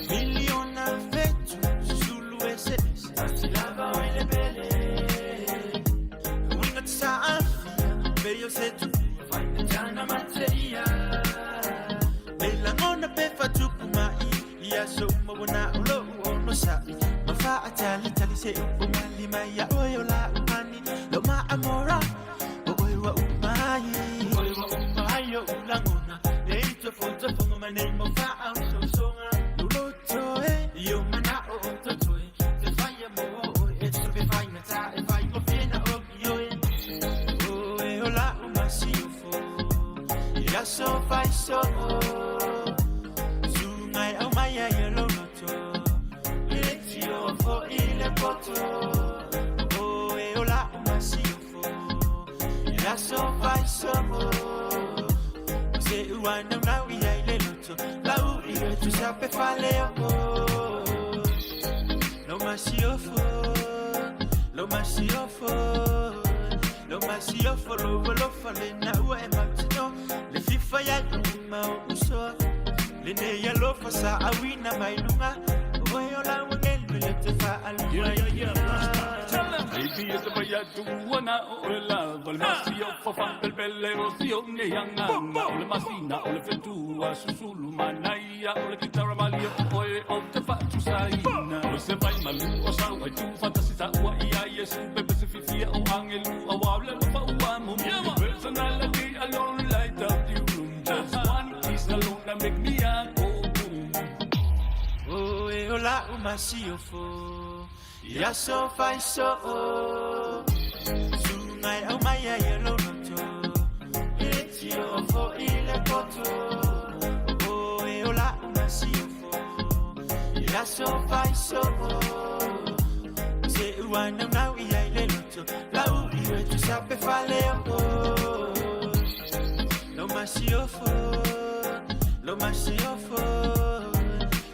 Miliona fetu Susulu e se se Asilava o ile pele Winga te sa afia Peio se tu Faina tana materia Melangona pe fatupu mai Ia so mawana o lo ono sa'i Mafa atali tali se upu mali mai Ia oe o la umani Lo ma amora O oe wa umai Oe wa umai o ulangona E ito foto fongo manei mo fa au so songa Lo loto e Io mana o o toto e Te whaia mo o oe E te pe whaina ta e whai mo whina o ki oe O e o la umasiofo Ia so whai so Sungai au mai ai e loloto Le tio fo i le poto O e o la umasiofo Ia so whai so Se ua nau nau i ai le loto Lau i le tu sa pe fale o Lo masiofo Lo masiofo Lo masiofo Lo volofa le na ua e mautino Le fifa ia i uma o usoa Le ne ia lofa sa awina mai lunga Oe o la wangelu le te fa alua
Yeah, yeah, yeah. Baby, it's a way I do na o le lava le masio fa fa bel bel e rosio ne yanga o le masina o le fetua susulu manaia o le kitara malia o oe o te fa tu saina o se vai malu o sa wai tu fantasi sa ua ia yesu bebe se fifia o angelu a wa le fa ua mo mo personality alone light up the room just one kiss alone that make me a go boom.
O e o la umasiofo Ia so fai so Sungai au mai ai e loloto Le tio fo i le poto O e o la umasiofo Ia so fai so Se ua nau nau i ai le loto Lau i le tu sa pe fale o Lo masiofo Lo masiofo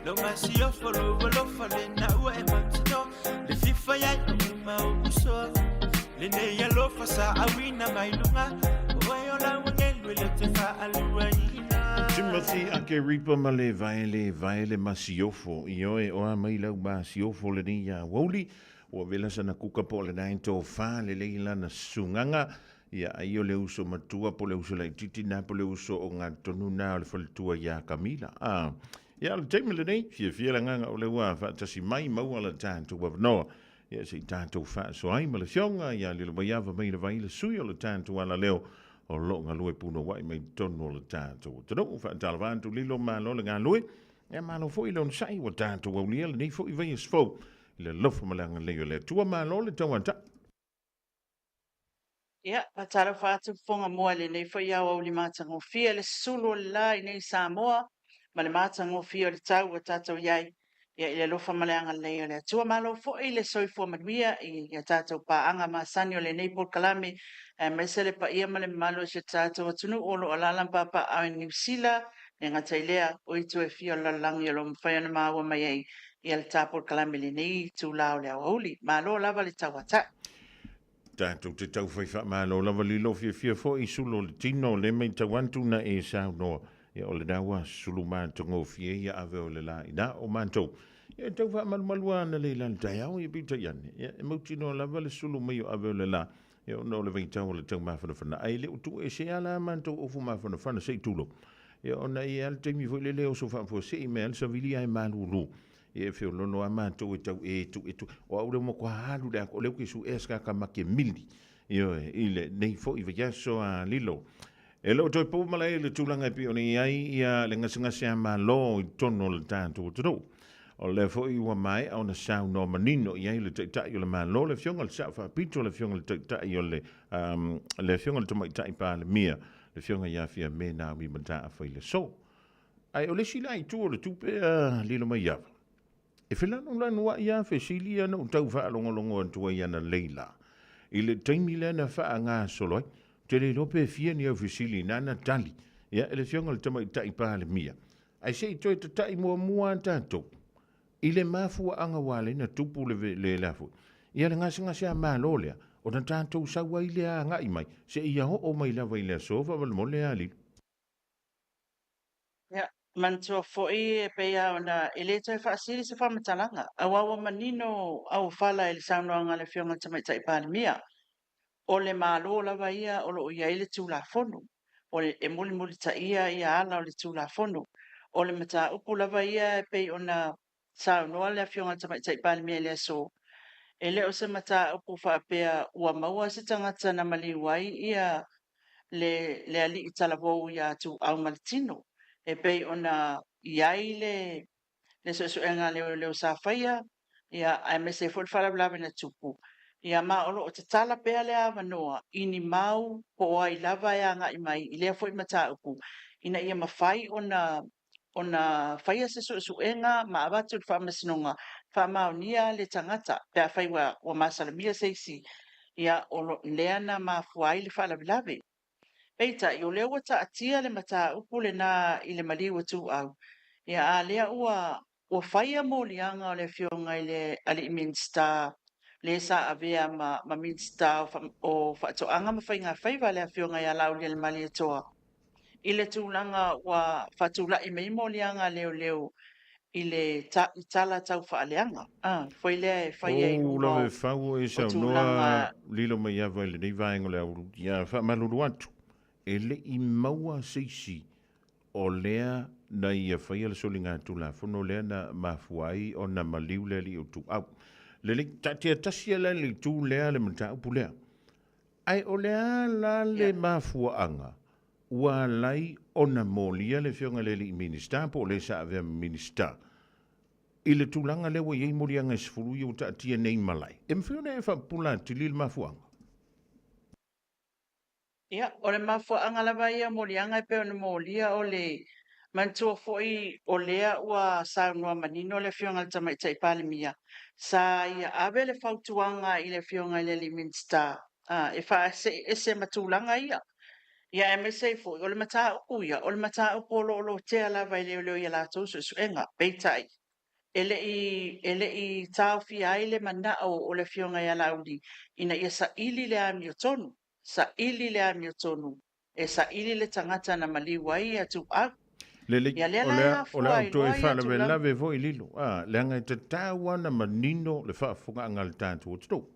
Lo masiofo Lo volofa le na ua e mautino Le fifa ia i uma o usoa Le ne ia lofa sa awina mai lunga Oe o la wangelu le te fa alua ina
Timothy Akeripa ma le vaele vaele masiofo i oe o a mai lau masiofo le nei ia wauli ua vela sana kuka po le nai tō whā le lei lana sunganga ia ai o le uso matua po le uso laititi nā po le uso o ngā tonu nā o le faletua ia Kamila. A Ia, o le taimi lenei, fiafia le agaga o lea ua faatasi mai maua le tatou avanoa. Ia, se i tatou faasoa ai ma le Afioga ia Lilomaiava mai le Vai, le sui o le tatou alaleo o lo o galue punouai mai totonu o le tatou atunuu. Faatalofa atu Lilo, malo le galue. Ia, malo foi le onosai ua tatou aulia lenei foi vaiaso fou i le alofa ma le agalelei o le Atua. Malo le tauata.
Ia, faatalofa atu fofoga moa i lenei foi aoauli matagofie, le sulu o le la i nei Samoa ma le matagofie o le tau ua tatou i ai. Ia, i le alofa ma le agalelei o le Atua, malo foi le soifua manuia i a tatou paaga masani o lenei polokalame, aemaise le paia ma le mamalu o si o tatou atunuu o lo o alaala ma papaaao i Niu Sila, e le gata i lea, o itu e fia o le lalolagi o lo o mafai ona maua mai ai ia le ta polokalame i lenei itula o le aoauli. Malo lava le tauatai.
Tatou te taufai faamalo lava lilo fiafia foi sulu o le tino le matau atu na e saunoa ia o lena ua sulu matagofie ia ave o le la ina o matou ia e tau faamalumalu ana le la le taeao ia peitai ane ia e mautinoa lava le sulu mai o ave o le la ia ona o le vaitau o le taumafanafana ae le o tuuesea la matou ofu mafanafana se i tulou ia ona e i ai le taimi foi lele e oso faafuasei mai lava le savili ae malulu Ia e feoloolo lava matou e tau e tu e tu. O au lea ua matua alu le atoa, o lea ou te suea se tagata ma te mili, ioe, i lenei foi vaiaso a Lilo. E le o toe pau malae i le tulaga e pei ona i ai ia le gasegase a Malo i totonu o le tatou atunuu. O lea foi ua maea ona saunoa manino i ai le Taitai o le Malo, le Afioga i le Sao Faapito, le Afioga i le Taitai o le, um, le Afioga i le Tamaitai Palemia, le Afioga ia Fiame Naomi Mataafa i le aso. Ae o le isi la itu o le tupe a Lilomaiava, e felanulanuai lava fesili ia na ou tau faalogologo atu ai ananei la, i le taimi lea na faagasolo ai. Ou te le iloa pe fia ni au fesili na na tali ia e le Afioga i le Tamaitai Palemia, ae se i toe tatai muamua lava tatou i le mafuaaga ua ala ai ona tupu le le le a foi ia le gasegase a Malo lea, ona tatou sau ai lea agai mai seia oo mai lava i le aso faamolemole a Lilo.
Ia, manatua foi e pei lava ona e le toe faasili se faamatalaga, aua ua manino auofala i le saunoaga a le Afioga i le Tamaitai Palemia, o le Malo lava ia o lo o i ai le Tulafono, o le, e mulimulitaia ia ala o le Tulafono. O le mataupu lava ia e pei ona saunoa le Afioga i le Tamaitai Palemia i le aso, e le o se mataupu faapea ua maua se tagata na maliu ai ia le, le alii talavou ia Tuuau ma le tino, e pei ona i ai le, le suesuega a leoleo sa faia, ia, aemaise ai foi le faalavelave na tupu, ia, ma o lo o tatala pea le avanoa i ni mau po o ai lava e agai mai i lea foi mataupu, ina ia mafai ona ona faia se suesuega ma avatu i le Faamasinoga, faamaonia le tagata pe afai ua, ua masalomia se isi, ia, o lo, lea na mafua ai le faalavelave. Peitai, o lea ua taatia le mataupu lena i le maliu o Tuuau, ia, a lea ua, ua faia moliaga o le Afioga i le Alii Minisita le sa avea ma, ma Minisita o, o Faatoaga ma Faigafaiva, le Afioga ia Laaulialemalietoa, i le tulaga ua faatulai mai moliaga a leoleo i le ta, i tala tau faaleaga a, foi lea e faia i
Ou
luma
lave
o,
fau o e
o
saunoa
tulaga
lilo mai ava i lenei vaega o le aoauli. Ia faamalulu atu, e le i maua se isi o lea na ia faia le soligatulafono lea na mafua ai ona maliu le alii o Tuuau. Lelei, taatia tasi ala i le itu lea le mataupu lea. Ae o le a la le mafuaaga ua alai ona molia le Afioga i le Alii Minisita po o le sa avea ma Minisita i le tulaga lea ua i ai moliaga e 10 ia ua taatia nei i malae? E mafai ona e faapupula atili le mafuaaga?
Ia, o le mafuaaga lava ia o moliaga e pei ona molia o le manatua foi o lea ua saunoa manino le Afioga i le Tamaitai Palemia, sa ia ave le fautuaga i le Afioga i le alii Minisita e faasee ese ma tulaga ia. Ia aemaise ai foi o le mataupu ia, o le mataupu o lo o lotea lava e leoleo i a latou suesuega. Peitai, e le i, e le i taofia ai le manao o le Afioga ia Laauli ina ia saili le amiotonu, saili le amiotonu e saili le tagata na maliu ai ia Tuuau.
Lelei,
Ia lea
o
la
le
e
a, o le
afua
a
ai
toe
loa ia tulaga.
faalavelave foi Lilo, a, leaga e tatau lava ona manino le faafofogaaga a le tatou atunuu.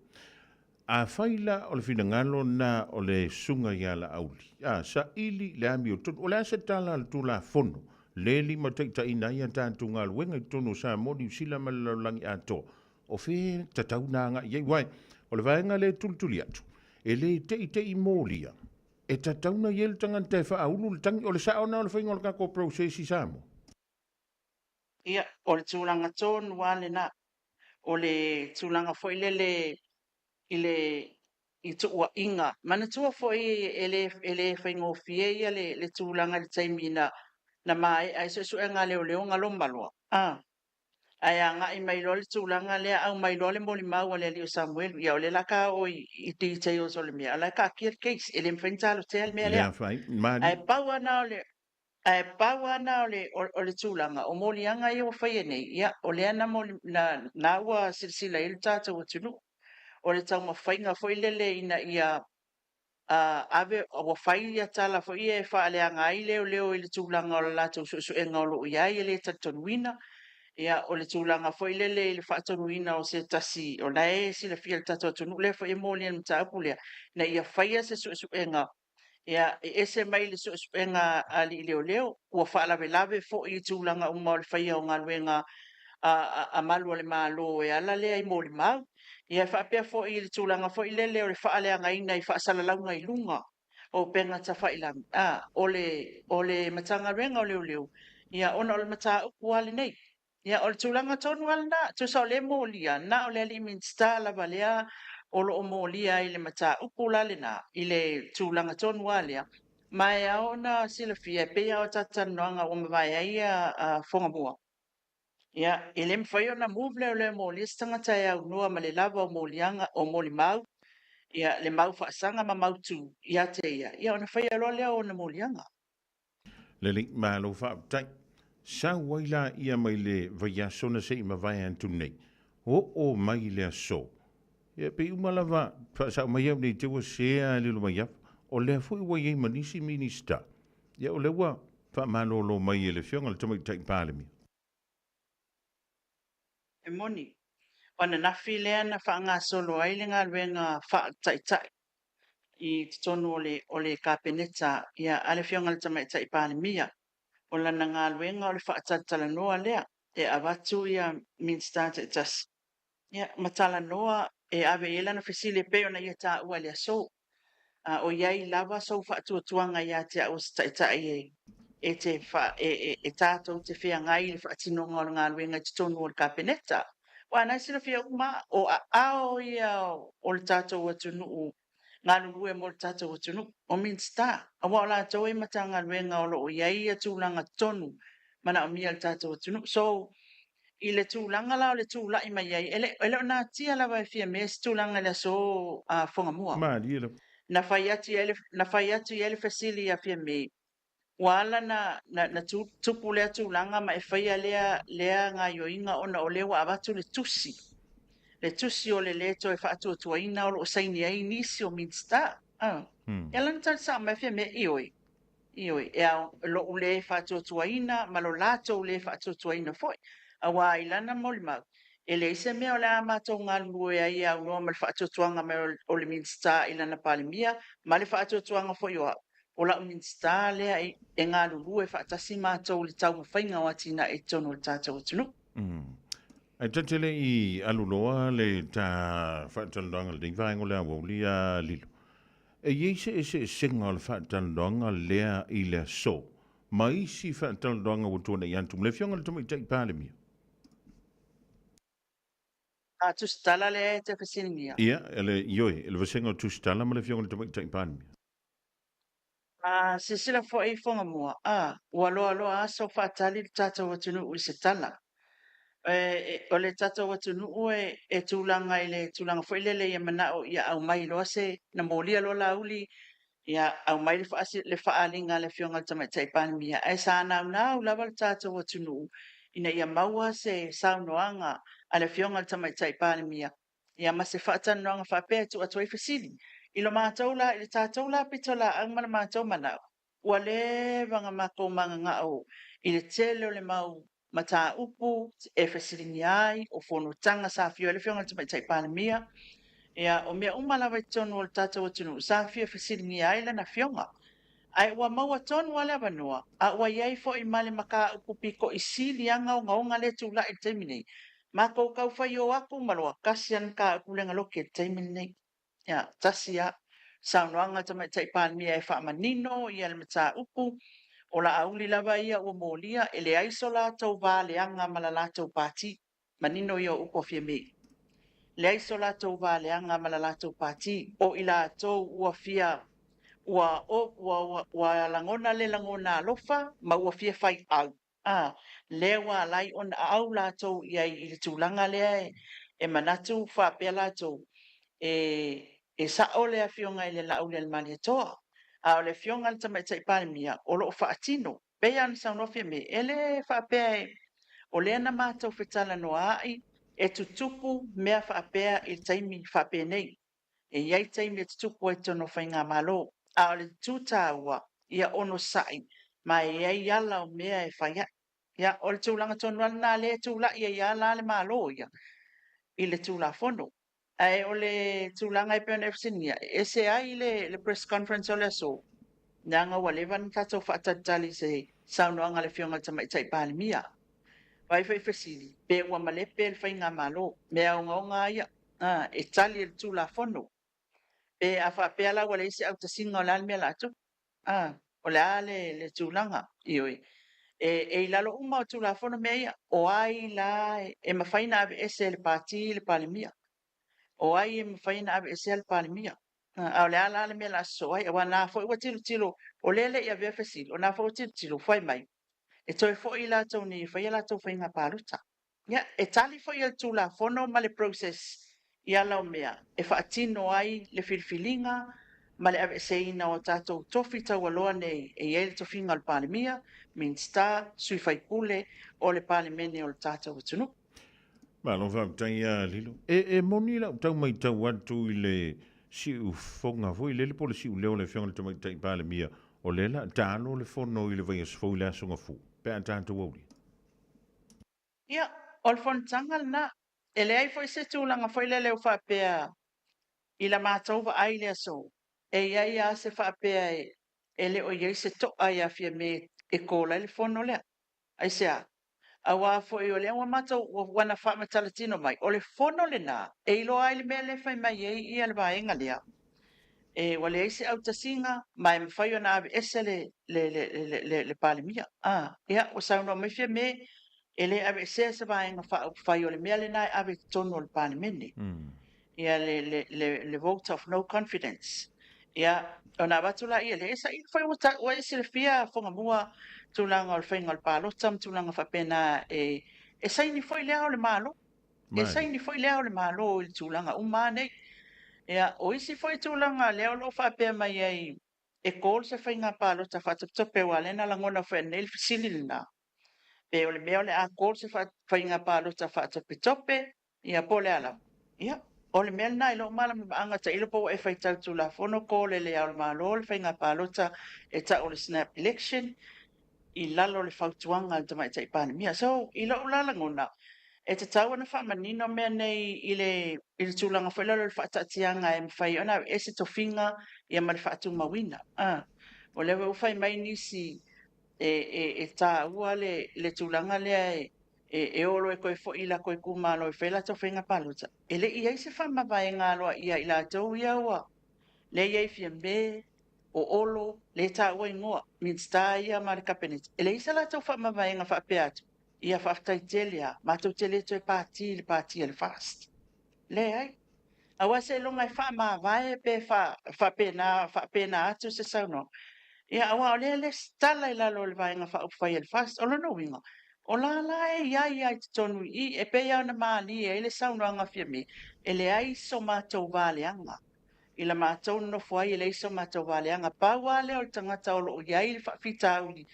Afai la o le finagalo lena o le Susuga ia Laauli, a, saili le amiotonu, o le a se tala a le Tulafono le limataitaiina ai a tatou galuega i totonu o Samoa, Niu Sila ma le lalolagi atoa. O fea e tatau ona agai i ai? Uae, o le vaega lea e tulituli atu, e le teitei molia, e tatau ona i ai le tagata e faaulu le tagi. O le sao lena o le faiga o le tatou process i Samoa?
Ia, o le tulaga tonu lava lena. O le tulaga foi lele i le i tuuaiga. Manatua foi e le e le faigofie ia le le tulaga i le taimi na na maea ai suesuega a leoleo galoma loa, a. Ae agai mai loa le tulaga lea, aumai loa le molimau a le alii o Samuelu, ia o lea la ta oo i details o le mea, a o la e taatia le case, e le mafai ona talotea le mea lea. Ae pau lava na o le, ae pau lava na o le, o le tulaga, o moliaga ia ua faia nei, ia o lea na, na, na ua silasila i ai le tatou atunuu. O le taumafaiga foi lele ina ia ave, ua fai ia tala foi ia e faaleaga ai leoleo i le tulaga o le latou suesuega o lo o i ai e le talitonuina. Ia, o le tulaga foi lele i le faatonuina o se tasi, o la e silafia e le tatou atunuu lea foi e molia i le mataupu lea, ina ia faia se suesuega ia, e ese mai le suesuega a alii leoleo, ua faalavelave foi i tulaga uma o le faia o galuega a malu o le Malo e ala lea i molimau. Ia e faapea foi i le tulaga foi lele o le faaleagaina i faasalalauga i luga o upega tafailagi, a, o le, o le Matagaluega o Leoleo, ia ona o le mataupu lava lenei. Ia, o le tulaga tonu lava lena, tusa o lea e molia, na o le alii Minisita lava lea o lo o molia ai i le mataupu la lena, i le tulaga tonu lava lea. Ma e ao ona silafia, e pei lava o tatou talanoaga ua mavae ai ia Fogamua, ia, e le mafai ona move leoleo e molia se tagata e aunoa ma le lava o moliaga, o molimau, ia, le mau faasaga ma mautu ia te ia, ia ona faia loa lea o ona moliaga.
Lelei, malo faafetai. Sau ai laia mai le vaiaso na se i mavae atu nei. Oo mai le aso. Ia pei uma lava faasao mai au nei te ua sea lilo mai afa. O lea foi ua i ai ma nisi Minista. Ia o lea ua faamalolo mai e le Afioga i le Tamaitai Palemia.
E moni, o ananafi lea na faagasolo ai le galuega faataitai i totonu o le, o le Kapeneta ia, a le Afioga i le Tamaitai Palemia. O lana galuega o le faatalatalanoa lea e avatu ia Minisita taitasi ia, ma talanoa e ave i ai lana fesili e pei ona ia taua i le aso. A o i ai lava sou faatuatuaga ia te au o se taitai e, e, te fa, e, e, e tatou te feagai i le faatinoga o le galuega i totonu o le Kapeneta. Aua na e silafia uma, o aao ia o le tatou atunuu galulue mo le tatou atunuu, o Minisita, aua o latou e Matagaluega o lo o i ai ia tulaga tonu manaomia e le tatou atunuu. So, i le tulaga la o le tulai mai ai, e le, e le o natia lava e Fiame se tulaga i le aso a Fogamua.
Malie lava.
Na fai atu i ai le, na fai atu i ai le fesili ia Fiame, ua ala na, na, na tu, tupu lea tulaga ma e faia lea, lea gaioiga ona o lea ua avatu le tusi, le tusi o le le toe faatuatuaina o lo o saini ai nisi o Minisita. Ah. E ala na tali sao mai Fiame, ioe, ioe, e ao lo'u le faatuatuaina ma lo latou le faatuatuaina foi, aua i lana molimau, e leai se mea o le a matou galulue ai e aunoa ma le faatuatuaga mai o le Minisita i lana Palemia ma le faatuatuaga foi o au, o lau Minisita lea e galulue faatasi matou i le taumafaiga o atinae i totonu o le tatou atunuu.
Ae ta te le i alu loa le ta faatalanoaga i lenei vaega o le aoauli a Lilo. E i ai se eseesega o le faatalanoaga lea i le aso ma isi faatalanoaga ua tuanai atu ma le Afioga i le Tamaitai Palemia?
A tusitala lea e te fesiligia?
Ia, le, ioe, le vasega o tusitala ma le Afioga i le Tamaitai Palemia.
A silasila foi i Fogamua, a, ua loaloa aso faatali le tatou atunuu i se tala. E, o le tatou atunuu e, e tulaga i le tulaga foi lele ia manao ia aumai loa se, na molia loa Laauli, ia aumai le, faasi, le faaaliga a le Afioga i le Tamaitai Palemia, ae sa naunau lava le tatou atunuu ina ia maua se saunoaga a le Afioga i le Tamaitai Palemia ia ma se faatalanoaga faapea e tuu atu ai fesili. I lo matou la, i le tatou la pitolaau ma le matou manao, ua leva ona matou magagao i le tele o le mau mataupu e fesiligia ai, o fonotaga sa afio ai le Afioga i le Tamaitai Palemia, ia, o mea uma lava i totonu o le tatou atunuu sa fia fesiligia ai lana afioga. Ae ua maua tonu lava le avanoa, a ua i ai foi ma le mataupu pito'i sili lava ona ogaoga lea e tulai i le taimi nei, matou tau faio atu ma loa tasi lava le mataupu lea na lote i le taimi lenei. Ia, tasi lava saunoaga a le Tamaitai Palemia e faamanino ia le mataupu, o Laauli lava ia ua molia, e leai so latou va leaga ma la latou Pati. Manino ia o upu a Fiame. Leai so latou va leaga ma la latou Pati, o i latou ua fia ua ua ua ua lagona le lagona alofa ma ua fia fai au, a, lea ua ala ai ona au latou i ai i le tulaga lea e manatu faapea latou e sao le Afioga i le Laaulialemalietoa, a o le Afioga i le Tamaitai Palemia o lo o faatino. Pei lava ona saunoa Fiame, e le faapea o lea na matou fetalanoaai e tutupu mea faapea i le taimi faapenei. E i ai taimi e tutupu ai i totonu o faigamalo, a o le itu taua, ia onosai ma e i ai ala o mea e fai ai. Ia, o le tulaga tonu lava lena lea e tulai ai lava la le Malo ia i le Tulafono. Ae o le tulaga e pei ona e fesiligia, e ese ai le press conference o le aso, leaga ua leva ona tatou faatalitali i se saunoaga a le Afioga i le Tamaitai Palemia. Vaai foi i fesili, pe ua malepe le faigamalo, mea ogaoga lava ia, e tali e le Tulafono. Pe a faapea la ua leai se autasiga o le a le mea o le a tupu? O le a le tulaga? Ioe. E i lalo uma o Tulafono mea ia. O ai la e mafai ona aveese e le Pati le Palemia? O ai e mafai ona aveesea le Palemia? A o le a la le mea o le a sosoo ai? Aua o lena foi ua tilotilo, o lea e le i avea fesili, o lena foi ua tilotilo fai mai e toe foi i latou nei e fai a latou faiga palota. Ia, e tali foi e le Tulafono ma le process i ala o mea e faatino ai le filifiliga ma le aveeseina o tatou tofi taualoa nei e i ai le tofiga o le Palemia, Minisita, sui faipule o le Palemene o le tatou atunuu.
Malo faafetai ia Lilo. E, e moni lau tau maitau atu i le siufoga foi lele po o le siuleo o le Afioga i le Tamaitai Palemia, o lea la taalo le fono i le vaiaso fou i le Aso Gafua, pe a tatou aulia.
Ia, o le fonotaga lena. E leai foi se tulaga foi lele ua faapea i la matou vaai i le aso, e i ai lava se faapea e le o i ai se toa ia Fiame e call ai le fono lea. Aisea? Aua foi o lea ua matou, ua na faamatalatino mai, o le fono lena e iloa ai le mea lea e fai mai ai ia le vaega lea, e ua leai se autasiga ma e mafai ona aveese le, le, le, le, le, le Palemia. Ah, ia, ua saunoa mai Fiame, e le aveesea se Vaega Faaupufai, o le mea lena e ave i totonu o le Palemene. Ia, le, le, le, le vote of no confidence. Ia, ona avatu laia lea, e saili foi ua, ta, ua e silafia Fogamua tulaga o le faiga o le palota ma tulaga faapena, e, e saini foi le Ao o le Malo. E saini foi le Ao o le Malo i le tulaga uma lava nei. Ia, o isi foi tulaga lea o lo o faapea mai ai e call se faiga palota faatopetope, aua o lea na lagona foi ananei le fesili lena, pe o le mea o le a call se faiga palota faatopetope, ia po o le a lava. Ia, o le mea lena i lou malamalamaaga, tailo po ua e faitau Tulafono, call e le Ao o le Malo le faiga palota e tau o le snap election, i lalo o le fautuaga a le Tamaitai Palemia. So, i lou la lagona, e tatau ona faamanino mea nei i le, i le tulaga foi lele o le faataatiaga e mafai ona aveese tofiga ia ma le faatumauina. Ah, o lea foi ua fai mai nisi e, e, e taua le, le tulaga lea e, e, e o loa e toe foi i latou itumalo e fai latou faiga palota. E le i i ai se faamavaega aloaia i latou ia ua lea i ai Fiame, o Olo, lea e taua igoa, Minisita ia ma le Kapeneta, e leai se latou faamavaega faapea atu, ia faafetai tele a, matou te le toe pati i le pati a le FAST. Leai. Aua seiloga e faamavae pe faapena, faapena atu se saunoaga. Ia, aua o lea e lesitala i lalo o le Vaega Faaupufai a le FAST. O lona uiga, o la la e i ai lava i totonu i i, e pei lava ona malie ai le saunoaga a Fiame, e leai so matou va leaga. I la matou nonofo ai e leai so matou valeaga. Pau lava lea o le tagata o lo o i ai le faafitauli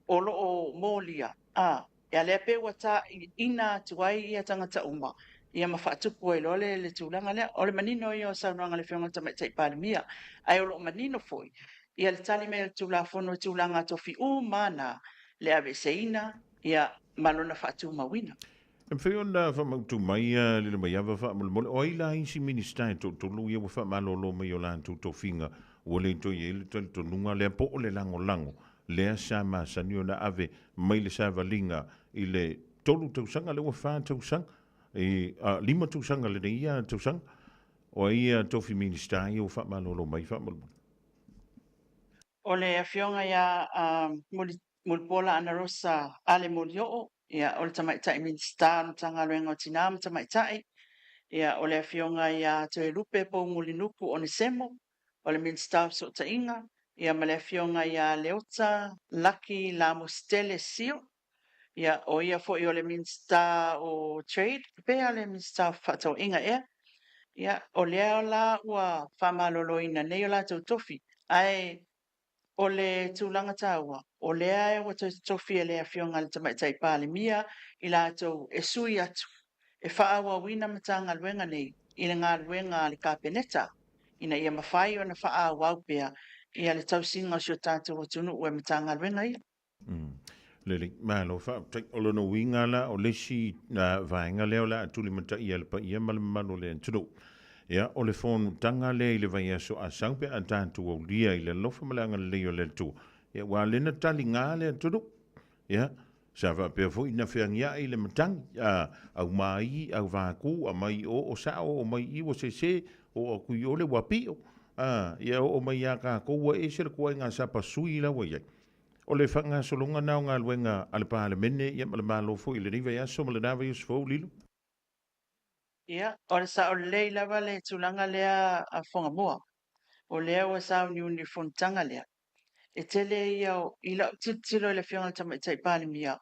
o lo o molia, a, ia lea pei ua taina atu ai ia tagata uma, ia ma faatupu ai loa le, le tulaga lea. O le manino ia o saunoaga a le Afioga i le Tamaitai Palemia, ae o lo o manino foi ia le tali mai a le Tulafono i tulaga tofi uma na, le aveeseina ia ma lona faatumauina.
E mafai ona faamautu mai Lilomaiava faamolemole, o ai la isi Minisita e toatolu ia ua faamalolo mai o latou tofiga Ua le toe i ai le talitonuga lea po o le lagolago lea sa masani ona ave mai le savaliga i le 3 tausaga lea ua 4 tausaga i 5 tausaga lenei ia tausaga. O ai ia tofi Minisita ia ua faamalolo mai faamolemole?
O le Afioga ia Mulipola Anarosa Ale Molioo, ia, o le Tamaitai Minisita o le Matagaluega o Tina ma Tamaitai, ia, o le Afioga ia Toelupe Poumulinuku Onesemo, o le Minisita o Fesootaiga, ia, ma le Afioga ia Leota Laki Lamositele Sio, ia, o ia foi o le Minisita o Trade, pe o le Minisita o Fefaatauaiga ea. Ia, o lea la ua faamaloloina nei o latou tofi, ae O le tulaga taua, o lea ua toe totofi e le Afioga i le Tamaitai Palemia i latou e sui atu e faaauauina Matagaluega nei i le galuega a le Kapeneta ina ia mafai ona faaauau pea le tausiga o si o tatou atunuu e Matagaluega ia.
Lelei, malo faafetai. O lona uiga la, o le isi vaega lea o le a tulimataia e le paia ma le mamalu o le atunuu. Ia, o le fonotaga lea i le vaiaso a sau pe a tatou aulia i le alofa ma le agalelei o le Atua. Ia, aua o lea na taliga le atunuu. Ia, sa faapea foi na feagiai le matagi, a, aumai, auvaku, aumai i o, o sao, oo mai i i ua sese, oo atu i o le ua pio. A, ia oo mai ia tatou ua ese le tuaiga sapasui la ua i ai. O le faagasologa na o galuega a le Palemene ia ma le Malo foi i lenei vaiaso ma lena vaiaso fou, Lilo.
Ia, o le sao lelei lava le tulaga lea a Fogamoa. O lea ua sauniuni i le fonotaga lea. E tele ia o, i lau tilotilo i le Afioga i le Tamaitai Palemia,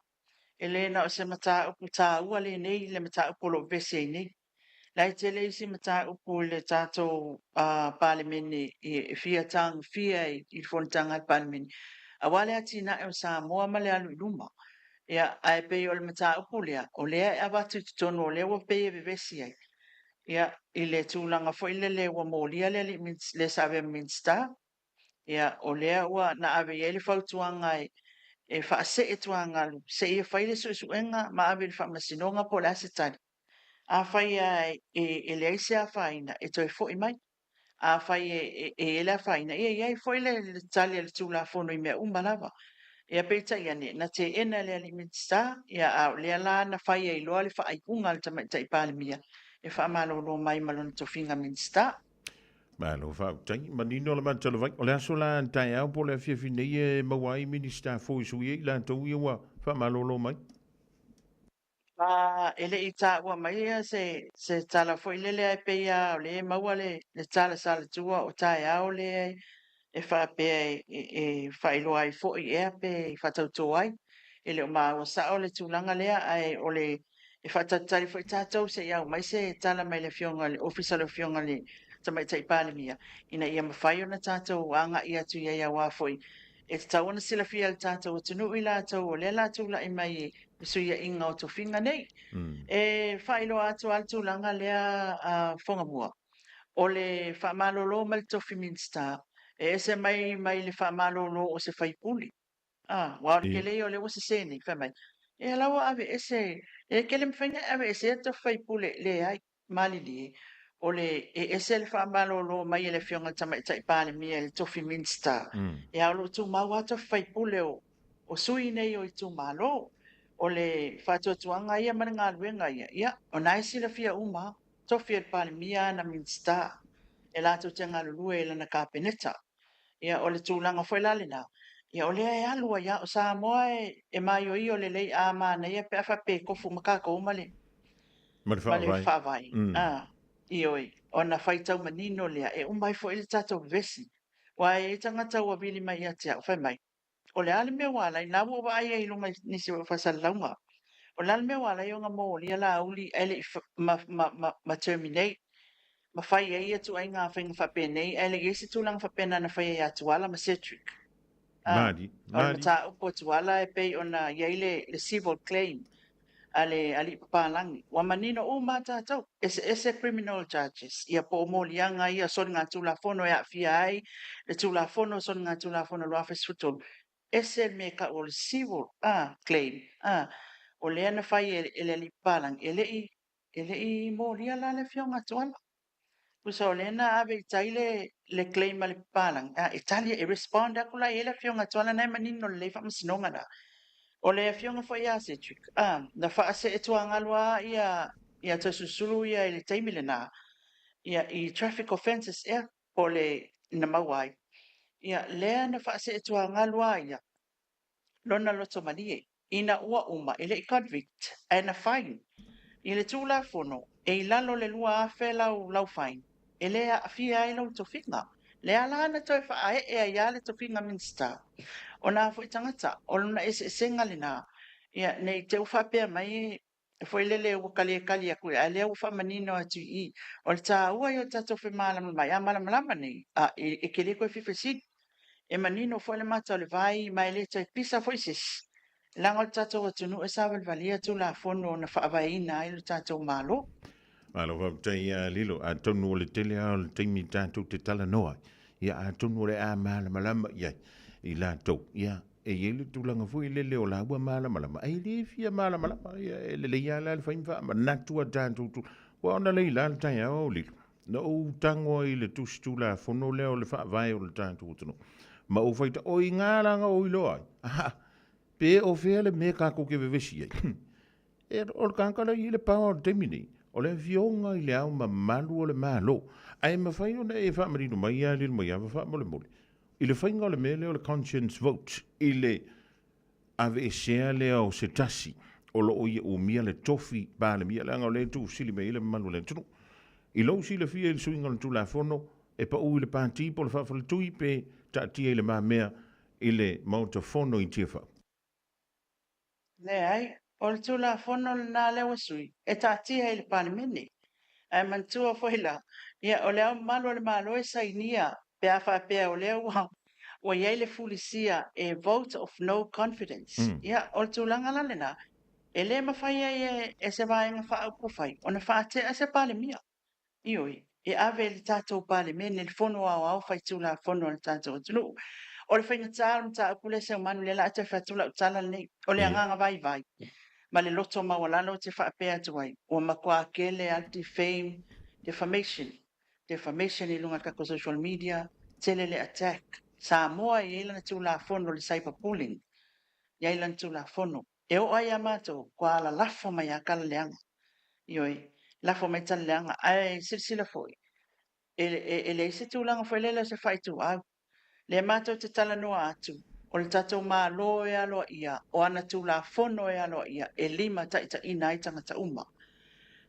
e le na o se mataupu taua lenei le mataupu o lo o vevesi ai nei. La e tele isi mataupu i le tatou Palemene e fia tagofia i le fonotaga a le Palemene, aua le atinae o Samoa ma le alu i luma. Ia, ae pei o le mataupu lea, o lea e avatu i totonu o lea ua pei e vevesi ai, ia, i le tulaga foi lele ua molia le alii le sa avea ma Minisita, ia, o lea ua na ave i ai le fautuaga e faasee tuagalu seia fai le suesuega ma ave i le Faamasinoga po o le a se tali. Afai lava e leai se afaina, e toe foi mai. Afai e i ai le afaina, ia e i ai foi le tali a le Tulafono i mea uma lava. Ia peitai ane, na teena e le alii Minisita, ia a o lea la na fai ai loa le faaiuga a le Tamaitai Palemia e faamalolo mai ma lona tofiga Minisita.
Malo faafetai. Manino le matalavai. O le aso la taeao po o le afiafi nei e maua ai Minisita fou e sui ai i latou ia ua faamalolo mai?
E le i taua mai ia se tala foi lele ae pei lava o lea e maua le tala salatua o taeao lea e faapea e faailoa ai foi ea pe faatauto ai. E le o maua sao le tulaga lea ae o le e faatalitali foi tatou se i aumai se tala mai le afioga i le Ofisa o le Afioga i le Tamaitai Palemia ina ia mafai ona tatou agai atu i ai aua foi e tatau ona silafia e le tatou atunuu i latou o lea o le a tulai mai i le fesuiaiga o tofiga nei. E faailoa atu lava le tulaga lea a Fogamua, o le faamalolo mai le tofi Minisita, e ese mai mai le faamalolo o se faipule. Aua o le tele ia o lea ua sese nei, fai mai, ia la ua aveese, e te le mafai ona e aveesea le tofi faipule, leai. Malilie, o le e ese le faamalolo mai e le Afioga i le Tamaitai Palemia i le tofi Minisita, ia o lo o tumau lava tofi faipule o sui nei o itumalo. O le faatuatuaga ia ma le galuega ia, ia o na e silafia uma lava, tofi e le Palemia ana Minisita e latou te galulue i lana Kapeneta. Ia o le tulaga foi la lena, ia o lea e alu ai lava. O Samoa e maioio lelei a manaia pe a faapea e tofu uma tatou ma le
Ma le faavae.
faavae. Ioe, ona faitau manino lea e uma ai foi le tatou vevesi. Aua e i ai tagata ua vili mai ia te au, fai mai, o le a le mea ua ala ai, na ua ou vaai ai i luga i nisi o faasalalauga, o le a le mea ua ala ai ona molia Laauli ae le i ma terminate, ma fai ai ia ituaiga faiga faapenei, ae le i i ai se tulaga faapena na faia ia Tuala ma Cedric.
Mali,
O le mataupu a Tuala e pei ona i ai le civil claim a le alii papalagi. Ua manino uma lava tatou, eseese criminal charges, ia po o moliaga ia o soligatulafono e aafia ai le Tulafono o Soligatulafono 2013, ese le mea e tau o le civil claim, o lea na fai e le alii papalagi, e le i molia la le Afioga a Tuala. Tusa o lea na ave i tai le le claim a le papalangi, a e tali e respond atu la i ai le Afioga Tuala na e manino lelei faamasinoga la. O le Afioga foi ia Cedric, a, na faasee tuagalu a ia ia Toesulusulu ia i le taimi lena, ia i traffic offences ea po o le na maua ai. Ia lea na faasee tuagalu a ia lona loto malie ina ua uma, e le i convict, ae na fine. I le Tulafono, e i lalo o le 2000 lau, lau fine, e le aafia ai lou tofiga. Lea la na toe faaee ai lava le tofiga Minisita. O na foi tagata, o lona eseesega lena, ia, ne i te i ua faapea mai foi lele ua kali atu, a lea ua faamanino atu i i. O le taua ia o tatou femalamalamaai, a malamalama nei, a, e te le toe fia fesili. E manino foi le mata o le vai, ma e le toe pisa foi se isi, leaga o le tatou atunuu e savalivalia Tulafono na faavaeina ai lo tatou Malo.
Malo faafetai ia Lilo, atonu o le tele lava o le taimi tatou te talanoa ai, ia atonu o le a malamalama i ai i latou, ia e i ai le tulaga foi lele o laua malamalama, ae le fia malamalama, ia e lelei lava la le fai ma faamanatu a tatou tu. Ua ona lei la le taeao o Lilo, na ou tago ai i le tusi Tulafono lea o le Faavae o le tatou atunuu, ma ou faitau, o i ina la na ou iloa ai, aha, pe o fea le mea tatou te vevesi ai. E, o le tagata la e i ai le power o le taimi nei, o le Afioga i le Ao Mamalu o le Malo. Ae mafai ona e faamanino mai ia Lilomaiava faamolemole, i le faiga o le mea lea o le conscience vote, i le aveesea lea o se tasi o lo o ia umia le tofi Palemia, leaga o lea e tuufesili mai ai le mamalu o le atunuu. I lou silafia i le suiga o le Tulafono, e pau i le Pati po o le faafaletui pe taatia i le mamea i le Maota Fono i Tiafau?
Leai, o le Tulafono lena lea ua sui, e taatia i le Palemene. Ae manatua foi la, ia, o le Ao Mamalu o le Malo e sainia pe a faapea o lea ua, ua i ai le fulisia e vote of no confidence. Ia, o le tulaga la lena, e le mafai ai e, e se Vaega Faaupufai ona faatea se Palemia. Ioe, e ave i le tatou Palemene le Fono Aoao Faitulafono a le tatou atunuu. O le faigata o le mataupu lea Seumanu, lea o le a toe fai atu lau tala lenei. O le agaga vaivai ma le loto maualalo ou te faapea atu ai, ua matua tele lava le defame, defamation, defamation i luga o le tatou social media, tele le attack. Samoa e i ai lana Tulafono o le cyber bullying, e i ai lana Tulafono. E oo lava ia matou, ua alalafo mai lava tala leaga. Ioe, lafo mai tala leaga. Ae silasila foi, e, e, e leai se tulaga foi lele o se faaituau. Lea matou te talanoa atu, o le tatou Malo e aloaia, o ana Tulafono e aloaia, e limataitaiina ai tagata uma.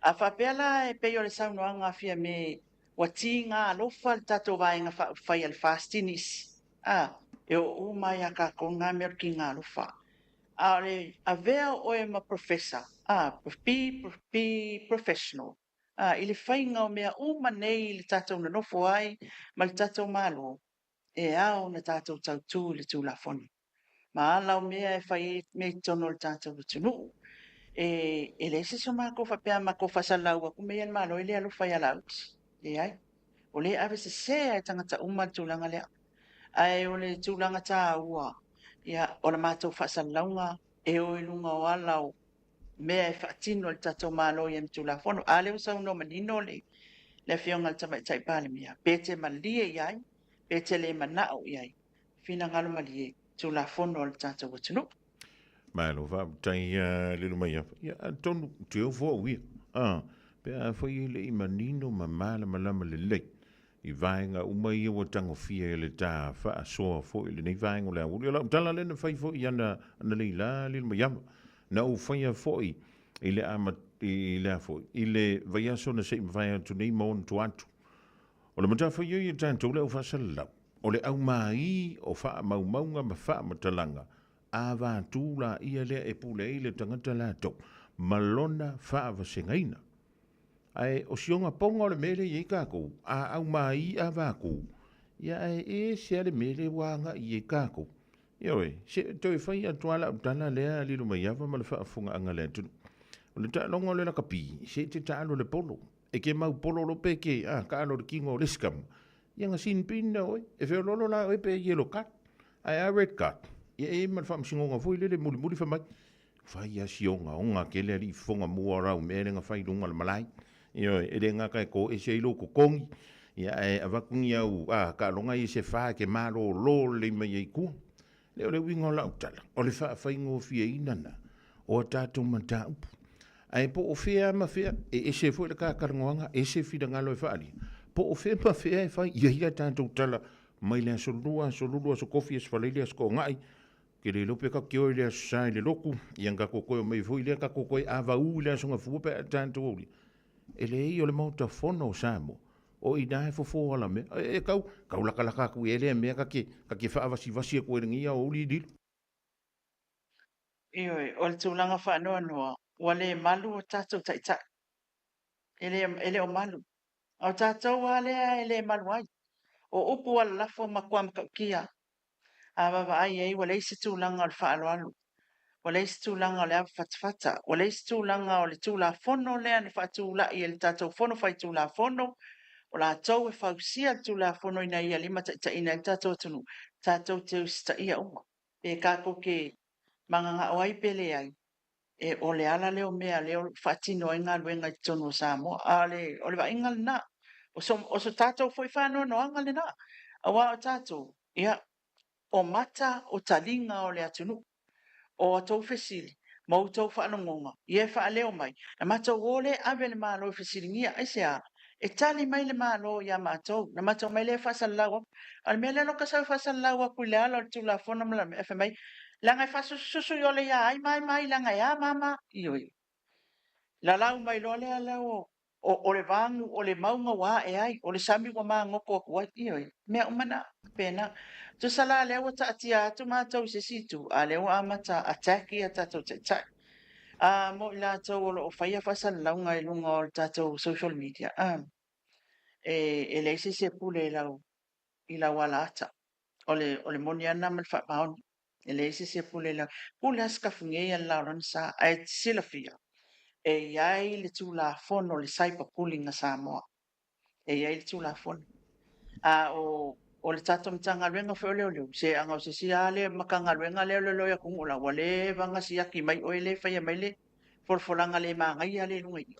A faapea la e pei o le saunoaga a Fiame, ua tiga alofa le tatou Vaega Faaupufai a le FAST i nisi, a, e oo uma lava ia tatou na mea o le tiga alofa. A o le avea o oe ma professor, a, be, be professional, a, i le faiga o mea uma nei i le tatou nonofo ai ma le tatou Malo, e ao ona tatou tautu i le Tulafono. Ma ala o mea e fai ai mea i totonu o le tatou atunuu. E, e leai se isi o matou faapea a matou faasalalau atu mea ia a le Malo e le alofa ia Laauli. Leai. O lea e ave sese lava e tagata uma le tulaga lea. Ae o le tulaga taua, ia, o le matou faasalalauga e o i luga o ala o mea e faatino e le tatou Malo i ana Tulafono. A lea ua saunoa manino le, le Afioga i le Tamaitai Palemia, pe te malie i ai, pe te le manao i ai, finagalo malie, Tulafono a le tatou atunuu.
Malo faafetai ia Lilomaiava. Ia atonu te ofo au ia. Ah, pe afai e le i manino ma malamalama lelei i vaega uma ia ua tagofia e le ta faasoa foi i lenei vaega o le aoauli. O lau tala lea na fai foi i ana, ana Leila Lilomaiava. Na ou faia foi i le ama, i le a foi, i le vaiaso na se i mavae atu nei ma ona tua atu. O le matafaioi a tatou le au faasalalau, o le aumāi o faamaumauga ma faamatalaga a vātū laia lea e pule ai le tagata latou ma lona faavasegaina. Ae o sioga poga o le mea lea e i ai kākou, a aumāi a vākū, ia ae ese a le mea lea ua agai i ai kākou. Ioe, se toe fai atu a lau tala lea Lilomaiava ma le faafofogaaga a le atunuu. O le taaloga o le lakapi, se e te taalo i le polo. E ke mau polo lo pe ke, a, taalo i le kino o le isi kama. Ia na sin bin na oe, e feoloolo la oe pe yellow card, ae a red card, ia e i ai ma le faamasinoga foi lele mulimuli fai mai, Fai a si ogaoga kele alii fofoga mua rau mea le na fai i luga o le malae. Ioe, e le gata e toese ai lou totogi, ia ae avatu ni au a taaloga ia se fa e te malolo lelei mai ai i tua. Lea o le uiga o lau tala, o le faafaigofieina lena o a tatou mataupu. Ae po o fea ma fea, e ese foi le talatalanoaga, ese finagalo e faaalia, po o fea ma fea e fai i ai a tatou tala mai le aso Lua, aso Lulu, aso Tofi, aso Faraile, aso Toonai, ke le iloa pe tatou te o i le aso Sa i le lotu, ia na tatou toe omai foi lea, tatou toe avaū i le aso Gafua pe a tatou aulia. E leai, o le Maota Fono o Samoa, o i ina e fofo ala mea. E, e tau, tau latalata atu i ai lea mea ta te, ta te faavasivasi atu ai i lenei aoauli lilo.
Ioe, o le tulaga faanoanoa, ua le malu o tatou taitai. E le, e le o malu. A o tatou lava lea e le malu ai. O upu alalafo matua matautia. A vaavaai i ai ua leai se tulaga o le faaaloalo, ua leai se tulaga o le avafatafata, ua leai se tulaga o le Tulafono lea na faatulai e le tatou Fono Faitulafono, o latou e fausia le Tulafono ina ia limataitaiina ai le tatou atunuu, tatou te usitaia uma. Pe tatou te mananao ai pe leai, e, o le ala lea o mea lea o lo o faatino ai galuega i totonu o Samoa. A o le, o le vaaiga lena, o so, o so tatou foi faanoanoaga lena, aua o tatou, ia, o mata o taliga o le atunuu, o a outou fesili ma outou faalogoga, ia e faaleo mai, na matou o lea ave le Malo e fesiligia. Aisea? E tali mai le Malo ia matou, na matou omai lea e faasalalau atu. A o le mea lea o lou sau e faasalalau atu i le ala o le Tulafono ma lana mea, ae fai mai, leaga e faasusususu i o le ia ai ma ai ma ai leaga e a ma a ma a. Ioe. Lalau mai loa lea la o, o le vagu, o le mauga ua ae ai, o le sami ua magoto atu ai. Ioe, mea uma na, faapena. Tusa la lea ua taatia atu matou i se isi itu, a lea ua amata attack ia tatou taitai. A mo i latou o lo o faia faasalalauga i luga o le tatou social media, a, e, e leai se isi e pule i lau, i lau alaata. O le, o le moni lava lena ma le faamaoni. E leai se isi e pule i lau, pule lava Sikafugie ia i le la o lona sa. Ae te silafia, e i ai le Tulafono o le Cyber Bullying a Samoa. E i ai le Tulafono. A o, o le tatou Matagaluega foi o Leoleo, se aga o se isi lava lea Matagaluega lea o Leoleo i atunuu la, ua leva ona siaki mai oe lea e faia mai le folafolaga le manaia lea i luga i i.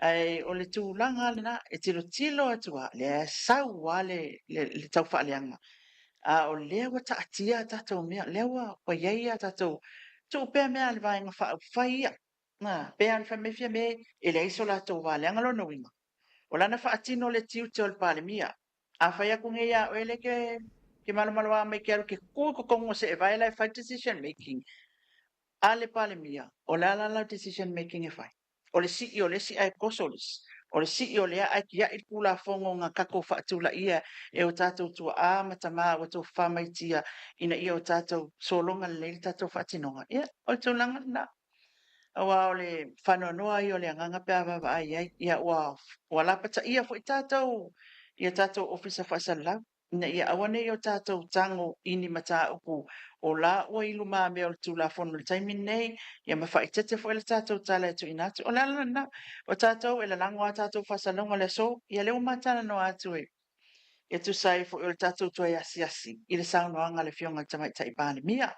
Ae o le tulaga lena, e tilotilo atu lava, lea e sau lava le, le, le taufaaleaga. A o lea ua taatia a tatou mea, lea ua, ua i ai a tatou, tuu pea mea a le Vaega Faaupufai ia. Na, pei lava ona fai mai Fiame, e leai so latou va leaga. Lona uiga, o lana faatino le tiute o le Palemia. A fai atu nei ia oe lea e te malomaloa mai ke alu ke tu i totonu o seevae la e fai le decision making a le Palemia, o le a la lau decision making e fai? O le sii o le isi ae toso le isi. O le sii o lea ae tiai le Tulafono na tatou faatulaia e o tatou tuaa ma tama ua tofafa mai tia ina ia o tatou sologa lelei le tatou faatinoga. Ia, o le tulaga lena. Aua o le faanoanoa ia o le agaga pe a vaavaai i ai. Ia ua, ua lapataia foi tatou i a tatou Ofisa Faasalalau ina ia aua ne i o tatou tago i ni mataupu o la ua i lumamea o le Tulafono i le taimi lenei, ia ma faaeteete foi le tatou tala e tuuina atu. O le ala lena, o tatou e lalago a tatou faasalalauga o le aso, ia lea ua ma talanoa atu e e tusa ai foi o le tatou toe asiasi i le saunoaga a le Afioga i le Tamaitai Palemia,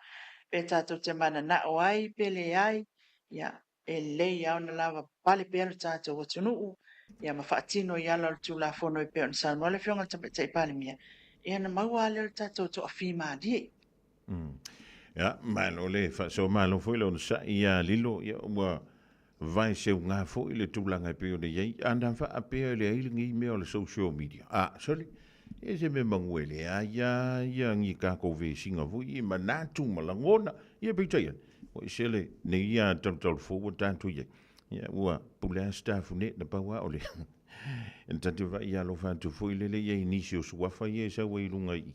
pe tatou te mananao ai pe leai, ia, e lelei lava ona lavapapale pea lo tatou atunuu, ia ma faatino i ala o le Tulafono e pei ona saunoa le Afioga i le Tamaitai Palemia, ia ona maua lava lea o le tatou toafimalie.
Ia, malo le faasoa, malo foi le onosai ia Lilo, ia ua vae seuga foi le tulaga e pei ona i ai. A na faapea e leai lenei mea o le social media, a, sole, e se mea manu e leai lava ia ni tatou vesiga foi i manatu ma lagona. Ia peitai ane, ua ese lenei ia talutalufou ua tatou i ai. Ia ua pule lava Sitafune, na pau lava o le e ta te vaai alofa atu foi lele i ai i nisi o suafa ia e sau ai i luga i i.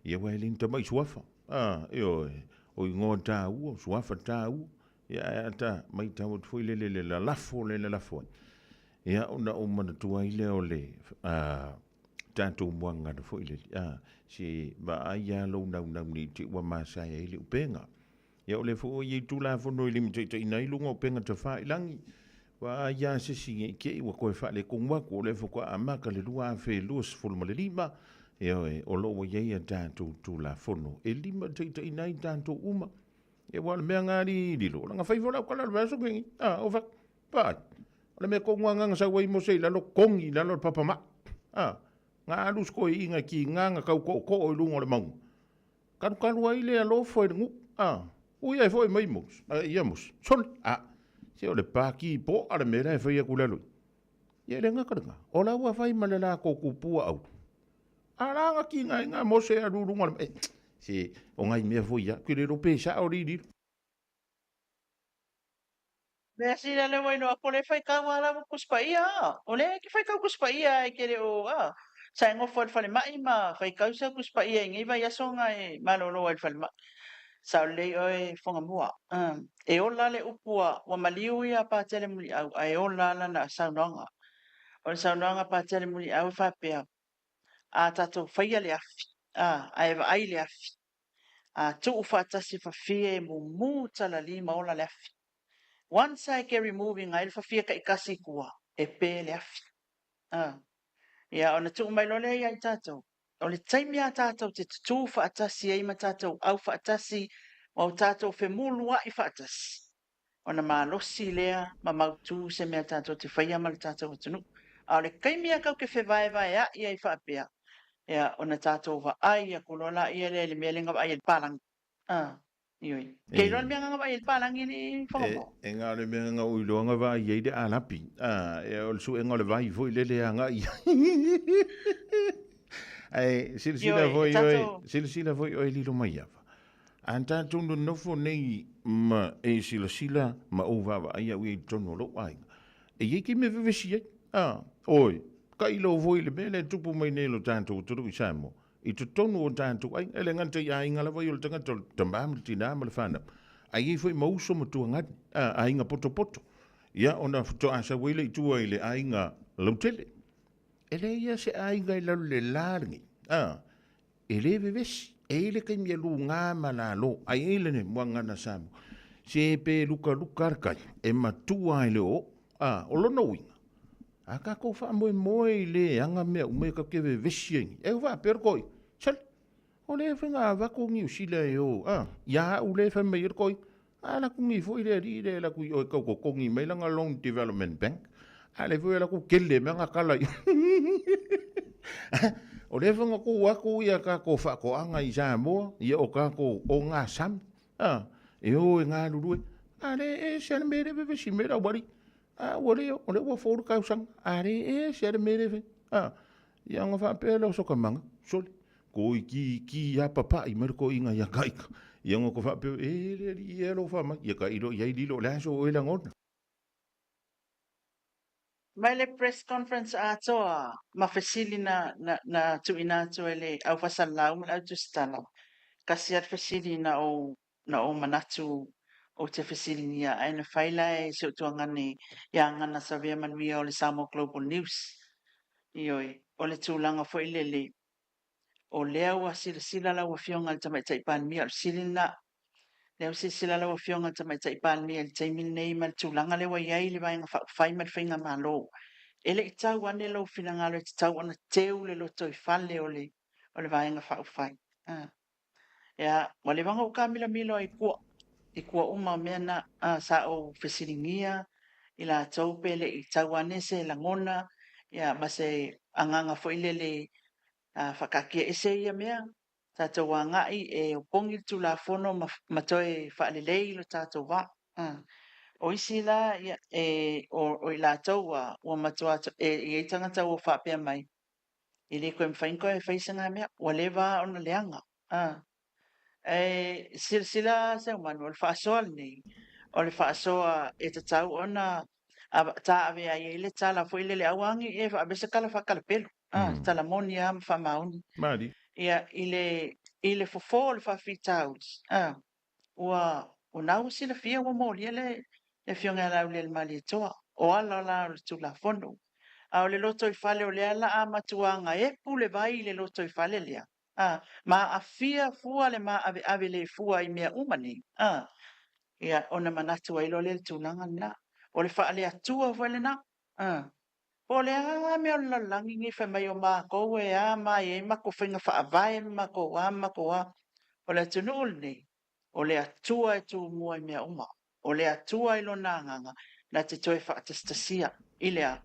Ia aua e le ni tamai suafa. A, ioe, o igoa taua, o suafa taua. Ia ae a ta matau atu foi lele i le lalafo lea e lalafo ai, ia ona ou manatua ai lea o le tatou muagana foi lele, a, se vaai lava lou naunau nei te i ua masae ai le upega. Ia o lea foi ua i ai Tulafono e limataitaiina ai luga o upega tafailagi. Vaai lava se isi nei te i ua toe faaletonu atu, o lea faatoa amata le 2025, ioe, o lo o ua i ai a tatou Tulafono e limataitaiina ai tatou uma. Ia aua o le mea na alii lilo, o lana fai foi lau tala o le vaiaso lenei. A, o fai, vaai. O le mea tonu lava na sau ai Mose i lalo, kogi i lalo le papamai. A, na alu si toeaiina tiga na tau tootoo i luga o le mauga. Talutalu ai le alofa i le nuu. A, ui ae foi mai Mose, a, ia Mose, sole, a, se o le paki poa le mea la e fai atu i lalo i. Ia e le gata lena, o la ua fai ma le latou tupua aulu. A la na tiga ai na Mose e alu i luga o le, e, se, o nai mea foi ia, ou te le iloa pe sao lili.
Mea sili a lea ua iloa atu o lea e faitau lava lau Tusi Paia a. O lea e te faitau Tusi Paia e te le o a. Sa e nofo i le falemai ma faitau sau Tusi Paia i nei vaiaso na e malolo ai i le falemai. Sao lelei oe Fogamua. E ola le upu a ua maliu ia Patele Muliau ae ola lana saunoaga. O le saunoaga a Patele Muliau e faapea, a tatou faia le afi, a, ae vaai le afi, a tuu faatasi fafie e mumu talali ma ola le afi. Once a e ke remove ina ai le fafie taitasi i tua, e pe le afi. A. Ia ona tuu mai loa lea ia i tatou, o le taimi a tatou te tutū faatasi ai ma tatou au faatasi ma o tatou femulua'i faatasi, ona malosi lea ma mautu se mea tatou te faia ma le tatou atunuu. A o le taimi lava tatou te fevaevaea'i ai faapea, ia, ona tatou vaai atu loa laia lea i le mea lea na vaai ai le palagi. A, ioe. Ke iloa le mea na vaai ai le palagi i le Fagaloa?
E na o le mea na ou iloa na vaai ai le alapi. A, e, o le suega o le vai foi lele e agai i ai. Ae silasila foi oe, silasila foi oe Lilomaiava. A tatou nonofo nei ma e silasila ma ou vaavaai au ia i totonu o lou aiga, e i ai taimi e vevesi ai. A, oi, tailo foi i le mea lea e tupu mai nei i lo tatou atunuu i Samoa, i totonu o tatou aiga, e le gata i aiga lava ia o le tagata, o le tama ma le tina ma le fanau, ae i ai foi ma uso ma tuagani, a, aiga potopoto. Ia, ona faatoa sau ai lea i tua i le aiga lautele. E leai lava se aiga i lalo i le la lenei, a, E le vevesi, e i ai le taimi e lugā ma lalo, ae i ai le muagana Samoa, se pe lukaluka le tai, e matua i le oo. A, o lona uiga, a tatou faamoemoe i le aga mea uma ia tatou te vevesi ai nei, e faapea le toeaina, sole, o lea foi na avatu Niu Sila e o, a, ia au lea e fai mai ai le toeaina, a alu atu nei foi le alii lea e alu atu i o e tau totogi mai lana loan development bank, a lea foi e alu atu tele mai ana tala i O lea foi na tuu atu ia tatou faatoaga i Samoa, ia o tatou ogasami, a, e o e galulue, a lea e ese lava le mea lea e vevesi mai ai le aualii. A ua le o, o lea ua fou le tausaga, a lea e ese lava le mea lea e fai. A, ia ona faapea lea o Sokamanga, sole, toeitiiti lava papai mai le toeaina ia Taika. Ia ona faapea, e le alii e alofa mai, ia tailo i ai lilo, o le a so oe lagona?
Mai le press conference atoa ma fesili na, na, na tuuina atu e le au faasalalau ma le au tusitala, tasi lava le fesili na ou, na ou manatu ou te fesiligia ae na fai la e si ou tuagane ia Gana Savea Manuia o le Samoa Global News. Ioe, o le tulaga foi lele o lea ua silasila lau Afioga i le Tamaitai Palemia, o le fesili lena, lea ua silasila lau Afioga i le Tamaitai Palemia i le taimi lenei ma le tulaga lea ua i ai le Vaega Faaupufai ma le Faigamalo, e le i tau ane lou finagalo e tatau ona teu le lotoifale o le, o le Vaega Faaupufai. Ah. Ia, ua leva ona ou taamilomilo ai i tua, i tua uma o mea na, ah, sa ou fesiligia i latou pe le i tau ane se lagona, ia, ma se agaga foi lele faataatia ese ia mea, tatou agai e opogi le Tulafono ma, ma toe faalelei lo tatou vaa. O isi la, ia, e, o, o i latou ua, ua matua, e i ai tagata ua faapea mai, e le toe mafai ona toe fai se mea, ua leva ona leaga. Ae silasila Seumanu, o le faasoa lenei, o le faasoa e tatau ona taaveai ai le tala foi lele, aua ne i e ave se tala faatalapelo, tala moni lava ma faamaoni. Ia, i le fofo o le faafitauli, ua, o na ua silafia ua molia le Afioga ia Laaulialemalietoa, o ala la o le Tulafono. A o le lotoifale o lea la a matua gaepu le vai i le lotoifale lea, a, ma aafia fua le maaveave le fua i mea uma nei, a, ia, ona manatu ai loa lea i le tulaga lena. O le faale-Atua foi lena, a. Po o le a mea o le lalolagi nei fai mai o matou e a ma e i ai matou faiga faavae ma matou a ma matou a. O le atunuu lenei, o le Atua e tumua i mea uma. O le Atua i Lona Agaga na te toe faatasitasia. I le a?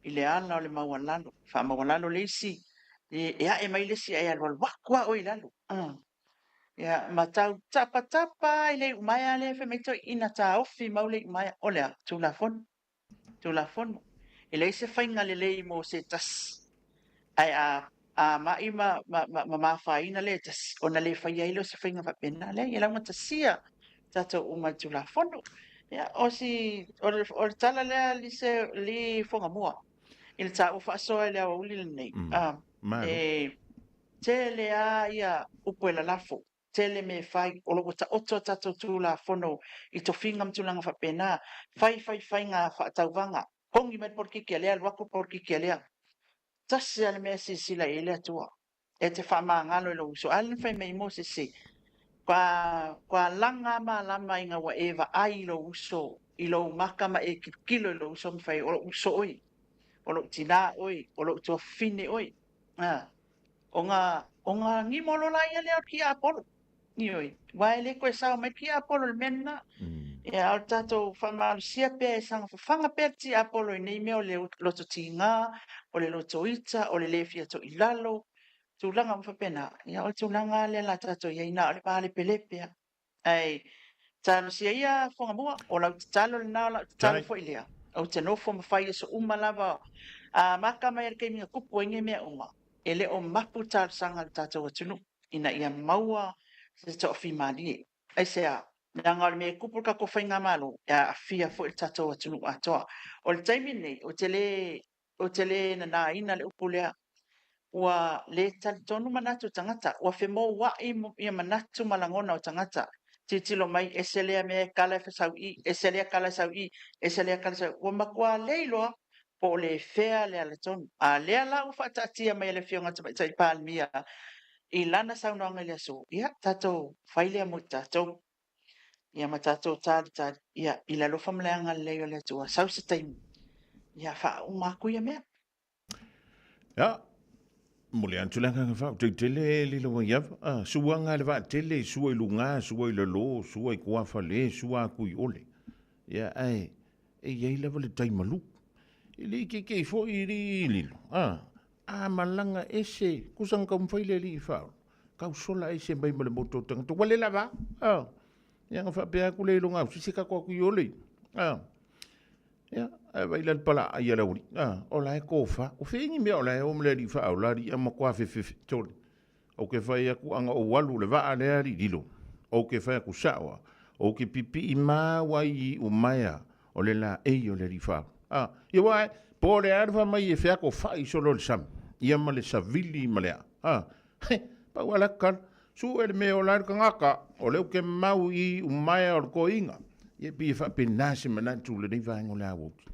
I le ala o le maualalo. Faamaualalo le isi, e, e ae mai le isi ae alualu aku lava oe i lalo. Ia, ma tau tapatapa i le iumaea lea fai mai toeaiina taofi mau le iumaea. O le a? Tulafono. Tulafono. E leai se faiga lelei mo se tasi, ae a, a mai ma, ma, ma, ma mafaina lea tasi, ona le faia ai lea o se faiga faapena. Leai, e laugatasia tatou uma i le Tulafono. Ia, o si, o le, o le tala lea li, se, li Fuagamua, i le taua faasoa i le aoauli lenei. E tele lava ia upu e lalafo, tele mea e fai, o lo o ua taoto a tatou Tulafono i tofiga ma tulaga faapena, fai fai faiga faatauvaga, pogi mai le polokiki a lea, alu atu le polokiki a lea. Tasi lava le mea e silasila i ai le Atua, e te faamagalo i lou uso. A lea na fai mai ai Mosese, Kua, kua laga malama ina ua e vaai i lou uso, i lou maka ma e tilotilo i lou uso ma fai, o lou uso oe, o lou tinā oe, o lou tuafafine oe. A, ona, ona gimo loa laia lea o le tiapolo. Ioe, aua e le toe sao mai le tiapolo i le mea lena. Ia, a o le tatou faamalosia pea e saga fafaga pea le tiapolo i nei mea o le loto tiga, o le loto ita, o le le fia toilalo, tulaga uma faapena. Ia, o le tulaga lava lea o le a tatou i ai, na o le malepelepe lava. Ae talosia ia Fuagamua, o lau tatalo lena, o lau tatalo foi lea. Ou te nofo ma fai aso uma lava, a maka mai i le taimi na tupu ai nei mea uma, e le o mapu talosaga a le tatou atunuu ina ia maua se toafimalie. Aisea? Leaga o le mea e tupu i le tatou faigamalo, e aafia foi le tatou atunuu atoa. O le taimi lenei, ou te le Ou te le nanaina le upu lea. Ua le talitonu manatu o tagata. Ua femouai ia manatu ma lagona o tagata. Tilotilo mai, ese lea mea e kala e sau i i, ese lea kala e sau i i, ese lea kala e sau i. Ua matua le iloa po o le fea le alatonu. A lea la ua faataatia mai e le Afioga i le Tamaitai Palemia i lana saunoaga i le aso, ia tatou fai lea mo tatou. Ia ma tatou talitali, ia, i le alofa ma le agalelei o le Atua, sau se taimi, ia faauma atu ia mea.
Ia, momoli atu le agaga faafetai tele lilo mai ava. Ah, suaga le vaatele, sua i luga, sua i lalo, sua i kuafale, sua aku i ole. Ia, ae, e i ai lava le tai malu. E le ikeikei foi i lilo. Ah, a malaga ese, kusa na taumafai le alii faaola. Kau sola ese mai ma le moto o tagata. Ua le lava. Ah. Ia na faapea atu le iloga au, sise kako aku i ole. Ah. Ia, ae vai la le pala ai a le auli. Ah, o la e kofa. O fea ni mea o la e o ma le alii faaola alii a matua fefefe. Tole. Ou ke fai atu ana ou alu le vaa lea alii lilo. Ou ke fai atu sao a. Ou ke pipii mau ai i umaea o le laei o le alii faaola. Ah, ia ua e, po o le a le fai mai e feako fai solo le sami. Ia ma le savili ma le a. Ah, He, pau a la kala. Su e le mea o la le tagata, o lea ou te mau i umaea o le toeaina. Ia e pei e faapena se manatu i lenei vaega o le aoauli.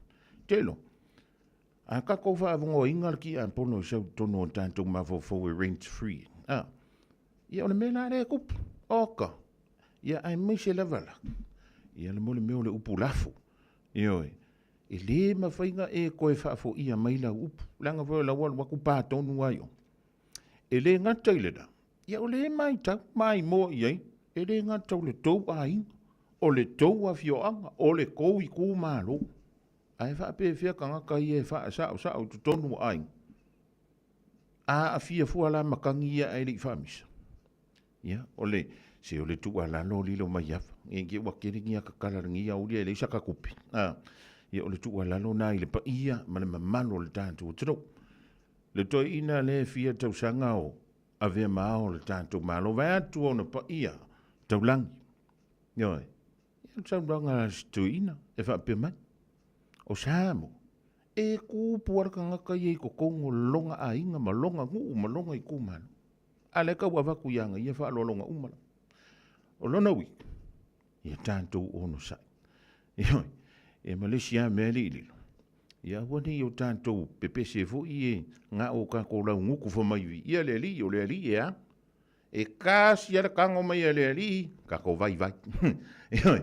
Telo, a tatou faavonoaina le tiapono e sau i totonu o tatou mafaufau e rent free, a, ia o le mea la lea e tupu. Oka, ia aemaise lava la, ia le mo le mea o le upu lafo. Ioe, e le mafai ona e toe faafoia mai lau upu, leaga foi o la ua alu atu pa tonu lava i o. E le gata i lena, ia o lea e matau maimoa i ai, e le gata o le tou aiga, o le tou afioaga, o le tou itumalo. Ae faapefea tagata ia e faasaosao i totonu o aiga? A aafia fua la matagi ia ae le i faamisa. Ia, o le, se o le tuualalo lilo mai afa. Nge ke ua kele ni akakala lenei aolia e leai saka tupe. A, ia o le tuualalo na i le paia ma le mamalu o le tatou atunuu. Le toeaina lea e fia tausaga o avea ma ao o le tatou Malo, vaeatu ona paia taulagi. Ioe, ia le saunoaga a si toeaina e faapea mai, o Samoa, e tupu lava le tagata ia i totonu o lona aiga ma lona nuu ma lona itumalo. A lea tau avatu ia ia faaaloaloga uma lava. O lona uiga, ia tatou onosai. Ioe, e ma le isi lava mea alii lilo, ia aua ne i o tatou pepese foi e na o tatou laugutu fai mai viia le Alii, o le Alii e a? E kasi lava le tago mai a le Alii, tatou vaivai. Ioe,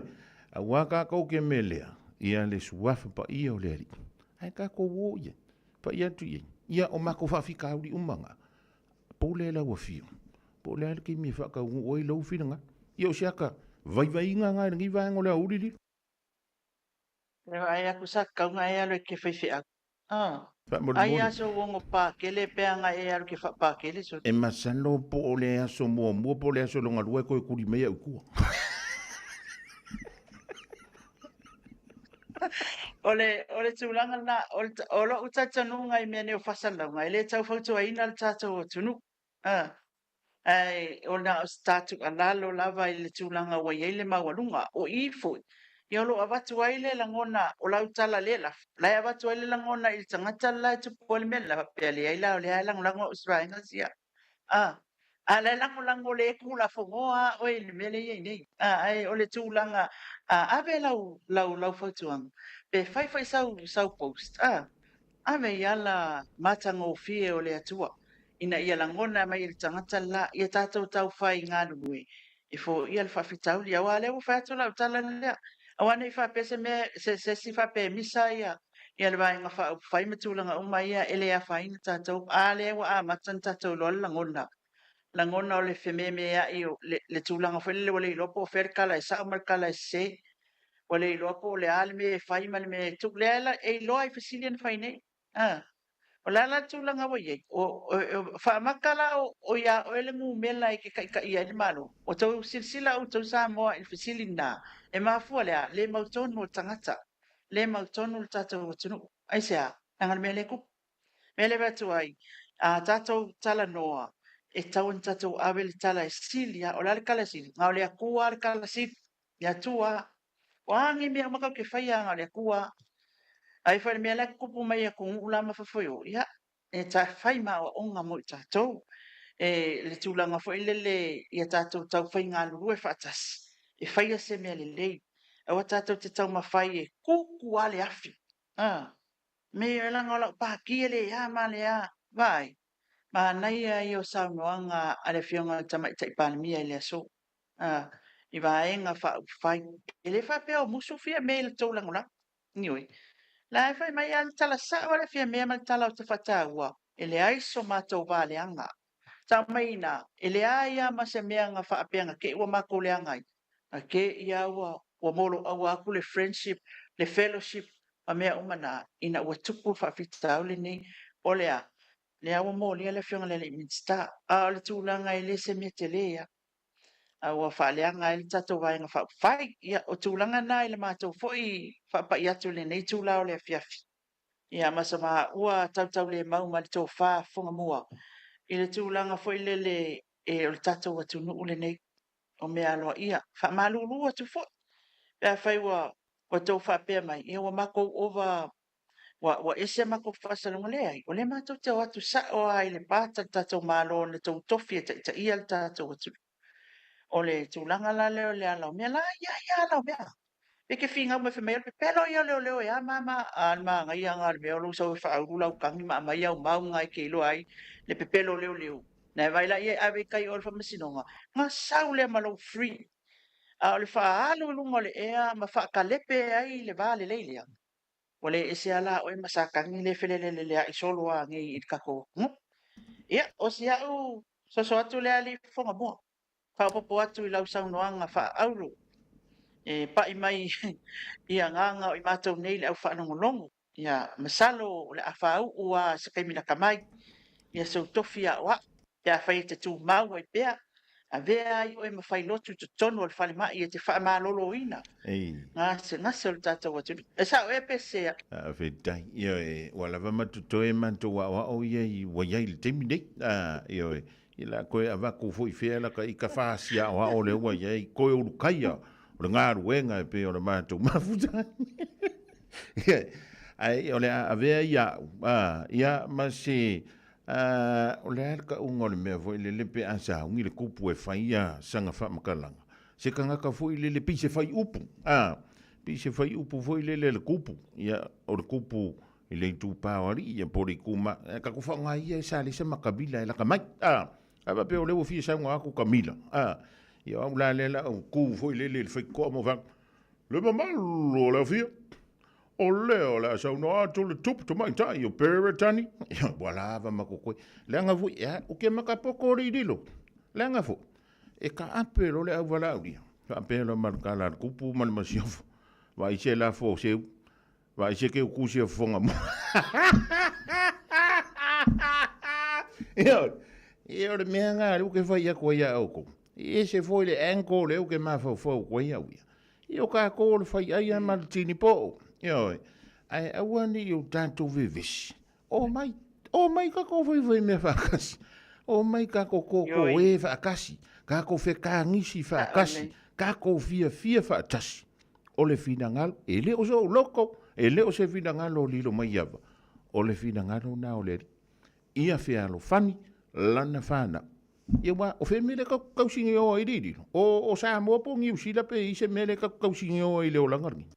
aua tatou ke melea ia le suafa paia o le Alii, ae tatou o i ai, pai atu i ai, ia o matou faafitauli uma na, pule lau afio, po o le a le taimi e faataunuu ai lou finagalo. Ia o se ata vaivaiga na i lenei vaega o le aoauli lilo.
E vaai atu sa tatau ona e alu e te faifeau. Ah.
Faamolemole.
Ai aso ua ono pakele pe ana e alu ke faapakele so.
E masalo po o le aso muamua po o le aso lona lua e toe tuli mai au i tua.
O le, o le tulaga lena, o, le, o lou talitonuga i mea nei o faasalalauga, e le tau fautuaina le tatou atunuu. Ah. Ae o na o se ta tuualalo lava i le tulaga ua i ai le maualuga. O i foi, ia o lo o avatu ai le lagona o lau tala le lafo, la e avatu ai le lagona i le tagata le la e tupu ai le mea le la, faapea leai la o lea e lagolago au i se vaega sia. A, a la e lagolago le Tulafono a oe i le mea lea e i ai nei. A, ae o le tulaga, a ave lau, lau, lau fautuaga, pe fai foi sau, sau post, a, Ave i ala matagofie o le Atua, ina ia lagona mai e le tagata le la, ia tatou taufai galulue e foia le faafitauli. Aua o lea ua fai atu lau tala lea, aua ne i faapea se mea, se, se isi faapea e misa ia, ia le Vaega Faaupufai ma tulaga uma ia, e le afaina tatou. A lea ua amata ona tatou iloa le lagona, lagona o le fememeai o le, le tulaga foi lele ua le iloa po o fea le tala e sao ma le tala e sese. Ua le iloa po o le a le mea e fai ma le mea e tuu. Lea la e iloa i fesili na fai nei. A. O le a la le tulaga ua i ai? O, o, o, faamaka la o, o iā oe le numela e te taitaia ai le Malo? Ua tou silasila outou Samoa i le fesili lena? E mafua le a? Le mautonu o le tagata. Le mautonu le tatou atunuu. Aisea? Leaga o le mea lea e tupu. Mea lea e avatu ai, a tatou talanoa, e tatau ona tatou ave le tala e sili lava. O le a le tala e sili? Na o le Atua le tala sili. Le Atua. O a ni mea uma tatou te faia, na o le Atua. Ai foi le mea la e tutupu mai i atunuu la ma fafo i o, ia, e ta fai ma aoaoga mo i tatou. E le tulaga foi lele ia tatou taufai galulue faatasi, e faia se mea lelei. Aua tatou te taumafai e tutu lava le afi. A, me leaga o lau pati e le a ma le a. Vaai, manaia ia o saunoaga a le Afioga i le Tamaitai Palemia i le aso. A, i Vaega Faaupufai. E le faapea o musu Fiame i le tou lagolago. Ioe. La e fai mai lava le tala sao a le Fiame ma le tala ou te faataua, e leai so matou va leaga. Tau mai ina, e leai lava ma se mea na faapea na te i ua matou leaga ai. Na te i lava ua, ua moloaua atu le friendship, le fellowship ma mea uma na, ina ua tupu le faafitauli lenei. O le a? Lea ua molia le Afioga i le alii Minisita. A o le tulaga e le se mea tele lava. A ua faaleaga ai le tatou Vaega Faaupufai. Ia, o tulaga na i le matou foi faapai atu i lenei itula o le afiafi. Ia, ma sa maua tautaulemau ma le tofa fofogamua i le tulaga foi lele e o le tatou atunuu lenei o mea aloaia. Faamalulu atu foi pe afai ua outou faapea mai, ia ua matou ova ua ese a matou faasalalauga. Leai, o lea matou te o atu sao lava i le pata le tatou Malo na tou tofi e taitaia le tatou atunuu. O le tulaga la lea o le ala o mea, la e i ai lava ala o mea. Pe te finau mai fai mai o le pepelo ia o leoleo e a mama, a le manaia lena o le mea o lou sau e faaulu lau tagi ma aumai au mau na e te iloa ai le pepelo o leoleo. Na e vaai laia e ave i tai o le faamasinoga, na sau lea ma lou free. A o le faaalu i luga o le ea ma faakalepe ai le va lelei lea, Ua le ese a la oe ma Satani lea e feleleleai solo a nei i le tatou atunuu. Ia, o si au soso atu lea alii fofoga mua, faaopoopo atu i lau saunoaga faaauro e pai mai i agaga o i matou nei le au faalogologo. Ia, masalo o le a faauu a se taimi lata mai ia sou tofi aoao pe afai e te tumau ai pea, avea ai oe ma failotu i totonu o le falemai e te faamaloloina gasegase o le tatou atunuu. E sao ea pe sese au?
Faafetai. Ioe, ua lava ma totoe matou aoao ia i ua i ai i le taimi nei. Ioe, ia la toe avatu foi fea la ka ika fasi aoao lea ua i ai, toe ulukaia o le galuega e pei o le matou mafuta. Ae o le a avea ia au, ia ma se A, o le a le tauga o le mea foi lele pe a sauni le kupu e fai ia sana faamatalaga? Se tagata foi lele pei se faiupu, a, pei se faiupu foi lele a le kupu, ia, o le kupu i le itupa o alii ia po o le ituma, ae tatou faaaoga ia e Salesa ma Kamila e lata mai, a, a faapea o lea ua fia saunoa atu Kamila, a, ia o au la lea la o tu foi lele i le faitotoa ma fai atu, Le mamalu o le afia, O lea o le a saunoa atu le tupu tamaitai o Peretani, ua lava ma kokoe. Leaga foi, e o ke makapoto o le ililo. Leaga foi, e taape lo le auvalaulia. Faapea loa ma le tala a le tupu ma le masiofo. Vaai se lafo o seu. Vaai se keu kusi a fofoga mo. Ioe, ia o le mea nga le uke fai aku ai a oukou. E ese foi le angle le uke mafaufau ku ai au ia. Ia o kākou o le fai ai a ma le tini po'o. Ioe, ae aua ne i o tatou vevesi. O mai, o mai kākou faifai mea faatasi. O mai kākou kōkō e faatasi. Kākou fekagisi faatasi. Kākou fiafia faatasi. O le finagalo, e le o so'u loto, e le o se finagalo o lilo mai ava. O le finagalo na o le Alii. Ia fealofani lana fanau. Ia ua, o fea mea lea tatou tausigeo ai i le ililo? O, o Samoa po o Niu Sila pe i se mea lea tatou tausigeo ai i le olaga lenei?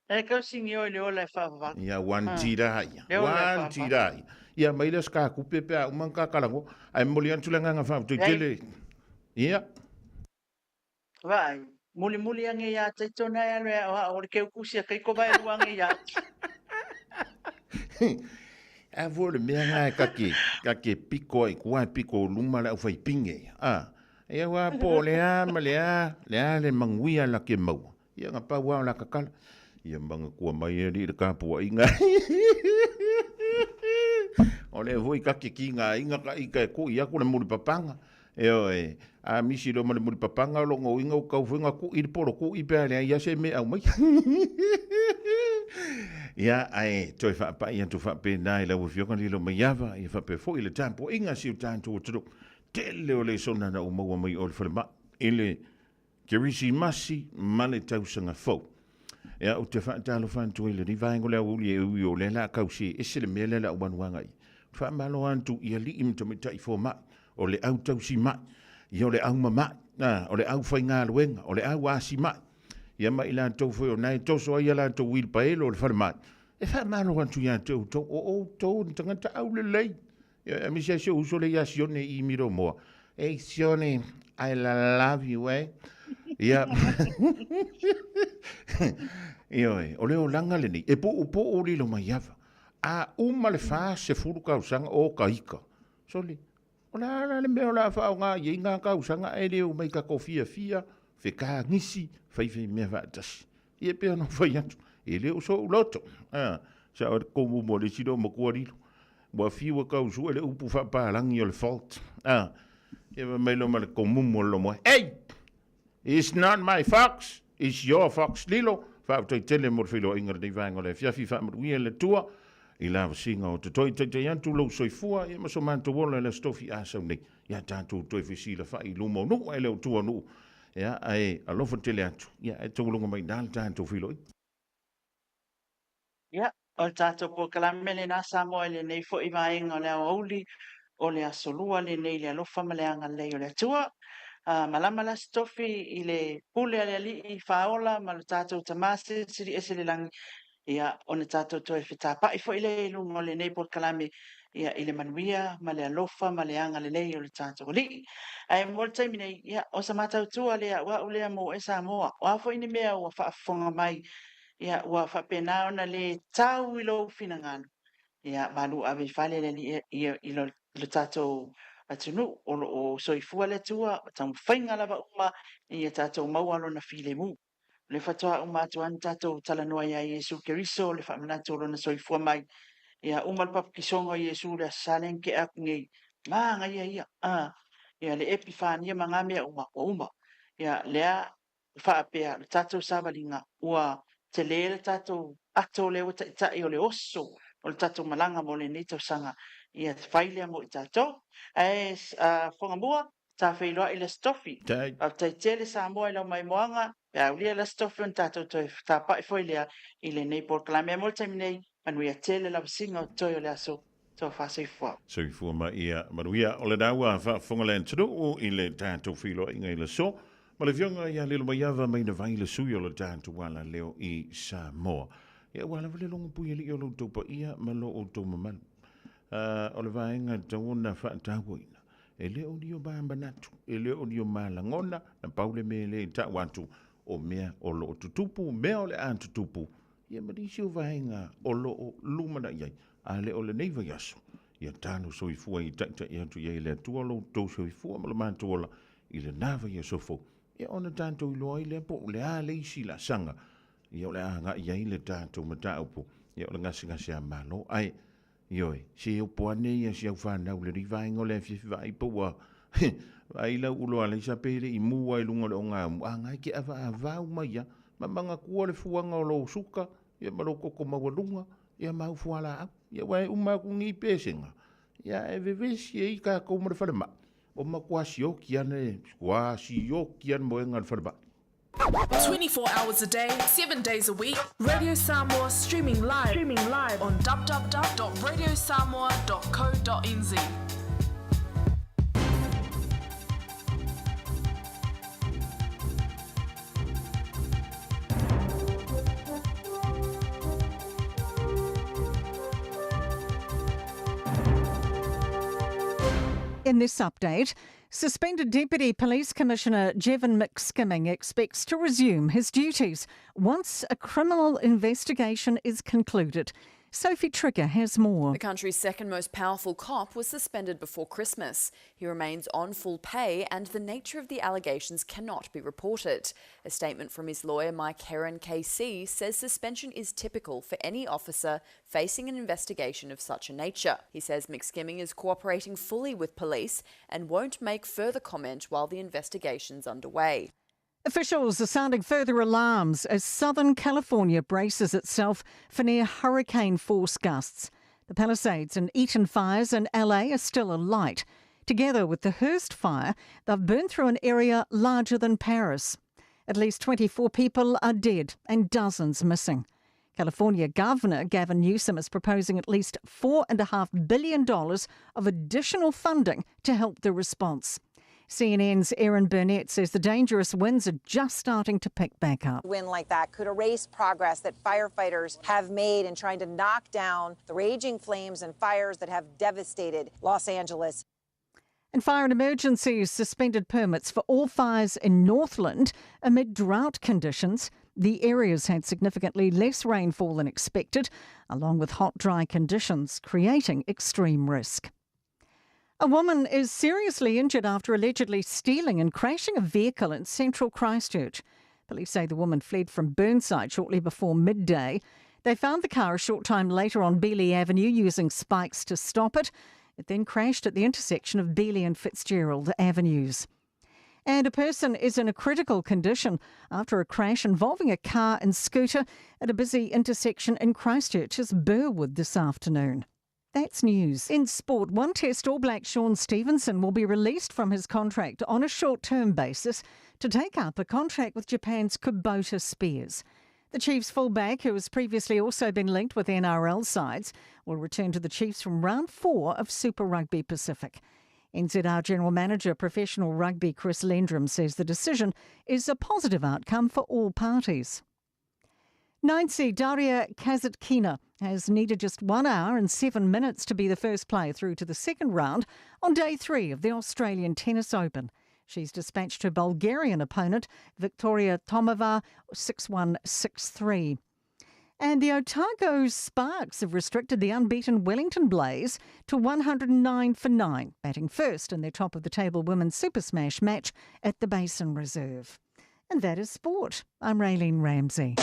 E tausigeo i le ola e faavavau.
Ia, ua tira ia. Ua tira ia. Ia, mai lea o se kakupe pe a uma ona ta talanoa. Ae momoli atu le agaga faafetai tele. Ia.
Vaai, mulimuli ange ia Taitona e alo e aoao o le keukusi a Kaikova e lua ange ia.
A foi le mea nga e kake, kake piko ai kua e piko o luma le au whai pinge. A, ia wā po le a ma le a, le a le manguia la ke maua. Ia nga pau ao la kakala. Ia manga kua mai e li le kapua inga. O le hui kake ki ngā inga ka ika e kui aku le muri papanga. E oe, a misi lo ma le muri papanga o longo inga u kau whenga ku i le polo ku i pea lea ia se me au mai. Ia, ae, toe whaapai atu whaapena i lau afioga lilo mai ava, ia whape fo i le tāpua inga si o tātou o tiro. Tele o le sona na umaua mai o le whalema i le Kerisimasi ma le tausaga fou. Ia, ou te faatalofa atu ai i lenei vaega o le aoauli e ui o lea la kau se ese le mea lea la ou alu agai. Faamalo atu i alii ma tamaitai fomai, o le au tausi mai, ia o le au mama'i, a, o le au faigaluega, o le au asi mai, ia ma i latou foi o na e toso ai a latou uilipaelo o le falemai. E faamalo atu ia te outou, o outou ni tagata aulelei. Ia, aemaise ai si ou uso lea ia Sione i Miromoa. Hey Sione, I love you, eh? Ia. Ioe, o le olaga lenei, e puupuu lilo mai ava. A uma le 40 tausaga o ka ika. Sole, o le a la le mea o le a faaaoga i ai ngā tausaga ae le omai tatou fiafia, fekagisi, faifai mea faatasi. Ia e pei ona ou fai atu, e le o so'u loto. A, sa o le komu mo le isi leo matua lilo. Ua fiu e tau sue le upu faapalagi o le fault. A, ia fai mai loa ma le komumu o le lomoe, Ei! It's not my fox, it's your fox lilo. Faafetai tele mo le feiloaiga i lenei vaega o le afiafi. Faamanuia le Atua i lavasiga o totoe. Taitai atu lou soifua ia ma so matou ola i le Aso Tofi a sau nei. Ia tatou toe fesilafai i luma o nuu ae le o tua o nuu. Ia, ae alofa tele atu. Ia, ae tauluga mai i ina le tatou feiloaiga.
Ia, o le tatou polokalame lena Samoa i lenei foi vaega o le aoauli o le Aso Lua lenei i le alofa ma le agalelei o le Atua. Malama le Aso Tofi i le pule a le Alii Faaola ma lo tatou Tama Silisili Ese le Lagi, ia, ona tatou toe fetapa'i foi lea i luga o lenei polokalame, ia, i le manuia ma le alofa ma le agalelei o le tatou Alii. Ae mo le taimi nei, ia, o sa matautua lea, o a'u lea mo oe Samoa, o a foi ni mea ua faafofoga mai, ia, ua faapena ona le tau i lou finagalo, ia, malu ave i fale le Alii ia, i lo, lo tatou atunuu o lo o soifua le Atua, o taumafaiga lava uma ia tatou maua lona filemu. O le faatoa uma atu lava ona tatou talanoa ia Iesu Keriso, le faamanatu o lona soifua mai. Ia uma le papatisoga o Iesu le Aso Sa lea na tea atu nei, manaia ia, a, ia le Epifania ma na mea uma, ua uma. Ia lea faapea, le tatou savaliga, ua tele le tatou ato lea ua taitai o le oso o le tatou malaga mo lenei tausaga, ia fai lea mo i tatou. Ae, Fogamua, ta feiloai i le Aso Tofi. Faafetai tele Samoa i lau maimoaga, pe a aulia le Aso Tofi ona tatou toe fetapa'i foi lea i lenei polokalame. Ae mo le taimi nei, manuia tele lavasiga o totoe o le aso. Tofa soifua.
Soifua ma ia manuia. O lena ua faafofoga le atunuu i le tatou feiloaiga i le aso ma le Afioga ia Lilomaiava Mainavai le sui o le tatou alaleo i Samoa. Ia ua lava le logo puialii o lo outou paia ma lo outou mamalu. O le vaega e tatau ona faatauaina, e le o ni o ma manatu, e le o ni o ma lagona, na pau le mea lea i tau atu, o mea o lo o tutupu, mea o le a tutupu, ia ma nisi o vaega o lo o lumanai ai, a le o lenei vaiaso, ia talo soifua i taitai atu i ai le Atua lo outou soifua ma lo matou ola i lena vaiaso fou, ia ona tatou iloa ai lea po o le a le isi laasaga. Ia o le a agai ai le tatou mataupu, ia o le gasegase a Malo. Ae, ioe, se opo ane ia si au fanau i lenei vaega o le afiafi vaai po ua vaai lau ulo alaisa pe le i mu lava i luga o le ogaumu, a na e te avaavau mai lava. Ma manatua le fuaga o lou suka, ia ma lou toto maualuga, ia ma au fualaau. Ia aua e uma atu nei pesega, ia ae vevesi ai tatou ma le falemai. Ua matua sioki lava le, matua sioki lava le moega i le falemai.
24 hours a day, 7 days a week, Radio Samoa streaming live, streaming live on www.radiosamoa.co.nz.
In this update, suspended Deputy Police Commissioner Jevon McSkimming expects to resume his duties once a criminal investigation is concluded. Sophie Trigger has more.
The country's second most powerful cop was suspended before Christmas. He remains on full pay and the nature of the allegations cannot be reported. A statement from his lawyer, Mike Heron KC, says suspension is typical for any officer facing an investigation of such a nature. He says McSkimming is cooperating fully with police and won't make further comment while the investigation's underway.
Officials are sounding further alarms as Southern California braces itself for near hurricane force gusts. The Palisades and Eaton fires in LA are still alight. Together with the Hurst fire, they've burned through an area larger than Paris. At least 24 people are dead and dozens missing. California Governor Gavin Newsom is proposing at least $4.5 billion of additional funding to help the response. CNN's Erin Burnett says the dangerous winds are just starting to pick back up.
Wind like that could erase progress that firefighters have made in trying to knock down the raging flames and fires that have devastated Los Angeles.
And Fire and Emergencies suspended permits for all fires in Northland amid drought conditions. The areas had significantly less rainfall than expected, along with hot, dry conditions, creating extreme risk. A woman is seriously injured after allegedly stealing and crashing a vehicle in central Christchurch. Police say the woman fled from Burnside shortly before midday. They found the car a short time later on Bealey Avenue using spikes to stop it. It then crashed at the intersection of Bealey and Fitzgerald Avenues. And a person is in a critical condition after a crash involving a car and scooter at a busy intersection in Christchurch's Burwood this afternoon. That's news. In sport, one test All Black Shaun Stevenson will be released from his contract on a short term basis to take up a contract with Japan's Kubota Spears. The Chiefs fullback, who has previously also been linked with NRL sides, will return to the Chiefs from round four of Super Rugby Pacific. NZR General Manager Professional Rugby Chris Lendrum says the decision is a positive outcome for all parties. Ninth seed Daria Kasatkina has needed just 1 hour and 7 minutes to be the first player through to the second round on day three of the Australian Tennis Open. She's dispatched her Bulgarian opponent, Victoria Tomova, 6 1 6 3. And the Otago Sparks have restricted the unbeaten Wellington Blaze to 109 for 9, batting first in their top of the table Women's Super Smash match at the Basin Reserve. And that is sport. I'm Raylene Ramsey.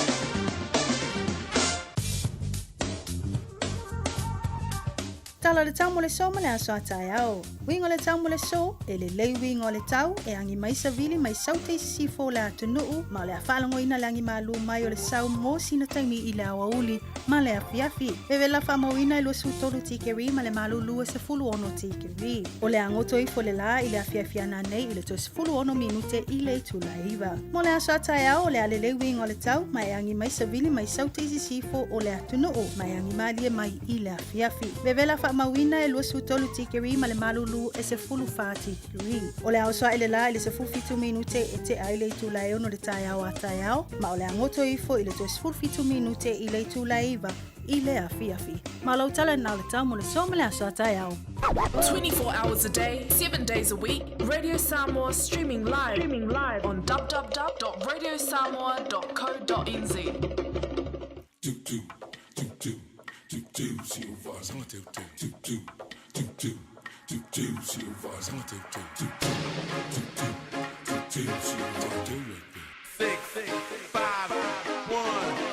Tala o le tau mo le so ma le aso a taeao. Uiga o le tau mo le so, e lelei uiga o le tau, e agi mai savili mai saute i sisifo o le atunuu, ma o le a faalogoina le agi malū mai o le sau mo sina taimi i le aoauli ma le afiafi. Vevela faamauina e 23 tikeri ma le malū 26 tikeri. O le a goto ifo le lā i le afiafi a nanei i le 36 minute i le itula e 9. Mo le aso a taeao, o le a lelei uiga o le tau, ma e agi mai savili mai saute i sisifo o le atunuu, ma e agi malie mai i le afiafi. Vevela faamauina e 23 tikeri ma le malulu e 14 tikeri. O le a oso ae le lā i le 17 minute e tea ai le itula e 6 o le taeao a taeao, ma o le a goto ifo i le 17 minute i le itula e 9 i le afiafi. Ma o lau tala na o le tau mo le so ma le aso a taeao.
24 hours a day, 7 days a week, Radio Samoa streaming live, streaming live on www.radiosamoa.co.nz.
Six, five, one.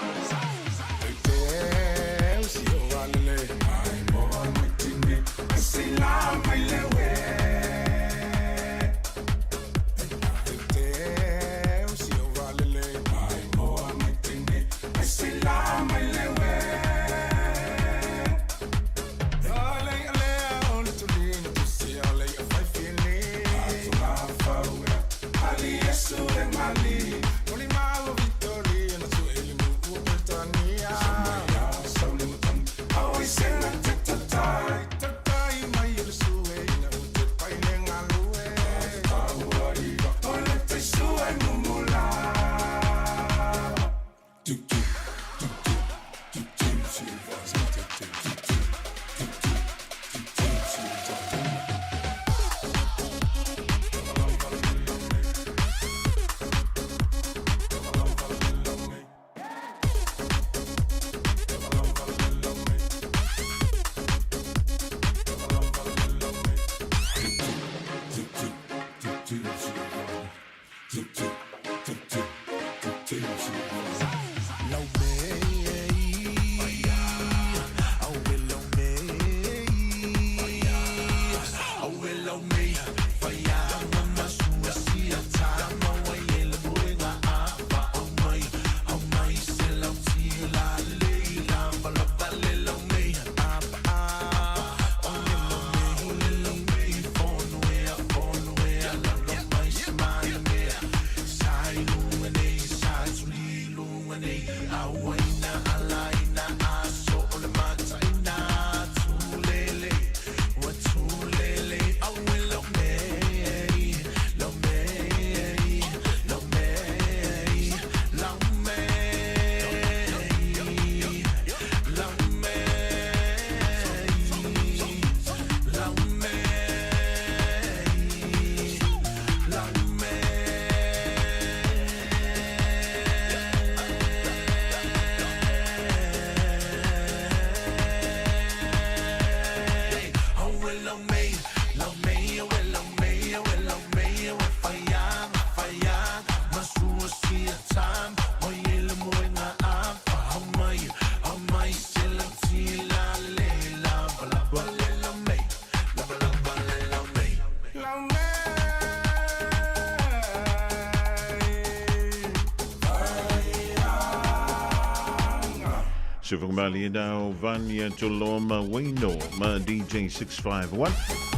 Sufangamalie o Vania Toloma Waino ma DJ 651.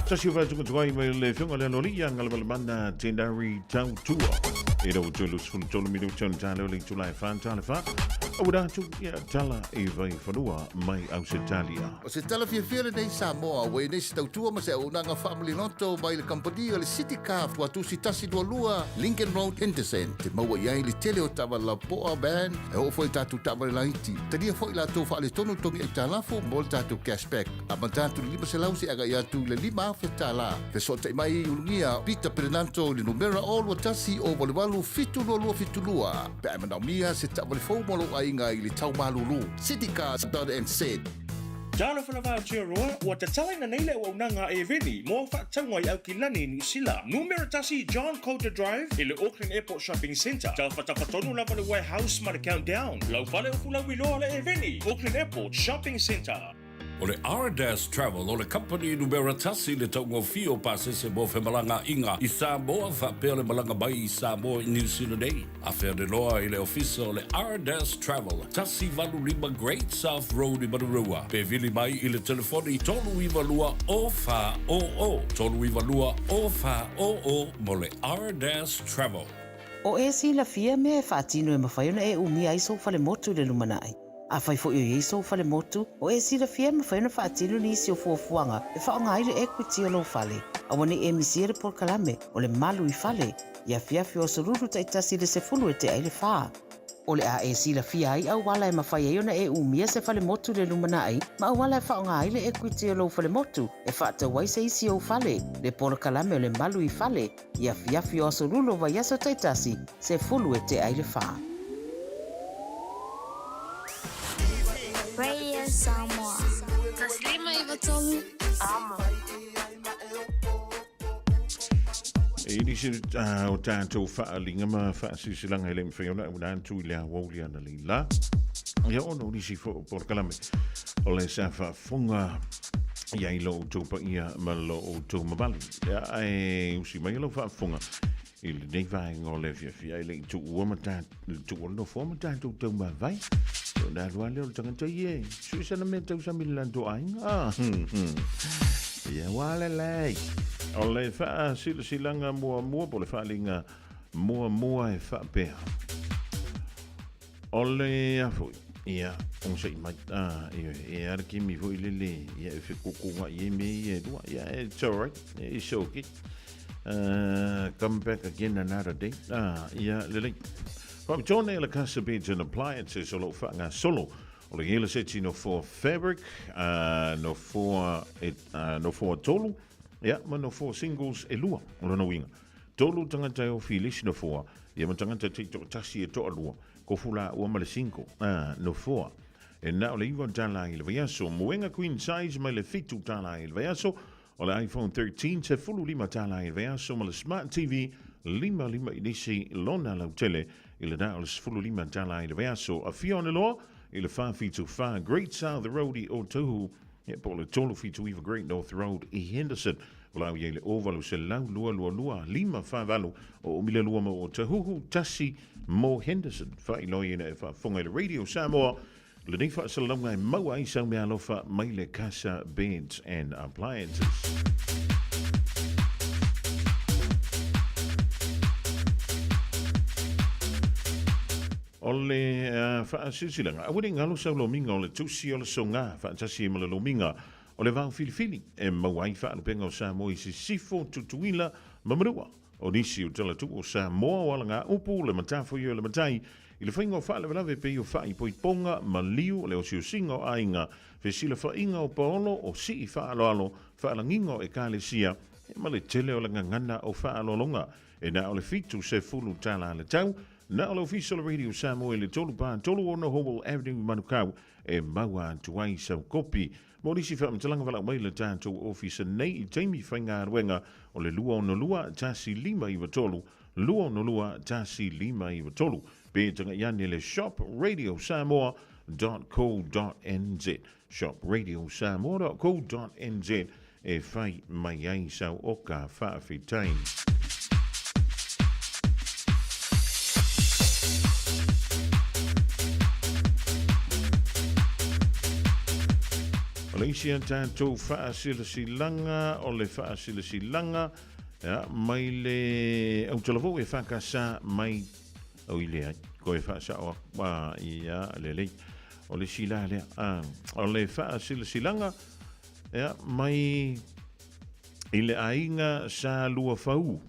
Tasi o whatunga tuai mai le whionga le aloli ia ngalamalmana Tenari Tautua. E rau tolu sefulu tolu minuta o tale o le itula e wha tale wha. Auina atu ia tala i Vaifanua mai Ausetalia.
O se tala fiafia lenei Samoa ua i nei se tautua ma se auaunaga faamaliloto mai le kamupani o le City Car Tuatusi 122 Lincoln Road Henderson te maua i ai le tele o taavale lapoa, van, e oo foi i tatou taavale laiti. Talia foi latou faaletonu togi aitalafu mo le tatou cash back. Amata atu i le 500 seia agai atu i le $5,000. Fesootai mai i Ulugia Peter Perenanto i le numera 021 088 7272 pe a e manaomia se taavale fou mo lou aiga i le tau malulu. Citycars.nz.
Talofa lava Aotearoa, ua tatalaina nei le auaunaga a Airveni mo au faatauga i Aukilani i Niu Sila. Numera tasi John Coulter Drive i le Auckland Airport Shopping Centre. Tafatafa tonu lava le Warehouse ma le Countdown. Lau fale o Fulauiloa le Airveni, Auckland Airport Shopping Centre.
O le Ardas Travel o le kamupani numera tasi i le taugofie o pasese mo femalagaaiga i Samoa faapea le malaga mai i Samoa i Niu Sila nei. Afea le loa i le ofisa o le Ardas Travel, 185 Great South Road i Manurewa, pe vili mai i le telefoni 392 0400, 392 0400 mo le Ardas Travel.
O e silafia mea e faatino e mafai ona e umia ai sou falemotu i le lumanai. Afai foi o i ai sou falemotu, o e silafia e mafai ona faatino nisi o fuafuaga e faaaoga ai le equity o lou fale. Aua ne i e misia le polokalame o le Malu i Fale i afiafi o aso Lulu taitasi i le 10 e tea i le fa. O le a e silafia ai auala e mafai ai ona e umia se falemotu i le lumanai ma auala e faaaoga ai le equity o lou falemotu e faatau ai se isi ou fale, le polokalame o le Malu i Fale i afiafi o aso Lulu o vaiaso taitasi, 10 e tea i le fa.
Radio Samoa. 153 Amo.
E nisi o tātou whaalinga ma whaasisilaga e le mawhai ona una atu i le awauli ana le la. Ia ona o nisi fo polokalame o le sa whaafonga ia i lo outou paia ma lo outou mamalu. Ia e usi mai lau faafofoga i lenei vaega o le afiafi ae le i tuua ma ta le tuua le nofoa ma tatou taumavae. Ona alu lava lea o le tagata ia e sue sana mea tausami i le latou aiga. Ah, Ia ua lelei. O le faasilasilaga muamua po o le faaaliga muamua e faapea. O le a foi, ia, onosai mai, ah, ioe, e ala kimi foi lele, ia, e fekokoga i ai mea ia e lua, ia, it's alright, it's okay. Come back again another day. Ah, ia, lelei. Faapitoa nei la Casa Beds and Appliances o lo o faagasolo o le Gela Seti Nofoa Fabric, Nofoa, e, Nofoa tolu, ia, ma Nofoa Singles e lua, o lona uiga. Tolu tagata e ofi i le isi nofoa, ia ma tagata taitoatasi e toalua, kofu laua ma le single, ā, nofoa. E na o le iwa tala i le vaiaso. Moega queen size mai le fitu tala i le vaiaso, o le iPhone 13 15 tala i le vaiaso ma le Smart TV lima lima inisi lona lautele i le na o le 15 tala i le vaiaso. Afio ane loa i le 474 Great South Road i Ōtauhu, ia po o le 379 Great North Road i Henderson. Valaau i ai le 0800 222 548 o Omilelua ma Ōtahuhu, tasi mo Henderson. Faailoa ina e faafofoga i le Radio Samoa lenei faasalalauga e maua ai sau meaalofa mai le Casa Beds and Appliances. O le faasilasilaga, aua ne i galo sau lomiga o le tusi o le soga faatasi ai ma le lomiga O le vao filifili e maua ai faalupega o Samoa i Sisifo, Tutuila ma Manua. O nisi o talatuu o Samoa o alagaupu, le matafoi o le matai, i le faiga o faalavelave pei o faaipoipoga, maliu, le osiosiga o aiga, fesilafaiga o paolo, o sii faaaloalo, faalagiga o ekalesia, ma le tele o le gagana o faaaloaloga. E na o le 70 tala le tau, na o le Ofisa o le Radio Samoa i le 3 3 6 Howell Avenue i Manukau e maua atu ai sau kopi. Mo nisi faamatalaga valaau mai le tatou ofisa nei i taimi faigaluega o le 262 1593, 262 1593, pe tagai ane le shopradiosamoa.co.nz, shopradiosamoa.co.nz e fai mai ai sau oka faafetai. O le isi a tatou faasilasilaga, o le faasilasilaga ia, mai le autalavou e FKS mai o i leai, koe faasao aku a ia lelei. O le isi la lea, a, o le faasilasilaga ia, mai i le aiga Sa Luafaū.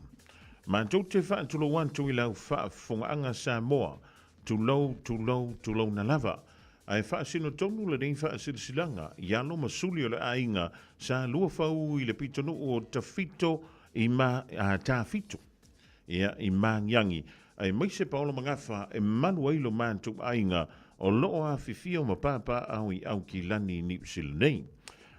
Matou te faatulou atu i lau faafofogaaga Samoa, tulou, tulou, tulouna lava. Ae faasino tonu lenei faasilasilaga i alo ma suli o le aiga Sa Luafaū i le pitonuu o Tafito i ma, a, Tafito, ia, i Magiagi, aemaise Paolo Magafa e malu ai lo matou aiga o loo afifio ma papaaao i Aukilani i Niu Sila nei.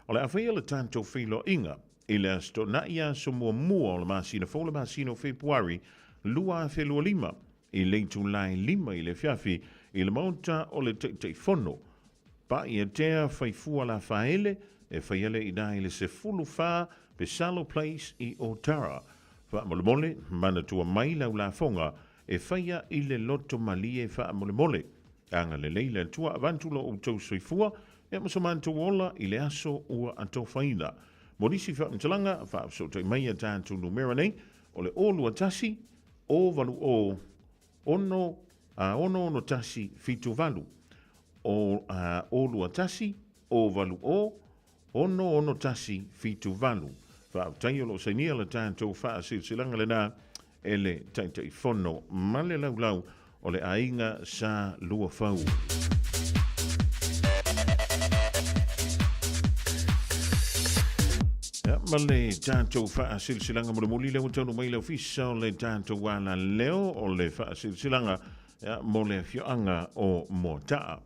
O le a faia le tatou feiloaiga i le Aso Toonai aso muamua o le masina fou le masina o Fepuari 2025 i le itula e 5 i le afiafi i le Maota o le Taitaifono Pa'iatea Faifua Lafaele e faia lea ina i le 14 Pesalo Place i Otara. Faamolemole, manatua mai lau lafoga e faia i le loto malie faamolemole. Agalelei le Atua avatu lo outou soifua ia ma so matou ola i le aso ua atofaina. Mo nisi faamatalaga, faafesootai mai ia tatou numera nei, o le 021 080 6 a 6 6 1 7 8, o a 021 080 6 6 1 7 8. Faafetai o lo o sainia le tatou faasilasilaga lena e le Taitaifono ma le Laulau o le Aiga Sa Luafau. Ia, ma le tatou faasilasilaga mulimuli lea ua taunuu mai le ofisa o le tatou alaleo o le faasilasilaga ia, mo le afioaga o Moataa.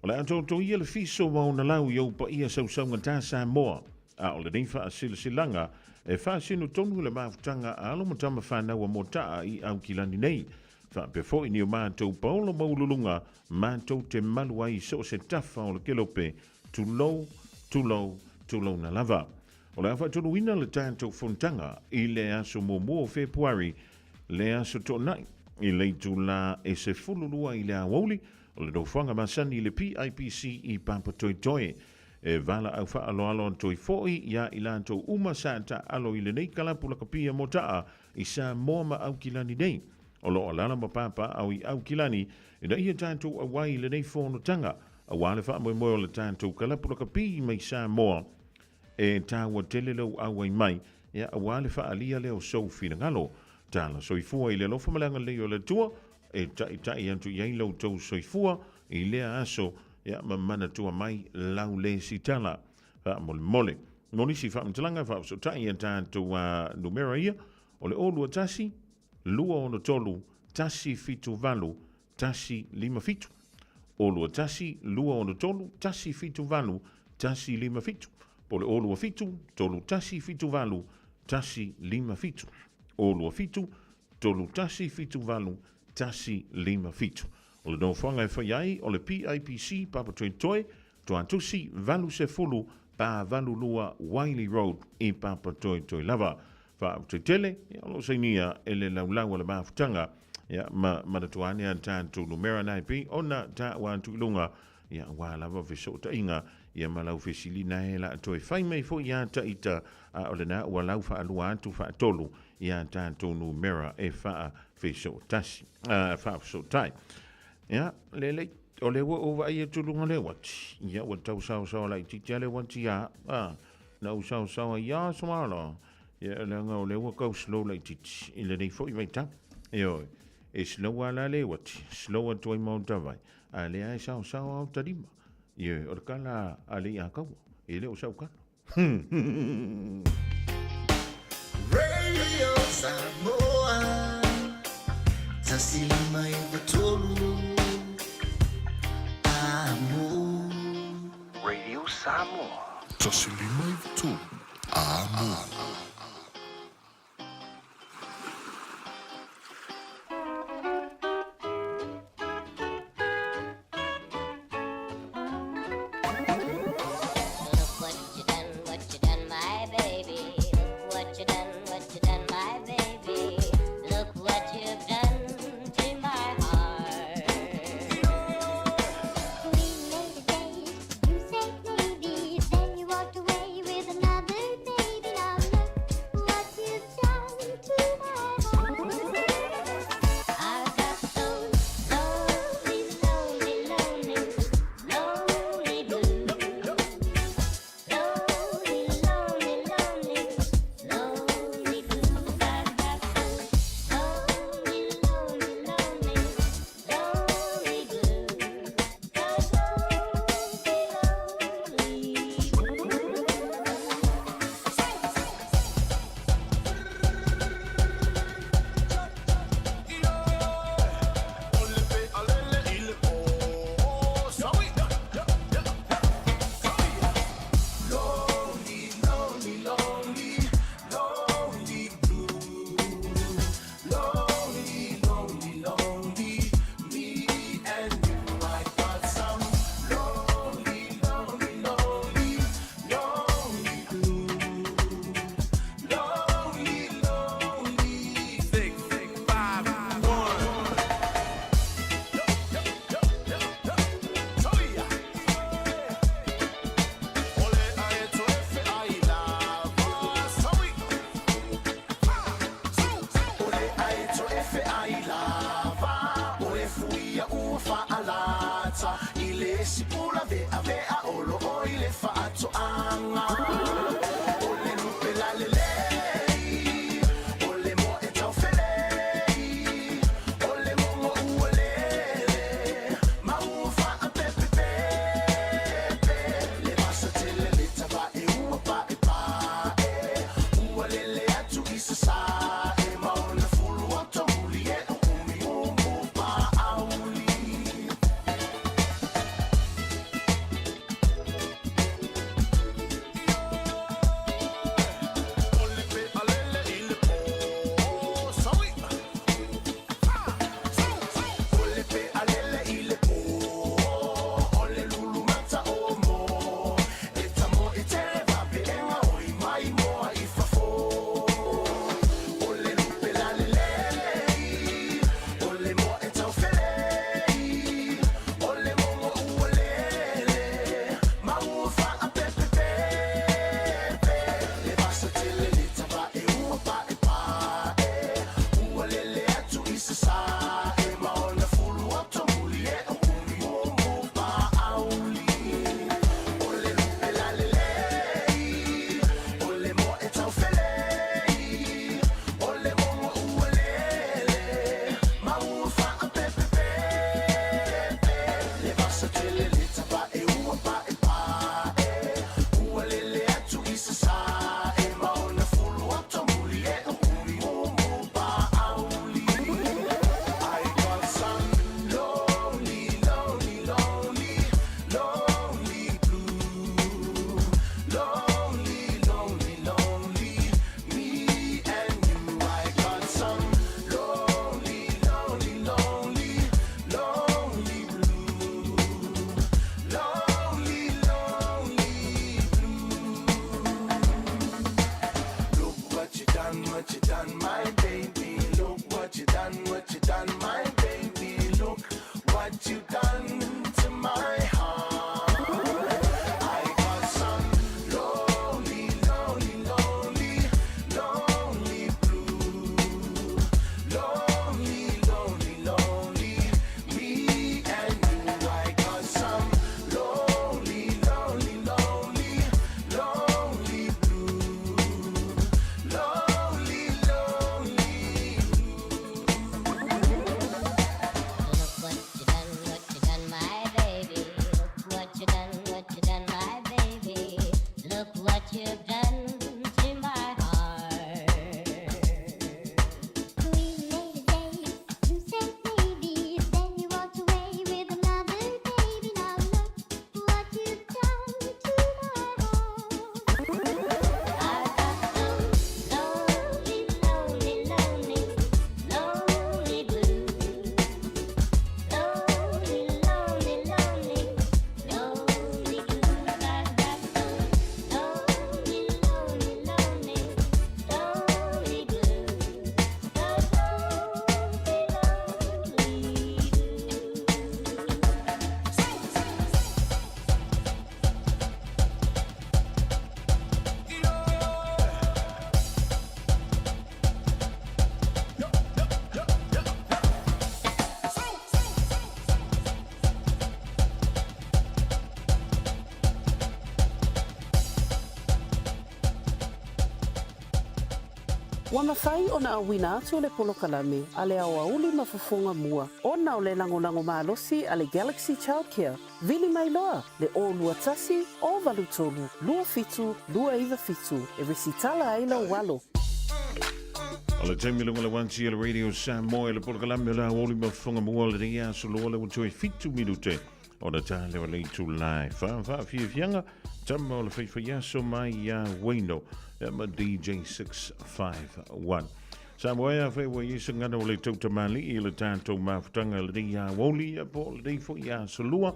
O le a toutou ia le fiso wa ona lau i ou paia sausaugata Samoa, a o lenei faasilasilaga e faasino tonu i le mafutaga a alo ma tama fanau a Moataa i Aukilani nei. Faapea foi ni o matou paolo maualuluga matou te malu ai i so o se tafa o le kelope, tulou, tulou, tulouna lava. O le a faatonuina le tatou fonotaga i le aso muamua o Fepuari, le aso Toonai, i le itula e 12 i le aoauli, o le nofoaga masani i le PIPC i Papatoetoe. E valaau faaaloalo atu ai foi iā i latou uma sa taaalo i lenei kalapu lakapia motaa i Samoa ma Aukilani nei. O lo o alaala ma papaaao i Aukilani ina ia tatou auai i lenei fonotaga aua le faamoemoe o le tatou kalapu lakapi mai Samoa. E taua tele lou auai mai, ia, aua le faaalia lea o sou finagalo. Tala soifua i le alofa ma le agalelei o le Atua, e taitai atu i ai lo outou soifua i lea aso, ia, ma manatua mai lau lesitala. Faamolemole. Mo nisi faamatalaga, faafesootai ia tatou numera ia, o le 021 263 178 157. 021 263 178 157. Po o le 027 3178 157. 027 3178 157. O le nofoaga e fai ai o le PIPC Papatoetoe, Tuatusi 80 pa 82 Wiley Road i Papatoetoe lava. Faafetai tele, ia, o lo o sainia e le laulau a le mafutaga, ia, ma manatua ane a tatou numera na e pei ona taua atu i luga, ia, aua lava fesootaiga, ia, ma lau fesili na e la toe fai mai foi ia taita, a o lena ua lau faalua atu faatolu ia tatou numera e faafesootasi, faafesootai. Ia, lelei, o lea ua ou vaai atu i luga o le uati, ia, ua tau saosaoa laitiiti lava le uati ia, a, na ou saosaoa ia Soala, ia, leaga o lea ua tau slow laitiiti i lenei foi vaitau. Ioe, e slow lava la le uati, slow atu ai ma ota vai, a o lea e saosaoa lava ota lima. Ioe, o le tala a Leiataua, e le o sau tala.
Radio Samoa 153 Amo.
Radio Samoa.
153 Amo.
Look what you done, what you done, my baby. Look what you done, what you done, my baby. Look what you've done to my heart.
We made a date, you said maybe.
faatoaga. O le lupe lalelei, o le moa e taufelei, o le mogo ua lele, ma ua faapepepepe. Le vasa tele le tavae ua paepae, ua lele atu i sasae, ma ona fulu oto muli e o umuumu paauli. O le pea lele i le pō, O le pea lele i le pō, o le lulu mata o mō. E tamo i tele vapeega oi mai moa i fafo. O le lupe lalelei, o le moa e taufelei, o le mogo ua lele, ma ua faapepepepe. Le vasa tele le tavae ua paepae, ua lele atu i sasae, ma ona fulu oto muli e o umuumu paauli. O le lupe lalelei, o le moa e taufelei, o le mogo ua lele, ma ua faapepepepe. Le vasa tele le tavae ua paepae, ua lele atu i sasae, ma ona fulu oto muli e o umuumu paauli. I got some lonely, lonely, lonely, lonely blue. Lonely, lonely, lonely, me and you. I got some lonely, lonely, lonely, lonely blue. Lonely, lonely blue. Look what you done, what you done, my baby. Look what you done, what you done, my baby. Look what you done to my heart. I got some lonely, lonely, lonely, lonely blue. Lonely, lonely, lonely, me and you. I got some lonely, lonely, lonely, lonely blue. Lonely, lonely.
Look what you done, what you done, my baby. Look what you done, what you done, my baby. Look what you've done to my heart.
We made a date, you said maybe, then you walked away with another baby. Now look what you've done to my heart.
I've got some lonely, lonely, lonely, lonely blues. Lonely, lonely, lonely, lonely blues. I've got some lonely, lonely, lonely, lonely blues. The lonely, lonely blues.
Ua mafai ona auina atu le polokalame a le aoauli ma fofoga mua ona o le lagolago malosi a le Galaxy Childcare. Vili mai loa le 021 083 27 297 e resitala ai lou alo.
O le taimi luga le 1 le Radio Samoa i le polokalame o le aoauli ma fofoga mua o lenei aso loa le ua toe 7 minute ona ta leo le itula e whaafiafiaga tama o le faifaiaso mai ia Wayno ma DJ 651. Samoa e afai ua i ai se gana o le tautamalii i le tatou mafutaga i lenei aoauli ia po o lenei foi aso lua,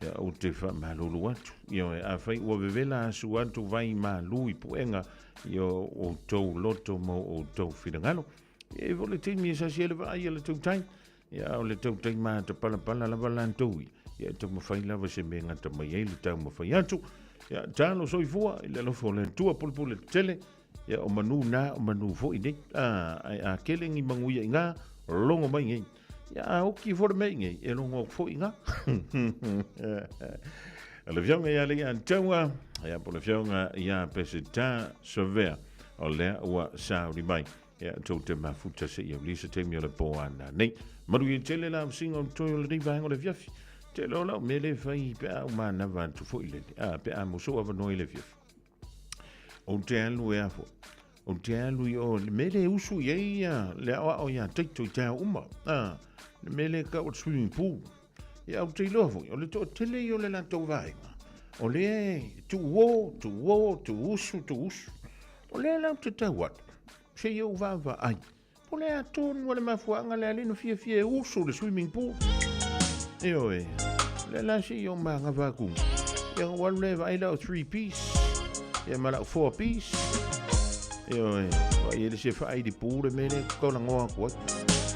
ia ou te faamalulu atu. Ioe, afai ua vevela asu atu vai malu i puega i o outou loto ma o outou finagalo. Ia e foi le taimi e sasi ai le vaai a le tautai, ia a o le tautai matapalapala lava latou ia, ia e taumafai lava se mea e gata mai ai le taumafai atu. Ia talo soifua i le alofa o le Atua pulepule tetele, ia o manu na, o manu foi nei. A, ae a kele ni manuia i ngā, logo mai nei. Ia a oki fo le mea i nei, e logo atu foi i ngā. Le afioga ia Leia Taua, Ia, po o le Afioga ia Peseta Savea, o lea ua sauni mai. Ia, tou te mafuta seia aulia se taimi o le pō a nanei. Manuia tele la avasiga o totoe o lenei vaega o le afiafi. Tele o lau mea le fai pe a ou manava atu foi lele, a, pe a maua sou avanoa i le afiafi. Ou te alu e a foi. Ou te alu i o, le mea le usu i ai ia, le aoao ia Taito i taeao uma. A, le mea le tau o le swimming pool. Ia, ou te iloa foi, o le toatele ia o le latou vaega, o lea e tuuo, tuuo, tuuusu, tuuusu. O lea la ou te tau atu, se i ou vaavaai, po o le a tonu le mafuaaga lea le na fiafia e usu le swimming pool. Ioe, o lea la se i ou manava atu, ia ou alu lea e vaai lau 3 piece, ia ma lau 4 piece. Ioe, vaai e le se faai i le pool le mea lea e lagoa atu ai.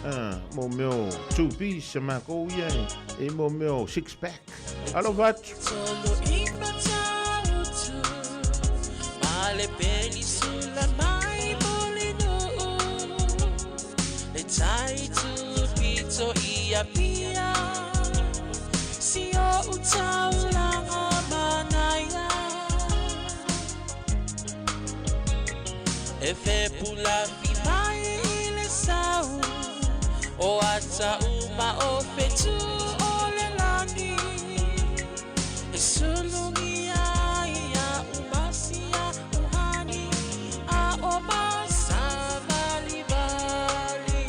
Ah, mo mea o 2 piece a makou ia e mo mea o 6 pack. Alofa atu.
E fepu mai i le sau o ata uma o fetu o le lani e sulugia ia umasia uhani a o masavalivali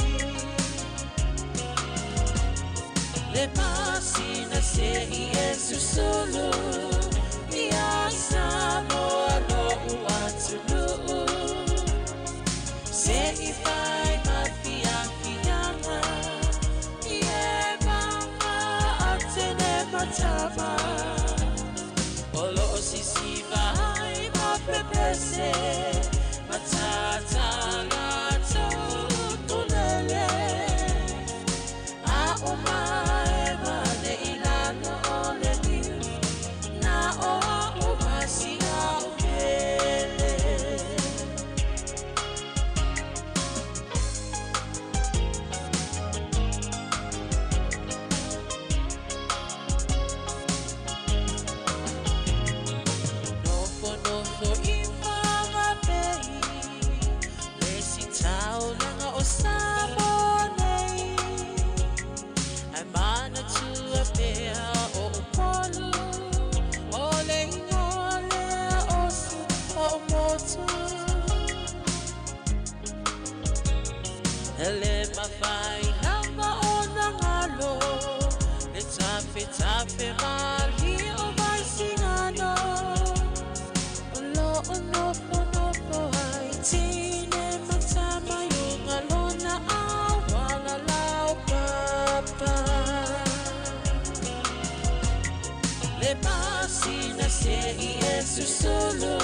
le masina se i e susulu ia Samoa lo'u atunuu se i fai mafiafiaga i e maga atene matama o loo sisiva ai mapepese matatala tulele a o mae mane i lalo o le niu na o a o masia o pele. Nofo nofo i whangapei Le si taulaga o Samoa nei Ai manatua pea o Upolu O le ingoa lea o si o motu E le mawhai lava o na ngalo Le tafe tafe mali o vai singano O lo o nofo nofo ai tine matama i lona awala lau papa Le masina se i e susulu